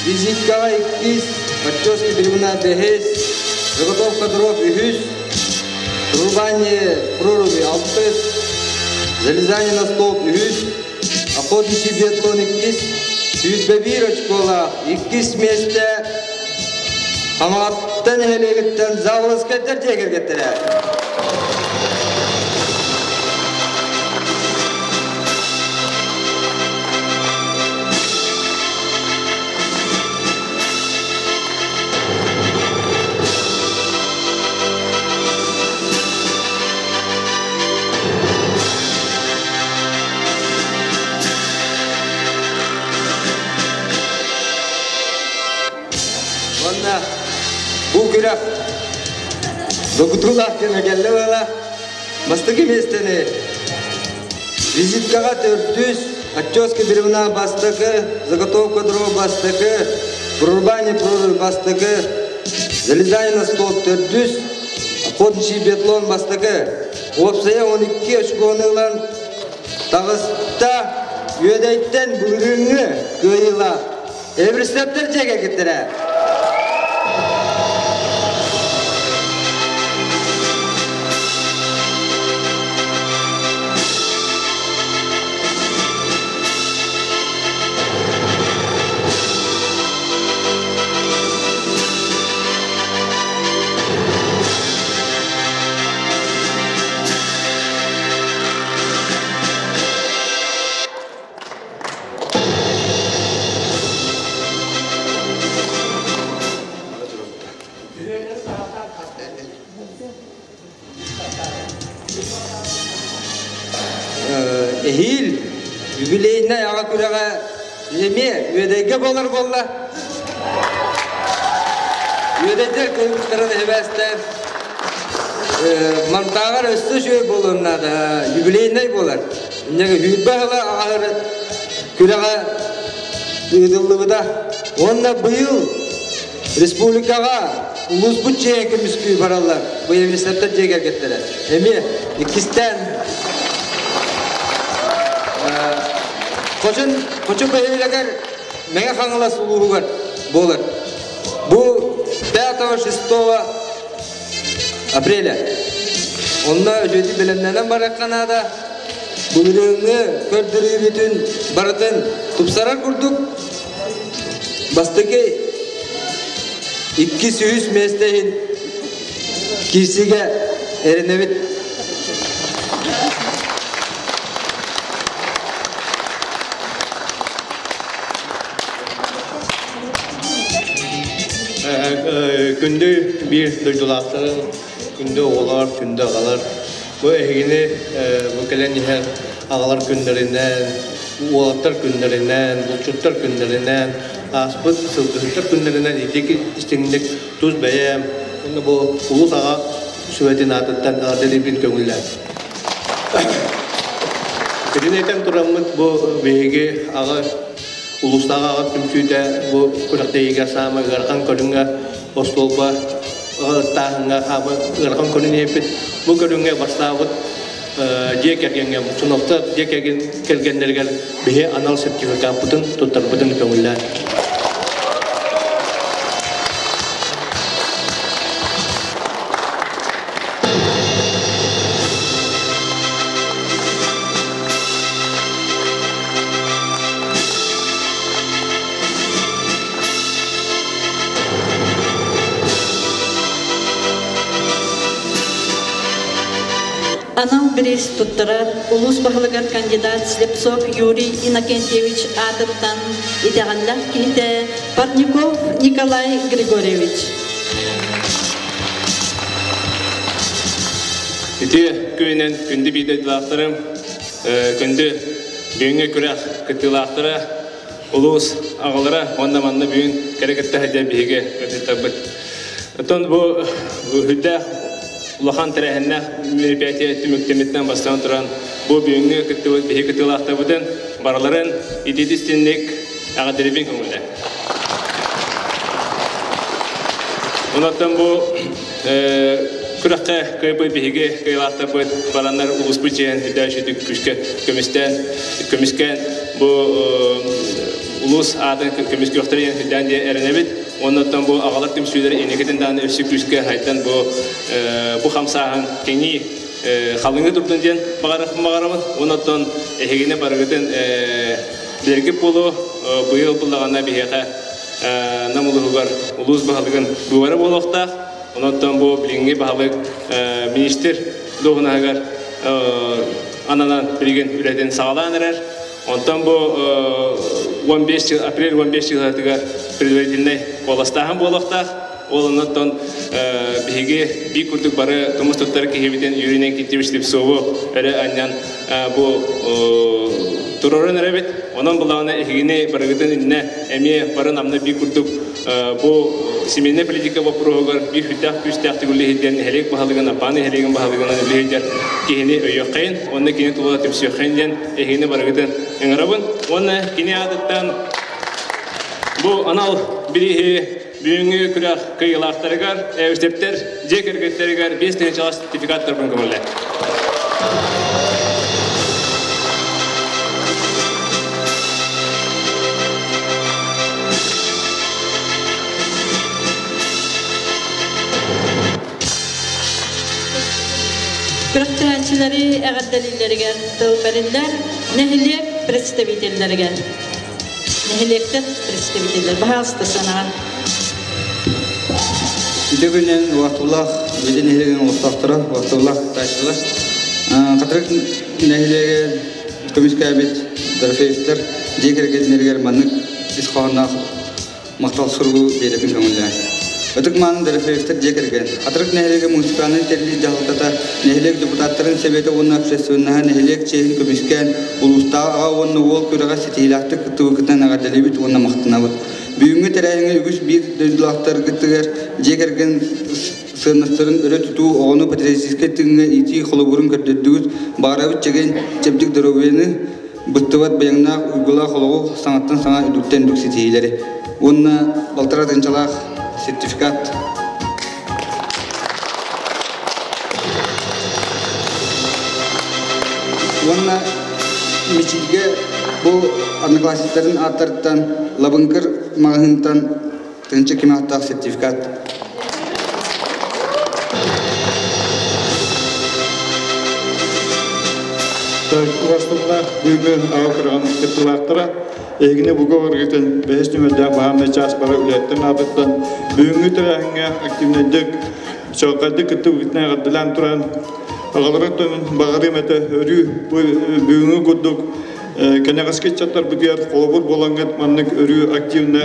Визиткаҕа иккис, подчески бревна бэһис, заготовка дров үһүс, прорубание проруби алтыс, залезание на столб үһүс, охотничий биатлон иккис, 101 очколаах иккис миэстэ Хамаҕатта нэһилиэгиттэн Заволоскайдар дьиэ кэргэттэрэ. Уонна бу күрэх докутуулаах кэмэ кэллэ буола. Бастакы миэстэни визиткаҕа төрдүс, отчетка бревна бастакы, заготовка дров бастакы, прорубание проруби бастакы, залезание на стол төрдүс, охотничий биатлон бастакы. Уопсайа 12 очкону ылан таҕыста Үөдэйтэн былырыыҥҥы кыайыылаах Эбирсептер дьиэ кэргэттэрэ. Эһиил юбилейнай аҕа күрэҕэ эмиэ Үөдэйгэ буолар буолла. Үөдэйдэр кыһыттарын эбээстээн мантааҕар өссө үчүгэй буолуон наада, юбилейнай буолар. Инньэ сүүрбэ сыла аҕаһыр күрэҕэ ыытыллыбыта. Уонна быйыл республикаҕа улууспут дьиэ көмүскүү бараллар боевистартар дьиэ кэргэттэрэ. Эмиэ иккистээн Хочун Хочун бөһүөлэгэр Мэҥэ Хаҥалас улууһугар буолар. Бу 5-6 апреля. Онно үчүгэйдик бэлэмнэнэн барыахха наада. Былырыыҥҥы көрдөрүүбүтүн барытын тупсарар курдук бастакы 2-3 миэстэ иһин киирсиигэ эрэнэбит. Күндү биир дойдулаахтарын, күндү оҕолор, күндү аҕалар, бу эһигини бу кэлэн иһэр аҕалар күннэринэн, уолаттар күннэринэн, булчуттар күннэринэн, ааспыт сылгыһыттар күннэринэн итик истиҥник тус бэйэм уонна бу улуус аҕа сүбэтин аатыттан эҕэрдэлиирбин көҥүллээн. Итини этэн тураммыт бу биһиги аҕа улуустааҕы аҕа түмсүүтэ бу күрэхтэһиигэ саамай ыарахан көрүҥҥэ остуолба ыттааһыҥҥа хаамы ыарахан көрүҥ иһиппит. Бу көрүҥҥэ бастаабыт дьиэ кэргэҥҥэ Муксуновтар дьиэ кэргэннэригэр биһи анал сертификаппытын туттарбытын көҥүллээн. Анал бириис туттарар улуус баһылыгар кандидат Слепцов Юрий Иннокентьевич аатыттан итэҕэллээх киһитэ Парников Николай Григорьевич. Ити күнүнэн күндү биирдэ күндү бүгүҥҥү күрэх кыттыылаахтара, улуус аҕалара уонна манна бүгүн кэрэ кытта сылдьар биһиги ыытыттарбыт. Оттон бу үрдээх улахан тэрээһиннээх мероприятие түмүктэммитинэн бастаан туран бу бүгүҥҥү кыттыбыт биһиги кыттыылаахтарбытын барыларын итиитистинник эҕэрдэлиибин көҥүллэ. Онон бу күрэххэ кыайбыт биһиги кыайылаахтарбыт бараннар улууспут дьиэн үрдээччитик күүскэ көмүстээн көмүскээн бу улуус аатын көмүскүөхтэрэ диэн үрдээн диэн эрэнэбит. Оннуттан бу аҕалар түмсүүлэрэ инникитин даҕаны өссө күүскэ хайдан бу бу хамсааһын кэҥии халыҥы турдун диэн баҕарабын. Оннуттан эһигини барыгытын билэргит буолуо быйыл буллаҕына биһиэхэ Нам улууһугар улуус баһылыгын быыбара буолуохтаах. Онон бу билиҥҥи баһылык министр дуоһунаһыгар ананан билигин үлэтин саҕалаан эрэр. Онтон бу 15 апрель 15 числатыгар предварительнай куоластааһын буолуохтаах. Ол оннуттан биһиги биир курдук бары тумус туттар киһибитин Юрий Иннокентьевич Слепцову өрө анньан бу турорун эрэбит. Онон булаҕына эһигини барыгытын иннэ эмиэ бары намна биир курдук бу семейная политика боппуруоһугар биир сүрдээх күүстээх төгүллэ иһирдиэн нэһилиэк баһылыгын Аппааны нэһилиэгин баһылыгынан үлэһирдэр киһини өйүөххэйин уонна кини тула түмсүөххэйин диэн эһигини барыгытын ыҥырабын. Уонна кини аатыттан бу анал бирииһи Бүгүҥҥү күрэх кыайыылаахтарыгар, эвсептэр дьиэ кэргэттэригэр 5 тыһыынчаҕа сертификаттарбын көҥүллээ. Күрэхтэһээччилэри эҕэрдэлииллэригэр тыл бэриллэр нэһилиэк представителлэригэр. Нэһилиэктэр представителлэр, баһаалыста санаҕын. Үтө күнүн Уохтуулаах Бүлүү нэһилиэгин олохтоохторо, Уохтуулаах кыттааччылар. Хатырык нэһилиэгэ көмүскээбит Дорофеевтар дьиэ кэргэннэригэр маннык ис хоһоонноох махтал суругу биэрэбин көҥүллээн. Ытык мааны Дорофеевтар дьиэ кэргэн. Хатырык нэһилиэгэ муниципальнай тэриллии дьаһалтата, нэһилиэк депутаттарын сэбиэтэ уонна общественноһа нэһилиэк чиэһин көмүскээн, улуустааҕы аҕа уонна уол күрэҕэ ситиһиилээхтик кыттыбыккытынан эҕэрдэлиибит уонна махтанабыт. Бүгүҥҥү тэрээһиҥҥэ үгүс биир дойдулаахтаргытыгар дьиэ кэргэн сыаннастарын өрө тутуу, оҕону патриотическай тыыҥҥа иитии холобурун көрдөрдүгүт, баҕарабыт чэгиэн, чэбдик доруобуйаны, быттыбат быйаҥнаах уйгулаах олоҕу саҥаттан саҥа үрдүктэн үрдүк ситиһиилэри уонна балтараа тыһыынчалаах сертификат. Уонна Мичилгэ бу одноклассниктарын ааттарыттан Лабыҥкыр маҕаһыынтан тыһыынча ким ааттаах сертификат. Убастыбылаах бүгүн аҕа кыраҕын кыттыылаахтара эһигини буга баргытын бэһис нүмердээх баһаарынай чаас бара үлэттэн аатыттан бүгүҥҥү тэрээһиҥҥэ активнайдык чаҕылхайдык кыттыбытынан эҕэрдэлээн туран аҕалара баҕарыам этэ өрүү бүгүҥҥү курдук кэнэҕэски ыччаттарбытыгар холобур буолаҥҥыт маннык өрүү активно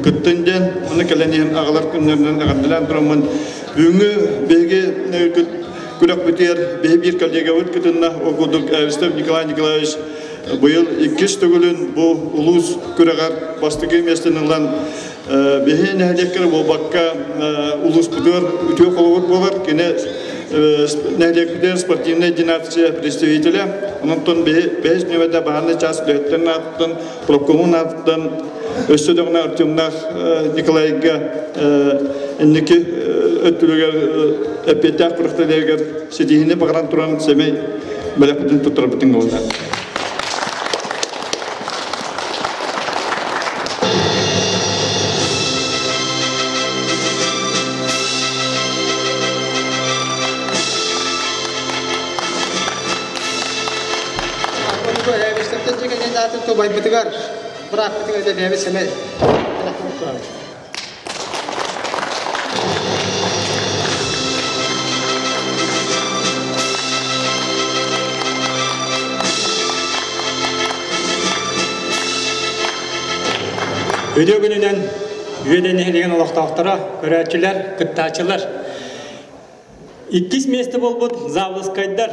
кыттын диэн уонна кэлэн иһэн аҕалар күннэринэн эҕэрдэлээн тураммын бүгүҥҥү биһиги күрэхпитигэр биһи биир коллегабыт кытынна ол курдук Эвестов Николай Николаевич быйыл иккис төгүлүн бу улуус күрэҕэр бастакы миэстэни ылан биһи нэһилиэккэ буолбакка улууспутугар үтүө холобур буолар кини нэһилиэкпитигэр спортивнай династия представителэ онтон биһи бэһис нүөмэрдэ баһаарынай чаас үлэһиттэрин аатыттан профкомун аатыттан өссө даҕаны Артемнаах Николайга инники өттүлүгэр эппиэттээх күрэхтэһиилэригэр ситиһиини баҕаран туран сэмэй бэлэхпитин туттарбытын буолла. Тубайбытыгар, бырааппытыгар бэйэбит сэмэй турабыт. Үтүө күнүнэн Үөдэ нэһилиэгин олохтоохторо, көрөөччүлэр, кыттааччылар. Иккис миэстэ буолбут Завласкайдар.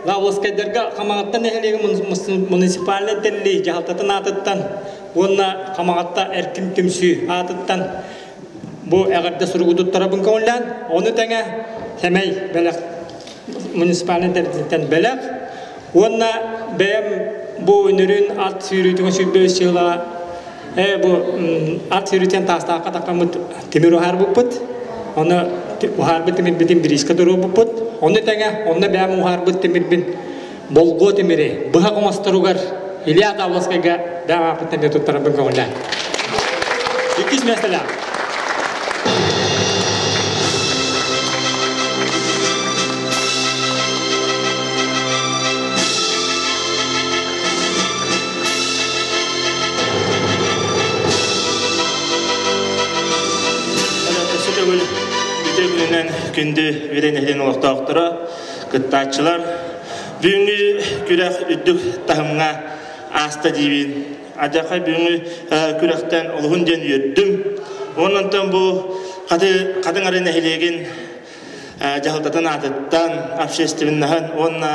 Завласкайдарга Хамаҕатта нэһилиэгин муниципальнай тэриллии дьаһалтатын аатыттан уонна Хамаҕатта эркин түмсүү аатыттан Бу эҕэрдэ суругу туттарабын көҥүллээн, ону тэҥэ сэмэй бэлэх муниципальнай тэрилтэттэн бэлэх уонна бэйэм бу үнүрүүн ат сүүрүүтүгэр 25 сыла бу ат сүүрүүтүн таастаахха таххаммыт тимир уһаарбыппыт. Оны уһаарбыт тимирбитин бириискэ туруорбуппут. Ону тэҥэ онно бэйэм уһаарбыт тимирбин болгуо тимири быһах оҥосторугар Илья Павловскайга бэйэм ааппыттан эмиэ туттарарбын көҥүллээн. Иккис миэстэлээх. Өссө төгүл үтүө күнүнэн күндү Үөрэн нэһилиэгин олохтоохторо, кыттааччылар Бүгүҥҥү күрэх үрдүк таһымҥа ааста диибин. Адьаха бүгүҥҥү күрэхтэн олуһун диэн үөрдүм. Онон бу Хатыҥ Ары нэһилиэгин дьаһалтатын аатыттан, общественноһын уонна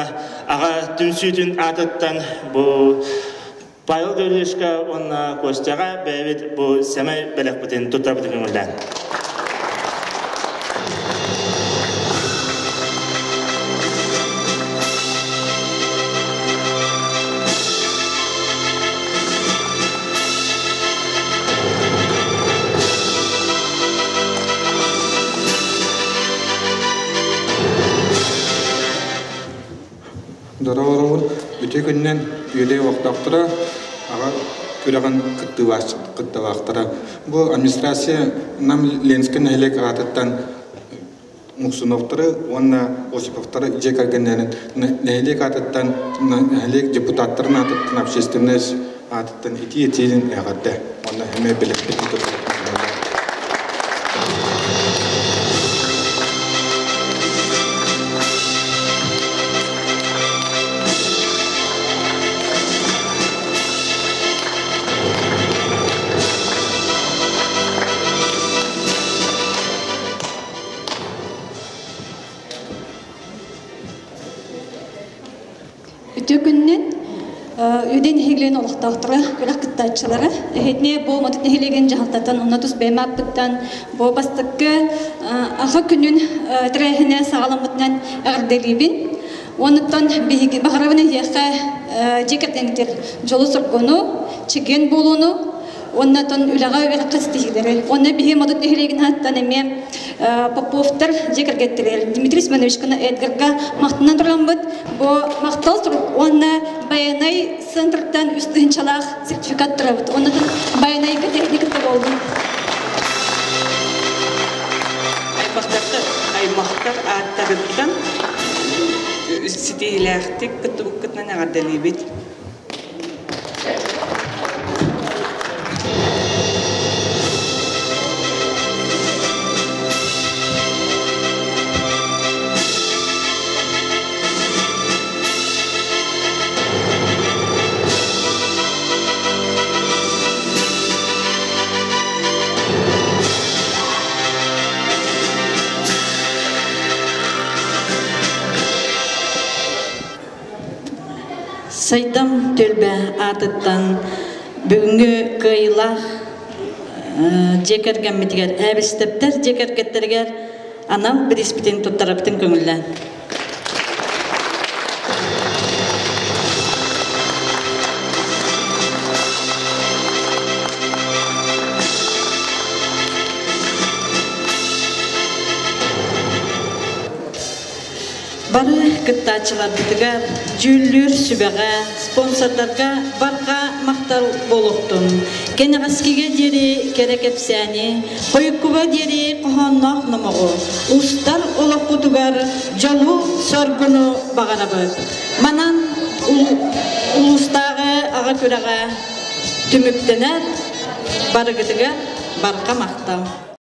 аҕа түмсүүтүн аатыттан бу Павел Гавриловичка уонна Костяҕа бэйэбит бу сэмэй бэлэхпитин туттарбытын көҥүллээн. Дорооболоругун үтүө күнүнэн Үөдэй олохтоохторо, аҕа күрэҕин кыттыылаахтара. Бу администрация Нам Ленскэй нэһилиэк аатыттан Муксуновтары уонна Осиповтары дьиэ кэргэннэрин нэһилиэк аатыттан, нэһилиэк депутаттарын аатыттан, общественность аатыттан итии-итиинэн эҕэрдэ уонна эмиэ бэлэхпит Үдэ нэһилиэгин олохтоохторо, күрэх кыттааччылара. Эһитини бу Модут нэһилиэгин дьаһалтатын онно тус бэйэм ааппыттан бу бастакы аха күнүн тэрээһинэ саҕаламмытынан эҕэрдэлиибин. Онуттан биһиги баҕарабын эһиэхэ дьиэ кэргэҥҥитигэр дьолу-соргуну, чэгиэн буолууну, уонна тон үлэҕэ үөрэххэ ситиһиилэри. Уонна биһи Модут нэһилиэгин ааттан эмиэ Поповтар дьиэ кэргэттэригэр Дмитрий Семеновичка Эдгарга махтанан тураммыт бу махтал сурук уонна Байанай центртан үс тыһыынчалаах сертификат турабыт. Уонна Байанайга техниката буоллун. Аймахтарга аймахтар ааттарыттан ситиһиилээхтик кыттыбыккытынан эҕэрдэлиибит. Сайдам түөлбэ аатыттан бүгүҥҥү кыайыылаах дьиэ кэргэммитигэр Ээбистэптэр дьиэ кэргэттэригэр анал бирииспитин туттарабытын көҥүллээн. Бары кыттааччыларбытыгар, дьүүллүүр сүбэҕэ, спонсордарга барҕа махтал буолуохтун. Кэнэҕэскигэ диэри кэрэ кэпсээни, хойуккуга диэри хоһоонноох номоҕу, устар олохпутугар дьолу-соргуну баҕарабыт. Манан улуустааҕы аҕа күрэҕэ түмүктэнэр. Барыгытыгар барҕа махтал.